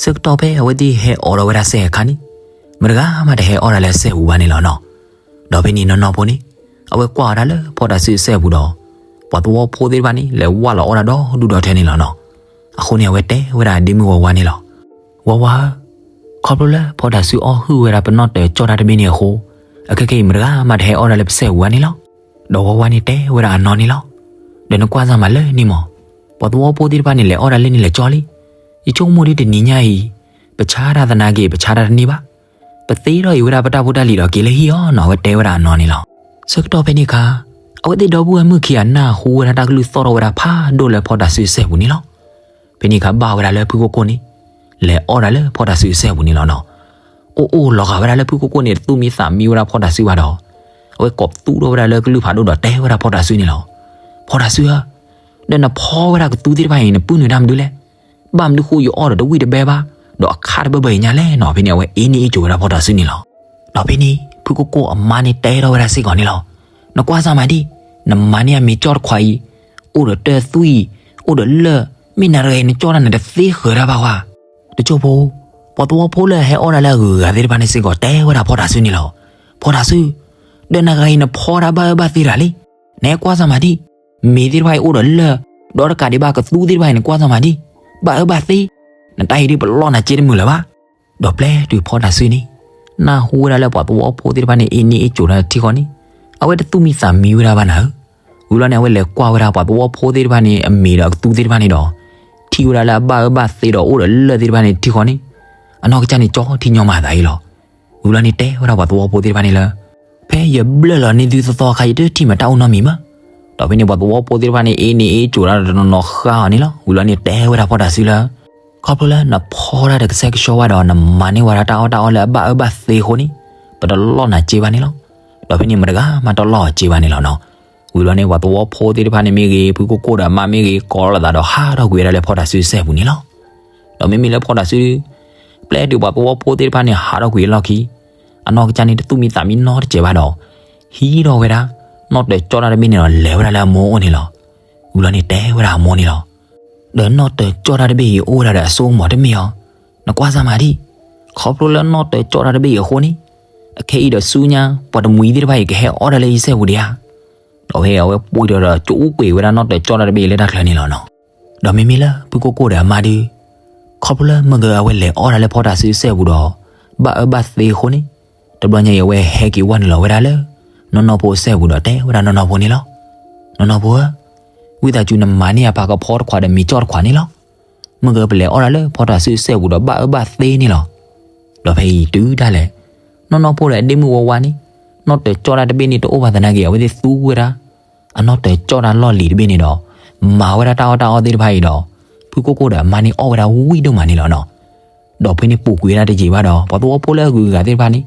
ဆၢကတီၢ်ဖဲအဝဲသ့ၣ်ဟဲအိးထီၣ်ဝဲဒၣ်စဲၣ်အခါန့ၣ် မတဂၤမးတဟဲအီၣ်တၢ်လၢအစဲၣ်ပူၤဘၣ်န့ၣ်လီၤနီၤ. ဒီးဖဲန့ၣ်နီၢ်နီၢ်ဖိန့ၣ် အဝဲကွၢ်ဝဲဒၣ်လၢဖီတၤစုအစဲၣ်ပူၤဒီး ပှၤသဝီဖိသ့ၣ်တဖၣ်န့ၣ် လဲၤဝဲလီၤအီၣ်တၢ်ဒီဒူၣ်ဒီထၢန့ၣ်လီၤနီၤ. အဃိန့ၣ် အဝဲတဲဝဲဒၣ်အဒ့မုၣ်ဝဲဝါန့ၣ်လီၤ. ဝဲဝါဧၢ, ခီဖျိလၢဖီတၤစုအီၣ်ဟုၣ်ဝဲဒၣ်ပနီၣ်တၢၤကၠီၣ်တၢ်တဘ့ၣ်န့ၣ်အဃိ အခဲကနံၣ်အံၤ မတဂၤမးတဟဲအီၣ်တၢ်လၢပစဲၣ်ပူၤဘၣ်န့ၣ်လီၤ. ဒီးဝဲဝါန့ၣ်တဲဝဲဒၣ်အနီၢ်န့ၣ်လီၤ. ဒီးနကွၢ်စၢ်မးလၢန့ၣ်မး, ပှၤသဝီဖိသ့ၣ်တဖၣ်န့ၣ် လဲၤအီၣ်တၢ်လၢန့ၣ်လဲၤကၠီလံ. ယဆိကမိၣ်ဒ်တနံၤညါအံၤ ပဆါတၢ်သနာ်က့ ပဆါတၢ်တန့ၢ်ဘၣ်. ပသ့ထီၣ်အံၤဝဲဒၣ်ပတၢ်ဖိတၢ်လံၤဒီးက့ၤလၢဟံၣ်အီၤနီၤ, အဝဲတဲဝဲဒၣ်အနီၢ်န့ၣ်လီၤ. ဆၢကတီၢ်ဖဲန့ၣ်အခါ အဝဲသ့ၣ်ဒီပုၢ်ဝဲၢ်မုၣ်ခံဂၤနၢ်ဟူဝဲဒၣ်တၢ်ကလုၢ်သီၣ်ထီၣ်ဝဲဒၣ်ဖးဒိၣ်လၢဖီတၤစုအစဲၣ်ပူၤန့ၣ်လီၤ. ဖဲန့ၣ်အခါဘၣ်ဝဲဒၣ်လၢဖုကိၢ်ကိၢ်န့ၣ် လဲၤအီၣ်တၢ်လၢဖီတၤစုအစဲၣ်ပူၤန့ၣ်လီၤနီၤ. အိၣ်အိၣ်လီၤဂာ်ဝဲဒၣ်လၢဖုကိၢ်ကိၢ်န့ၣ် တသူၣ်မံသးမံဝဲဒၣ်ဖီတၤစုဘၣ်ဒီး အဝဲကိးပသူထီၣ်ဝဲဒၣ်လၢကလုၢ်ဖးဒိၣ်ဒီးတဲဝဲဒၣ်ဖီတၤစုန့ၣ်လီၤ. ဖီတၤစုဧၢ, ဒီးနဖီဝဲဒၣ်ကသူသ့ၣ်တဖၣ်အံၤ နပုၢ်နုာ်တၢ်မနုၤလဲၣ်. ဘၣ်မနုၤဃိယအီၣ်ဒီးတဝံၣ်တဘဲဘၣ်, ဒီးအခါတဘၢဘၢအံၤညါလဲၣ်နီၤ. ဖဲန့ၣ်အဝဲအ့န့ၢ်အ့ကိၤဝဲဒၣ်ဖီတၤစုန့ၣ်လီၤ. ဒီးဖဲန့ၣ် ဖုကိၢ်ကိၢ်အမါန့ၣ်တဲထီၣ်ဝဲဒၣ်စ့ၢ်ကီးန့ၣ်လီၤ. နကွၢ်စၢ်မးဒံး, နမၤန့ၢ်အမ့ၤကၠီၣ်တခွးအံၤ အိၣ်ဒီးတၢၢ်သွံၣ်, အိၣ်ဒီးလၢၢ်, မ့ၢ်နၤတဂၤအံၤနကၠီၣ်တၢ်န့ၣ်တသ့ဃၢၤတၢ်ဘၣ်ဝဲ. တကၠိၢ်ဖိ, ပှၤသဝီဖိလၢအဟဲအီၣ်တၢ်လၢအဂုၤအဂၤသ့ၣ်တဖၣ်န့ၣ်စ့ၢ်ကီးတဲဝဲဒၣ်ဖီတၤစုန့ၣ်လီၤ. ဖီတၤစု, ဒီးနဂၤအံၤနဖီတၢ်ဘၣ်အၢဘၣ်သီတဂၤလံ. နဟဲကွၢ်စၢ်မးဒံး, မ့ၤသ့ၣ်တဖၣ်အံၤအိၣ်ဒီးလၢၢ်, ဒီးတကးဒံးဘၣ်ကသူသ့ၣ်တဖၣ်အံၤ နကွၢ်စၢ်မးဒံး, ဘၣ်အၢဘၣ်သီ, နတၢ်အံၤဒ်ပလီၢ်နၤစ့တမုာ်လၢၤဘၣ်. ဒီးပျဲတုၤဖီတၤစုန့ၣ် နၢ်ဟူဝဲဒၣ်လၢပှၤသဝီဖိသ့ၣ်တဖၣ်န့ၣ် အ့န့ၢ်အ့ကိၤတၢ်တထံၣ်ဃီန့ၣ်, အဝဲတသူၣ်မံသးမံဝဲဒၣ်ဘၣ်နၤဧၢ. ဝံၤလီၤန့ၣ် အဝဲလဲၤကွၢ်ဝဲဒၣ်ပှၤသဝီဖိသ့ၣ်တဖၣ်န့ၣ် အမ့ၤဒီးအကသူသ့ၣ်တဖၣ်န့ၣ်ဒီး ထံၣ်ဝဲဒၣ်လၢအဘၣ်အၢဘၣ်သီဒီးအိၣ်ဒီးလၢၢ်သ့ၣ်တဖၣ်န့ၣ်တထံၣ်ဃီန့ၣ်, အနီၢ်ကစၢ်န့ၣ်ကၠီထံညီမၤသးအံၤလီၤ. ဝံၤလီၤန့ၣ်တဲဝဲဒၣ်ပှၤသဝီဖိသ့ၣ်တဖၣ်န့ၣ်လၢ ဖဲယဘျၢၣ်လီၤန့ၢ်သုသီသီအခါ ယတထံၣ်မၤတၢ်အိၣ်နီတမံၤမး. ဒီးဖဲန့ၣ်ပှၤသဝီဖိသ့ၣ်တဖၣ်န့ၣ် အ့န့ၢ်အ့ကိၤဒၣ်တနီၤနီၤဃါအီၤန့ၣ်လီၤ. ဝံၤလီၤန့ၣ်တဲဝဲဒၣ်ဖီတၤစုလၢ ခီဖျိလၢနဖီတၢ်တကဆှဲကဆှီဘၣ်ဒီး နမၤန့ၢ်ဝဲဒၣ်တၢ်အီၣ်တၢ်အီလၢအဘၣ်အၢဘၣ်သီအဃိန့ၣ်, ပတလီၢ်နၤစ့ဘၣ်န့ၣ်လီၤ. ဒီးဖဲန့ၣ်မတဂၤမးတလီၢ်အီၤစ့ဘၣ်န့ၣ်လီၤနီၤ. ဝံၤလီၤန့ၣ် ပှၤသဝီဖိသ့ၣ်တဖၣ်န့ၣ်မ့ၢ်ဂ့ၤ, ဖုကိၢ်ကိၢ်ဒီးအမါမ့ၢ်ဂ့ၤ, ကိးလိာ်သးဒီးဟးထီၣ်ကွံာ်ဝဲဒၣ်လၢဖီတၤစုစဲၣ်ပူၤန့ၣ်လီၤ. ဒီးမ့မ့ၢ်လၢဖီတၤစု ပျဲတုၤပှၤသဝီဖိသ့ၣ်တဖၣ်န့ၣ် ဟးထီၣ်ကွံာ်အလီၢ်ခံ, အနီၢ်ကစၢ်န့ၣ် တသူၣ်မံသးမံနီတစဲးဘၣ်ဒီး ဟံးထီၣ်ဝဲဒၣ် နီၣ်တၢၤကၠီတၢ်တဘ့ၣ်န့ၣ်ဒီး လဲၤဝဲဒၣ်လၢအမိၢ်အိၣ်န့ၣ်လီၤ. ဝံၤလီၤန့ၣ်တဲဝဲဒၣ်အမိၢ်န့ၣ်လီၤ. ဒီးနီၣ်တၢၤကၠီတၢ်တဘ့ၣ်အံၤ အိၣ်ဝဲဒၣ်ဒီးအစိကမီၤတမ့ၢ်ဧါ. နကွၢ်စၢ်မးဒံး, ခီဖျိလၢနီၣ်တၢၤကၠီတၢ်တဘ့ၣ်အံၤအဃိန့ၣ်, အခဲအံၤဒီးဆူညါ ပှၤတမှံၤသ့ၣ်တဖၣ်အံၤ ကဟဲအီၣ်တၢ်လၢအံၤစဲၣ်ပူၤဒံးဧါ. ဒီးဖဲအဝဲပှ့ၤဒီးဒီး ကအိၣ်ကွံာ်ဝဲဒၣ်နီၣ်တၢၤကၠီတၢ်တဘ့ၣ်အံၤလၢတၢ်ချၢန့ၣ်လီၤနီၤ. ဒီးမ့မ့ၢ်လၢဖုကိကိၣ်ဒီးအမါဒုး, ခီဖျိလၢမုၢ်ဂၢၤအဝဲလဲၤအီၣ်တၢ်လၢဖီတၤစုစဲၣ်ပူၤဒီး ဘၣ်အၢဘၣ်သီအဃိန့ၣ်, တဘျီညါအံၤအဝဲဟဲက့ၤဝဲနုာ်လီၤဝဲဒၣ်လၢ နီၢ်နီၢ်ဖိအစဲၣ်ပူၤဒီးတဲဝဲဒၣ်နီၢ်နီၢ်ဖိန့ၣ်လီၤ. နီၢ်နီၢ်ဖိဧၢ, ဝံသးစူၤနမၤန့ၢ်အဖးကဖီတခွးဒီးမ့ၤကၠီတခွးန့ၣ်လီၤ. မုၢ်ဂၢၤပလဲၤအီၣ်တၢ်လၢဖီတၤစုစဲၣ်ပူၤဒီးဘၣ်အၢဘၣ်သီန့ၣ်လီၤ. ဒီးဖဲအံၤတုၤဒၣ်လဲာ်, နီၢ်နီၢ်ဖိဒီးအဒ့မုၣ်ဝဲဝါန့ၣ်, နီၣ်တၢၤကၠီတၢ်တဘ့ၣ်န့ၣ်တအိၣ်ဘၣ်သနာ်က့ အဝဲသ့ၣ်သူဝဲဒၣ် အနီၣ်တၢၤကၠီတၢ်လီၢ်လံၤတဘ့ၣ်န့ၣ်ဒီး မၤဝဲဒၣ်တၢ်အီၣ်တၢ်အီသ့ၣ်တဖၣ်အံၤဒီး ဖုကိကိၣ်ဒီးအမါန့ၣ်အီၣ်ဝဲဒၣ်ဝံၣ်ဒိၣ်မးန့ၣ်လီၤနီၤ. ဒီးဖဲန့ၣ်ပူၤကွံာ်ဝဲဒၣ်တယံာ်ဘၣ်ဒီး ပှၤသဝီဖိလၢအဂုၤအဂၤသ့ၣ်တဖၣ်န့ၣ်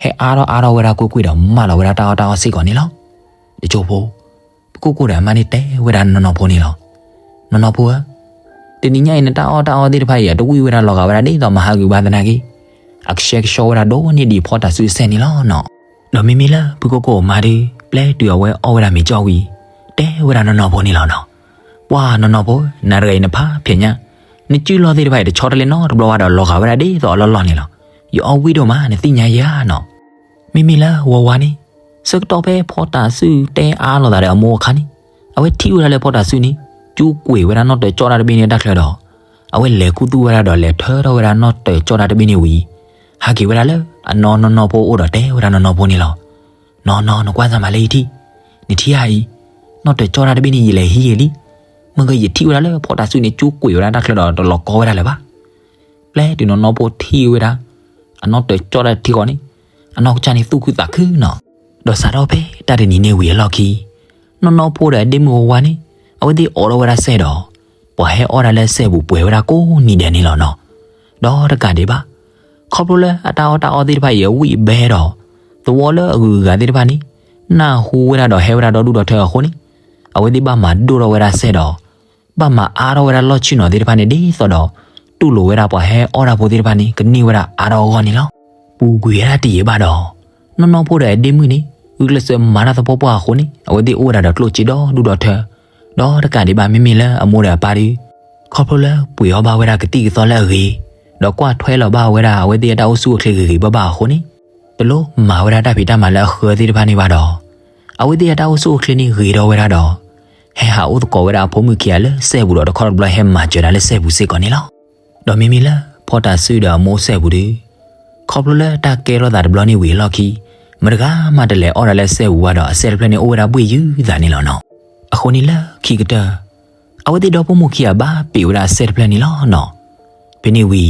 ဟဲအါထီၣ်အါထီၣ်ဝဲဒၣ်ကွ့ၢ်ကွ့ၢ်ဒီးမၢလီၤဝဲဒၣ်တၢ်အီၣ်တၢ်အီစ့ၢ်ကီးန့ၣ်လီၤ. တကၠိဖိ, ဖုကိကိၣ်ဒီးအမါန့ၣ်တဲဝဲဒၣ်နီၢ်နီၢ်ဖိန့ၣ်လီၤ. နီၢ်နီၢ်ဖိဧၢ, တနံၤညါအံၤနတၢ်အီၣ်တၢ်အီသ့ၣ်တဖၣ်အံၤ အတဝံၣ်ဝဲဒၣ်လီၤဂာ်ဝဲဒၣ်ဒ်သိးမဟါဂုၤဘၣ်သနာ်က့, အကဆှဲကဆှီဝဲဒၣ်ဒိၣ်န့ၢ်ဒံးဖီတၢ်စုစဲၣ်န့ၣ်လီၤနီၤ. ဒီးမ့မ့ၢ်လၢဖုကိကိၣ်မါဒုး ပျဲတုၤအဝဲအီၣ်ဝဲဒၣ်မ့ၤကၠီဝံၤ, တဲဝဲဒၣ်နီၢ်နီၢ်ဖိန့ၣ်လီၤနီၤ. ပှၢ်နီၢ်နီၢ်ဖိ, နၤတဂၤအံၤနဖးဖျဲးညါ, နစုလီၢ်သ့ၣ်တဖၣ်အံၤ တဆီတလဲနီတဘျီဘၣ်ဒီးလီၤဂာ်ဝဲဒၣ်ဒ်သိးအလီၢ်လီၢ်န့ၣ်လီၤ. ယအီၣ်ဝံၣ်ဒိၣ်မး နသ့ၣ်ညါယၤနီၤ. မ့မ့ၢ်လၢဝီဝါန့ၣ်, ဆၢကတီၢ်ဖဲဖီတၢ်စုတဲအါလိာ်သးဒီးအမိၢ်အခါန့ၣ်, အဝဲထံၣ်ဝဲဒၣ်လၢဖီတၢ်စုန့ၣ် ကၠူကွံာ်ဝဲဒၣ်နီၣ်တၢၤကၠီၣ်တၢ်တဘ့ၣ်န့ၣ်တၢ်ချၢဒီး, အဝဲလဲၤခူသူၣ်ဝဲဒၣ်ဒီးလဲၤထၢထီၣ်ဝဲဒၣ်နီၣ်တၢၤကၠီၣ်တၢ်တဘ့ၣ်န့ၣ်ဝံၤ, ဟဲက့ၤဝဲဒၣ်လၢအနီၢ်နီၢ်နီၢ်ဖိအိၣ်ဒီးတဲဝဲဒၣ်နီၢ်နီၢ်ဖိန့ၣ်လီၤ. နီၢ်နီၢ် နကွၢ်စၢ်မးလၢယထံၣ်, နထံၣ်ဧါအံၤ, နီၣ်တၢၤကၠီၣ်တၢ်တဘ့ၣ်န့ၣ် ယလဲၤဟံးဂ့ၤလံ. မ့ၢ်ဂ့ၤ ယထံၣ်ဝဲဒၣ်လၢဖီတၢ်စုန့ၣ် ကၠူကွံာ်ဝဲဒၣ်တၢ်ချၢဒီးတလီၤကီဝဲဒၣ်လၢၤဘၣ်. ပျဲတုၤနီၢ်နီၢ်ဖိထံၣ်ဝဲဒၣ် အနီၣ်တၢၤကၠီၣ်တၢ်ထံဃီန့ၣ်, အနီၢ်ကစၢ်န့ၣ်သူၣ်ခုသးခုနီၤ. ဒီးစးထီၣ်ဖဲတၢ်တနံၤန့ၣ်ဝံၤအလီၢ်ခံ, နီၢ်နီၢ်ဖိဒီးအဒ့မုၣ်ဝါဝါန့ၣ်, အဝဲသ့ၣ်အိးထီၣ်ဝဲဒၣ်စဲၣ်ဒီး, ပှၤဟဲအီၣ်တၢ်လၢစဲၣ်ပူၤပှဲၤဝဲဒၣ်ကိးနံၤဒဲးန့ၣ်လီၤနီၤ. ဒီးတကးဒံးဘၣ်, ခီဖျိလၢအတၢ်အီၣ်တၢ်အီသ့ၣ်တဖၣ်အံၤအဝံၣ်အဘဲဒီး, သဝီလၢအဂုၤအဂၤသ့ၣ်တဖၣ်န့ၣ်, နၢ်ဟူဝဲဒၣ်ဒီးဟဲဝဲဒၣ်ဒီဒူၣ်ဒီထၢအဃိန့ၣ်, အဝဲသ့ၣ်ဘၣ်မၤဒိၣ်ထီၣ်ဝဲဒၣ်စဲၣ်ဒီး ဘၣ်မၤအါထီၣ်ဝဲဒၣ်လီၢ်ဆ့ၣ်နီၤသ့ၣ်တဖၣ်န့ၣ်ဒ်သိးဒီး, တူၢ်လိာ်ဝဲဒၣ်ပှၤဟဲအီၣ်တၢ်ဖိသ့ၣ်တဖၣ်န့ၣ် ကန့ၢ်ဝဲဒၣ်အါထီၣ်အဂီၢ်န့ၣ်လီၤ. ပူၤကွံာ်ဝဲဒၣ်တယံာ်ဘၣ်ဒီး, နီၢ်နီၢ်ဖိဒီးအဒ့မုၣ်န့ၣ် ဂုာ်ကျဲးစၢးမၤတၢ်သပှၢ်ပှၢ်အဃိန့ၣ် အဝဲသ့ၣ်အိၣ်ဝဲဒၣ်ဒီးကျိၣ်စ့ဒီဒူၣ်ဒီထၢ, ဒီးတကးဒံးဘၣ် မ့မ့ၢ်လၢအမိၢ်ဒီးအပၢ်ဒီး, ခီဖျိလၢပှ့ၤအီၣ်ဘၣ်ဝဲဒၣ်ကသံၣ်ကသီလၢအဂ့ၤ, ဒီးကွၢ်ထွဲလီၤဘၣ်ဝဲဒၣ်အဝဲသ့ၣ်အတၢ်အိၣ်ဆူၣ်အိၣ်ချ့ဂ့ၤဂ့ၤဘၣ်ဘၣ်အဃိန့ၣ်, တလိၣ်မၤဝဲဒၣ်တၢ်ဖံးတၢ်မၤလၢအဃၢသ့ၣ်တဖၣ်န့ၣ်ဘၣ်ဒီး, အဝဲသ့ၣ်အတၢ်အိၣ်ဆူၣ်အိၣ်ချ့န့ၣ်ဂ့ၤထီၣ်ဝဲဒၣ်ဒီး, ဟဲဟးအိၣ်သကိးဝဲဒၣ်အဖိမုၣ်ခံဂၤလၢစဲၣ်ပူၤဒီးတခီတဘျီဟဲမၤစၢၤတၢ်လၢစဲၣ်ပူၤစ့ၢ်ကီးန့ၣ်လီၤ. ဒီးမ့မ့ၢ်လၢဖီတၢ်စုဒီးအမိၢ်စဲၣ်ပူၤဒီး, ခီဖျိလၢတၢ်ကဲထီၣ်သးတဘျီန့ၣ်ဝံၤအလီၢ်ခံ, မတဂၤမးတလဲၤအီၣ်ဒၣ်လၢစဲၣ်ပူၤဘၣ်ဒီးအစဲၣ်တဖျၢၣ်န့ၣ်အိၣ်ဝဲဒၣ်ဘှ့ၣ်ယုၤသးန့ၣ်လီၤနီၤ. အဃိန့ၣ်လၢခံကတၢၢ်, အဝဲသ့ၣ်ဒီဖိမိၢ်ခံဂၤဘၣ်ပ့ၤဝဲဒၣ်အစဲၣ်တဖျၢၣ်န့ၣ်လီၤနီၤ. ဖဲန့ၣ်ဝံၤ,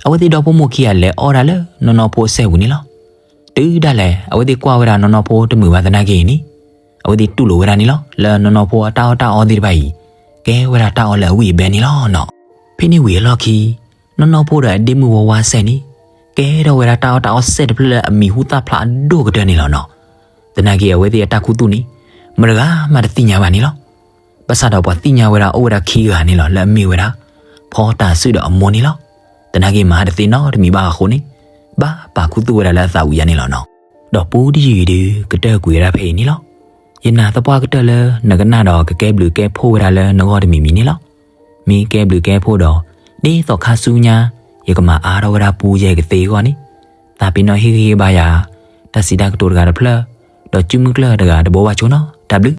အဝဲသ့ၣ်ဒီဖိမိၢ်ခံဂၤလဲၤအီၣ်ဒၣ်လၢနီၢ်နီၢ်ဖိအစဲၣ်ပူၤန့ၣ်လီၤ. တုၤဒၣ်လဲာ် အဝဲသ့ၣ်ကွၢ်ဝဲဒၣ်နီၢ်နီၢ်ဖိတမုာ်ဘၣ်သနာ်က့အံၤန့ၣ်, အဝဲသ့ၣ်တူၢ်လိာ်ဝဲဒၣ်န့ၣ်လီၤ လၢနီၢ်နီၢ်ဖိအတၢ်အီၣ်တၢ်အီသ့ၣ်တဖၣ်အံၤ, ကဲဝဲဒၣ်တၢ်အီၣ်လၢအဝံၣ်အဘဲန့ၣ်လီၤနီၤ. ဖဲန့ၣ်ဝံၤအလီၢ်ခံ, နီၢ်နီၢ်ဖိဒီးအဒ့မုၣ်ဝါဝါစဲၣ်န့ၣ်, ကဲထီၣ်ဝဲဒၣ်တၢ်အီၣ်တၢ်အီစဲၣ်တဖျၢၣ်လၢအမံၤဟူသၣ်ဖျါအဒိၣ်ကတၢၢ်န့ၣ်လီၤနီၤ. သနာ်က့အဝဲသ့ၣ်အတၢ်ခူသူၣ်န့ၣ်, မတဂၤမးတသ့ၣ်ညါဘၣ်န့ၣ်လီၤ. ဘၣ်ဆၣ်ဒီးပှၤသ့ၣ်ညါဝဲဒၣ်အိၣ်ဝဲဒၣ်ခံဂၤန့ၣ်လီၤ လၢအမ့ၢ်ဝဲဒၣ် ဖီတၢ်စုဒီးအမိၢ်န့ၣ်လီၤ. သနာ်က့မၤတသ့နီတမံၤဘၣ်အဃိန့ၣ်, ဘၣ်ပာ်ခူသူၣ်ဝဲဒၣ်လၢအသးဝံၤယါန့ၣ်လီၤနီၤ. ဒီးပူတယုၢ်အံၤဒုး ကတၢၢ်ကွံာ်ဝဲဒၣ်ဖဲအံၤန့ၣ်လီၤ. ယနာ်သပှၢ်ကတၢၢ်လၢနကနၣ်ဒီးကကဲဘျုးကဲဖှိၣ်ဝဲဒၣ်လၢနဂီၢ်တမံၤမံၤန့ၣ်လီၤ. မ့ၢ်ကဲဘျုးကဲဖှိၣ်ဒီး, ဒ်သိးခါဆူညါ, ယကမၤအါထီၣ်ဝဲဒၣ်ပူယဲၢ်ကသ့အဂီၢ်န့ၣ်, သးပ့ၤနီၣ်ဟ့ၣ်ဂံၢ်ဟ့ၣ်ဘါယၤ, တၢ်စံးတၢ်ကတိၤတဂၤတဖျၢၣ်, ဒီးစုမုၢ်ကျၢၢ်တဂၤတဘိဘၣ်ဆိနီၤ. တၢ်ဘျုး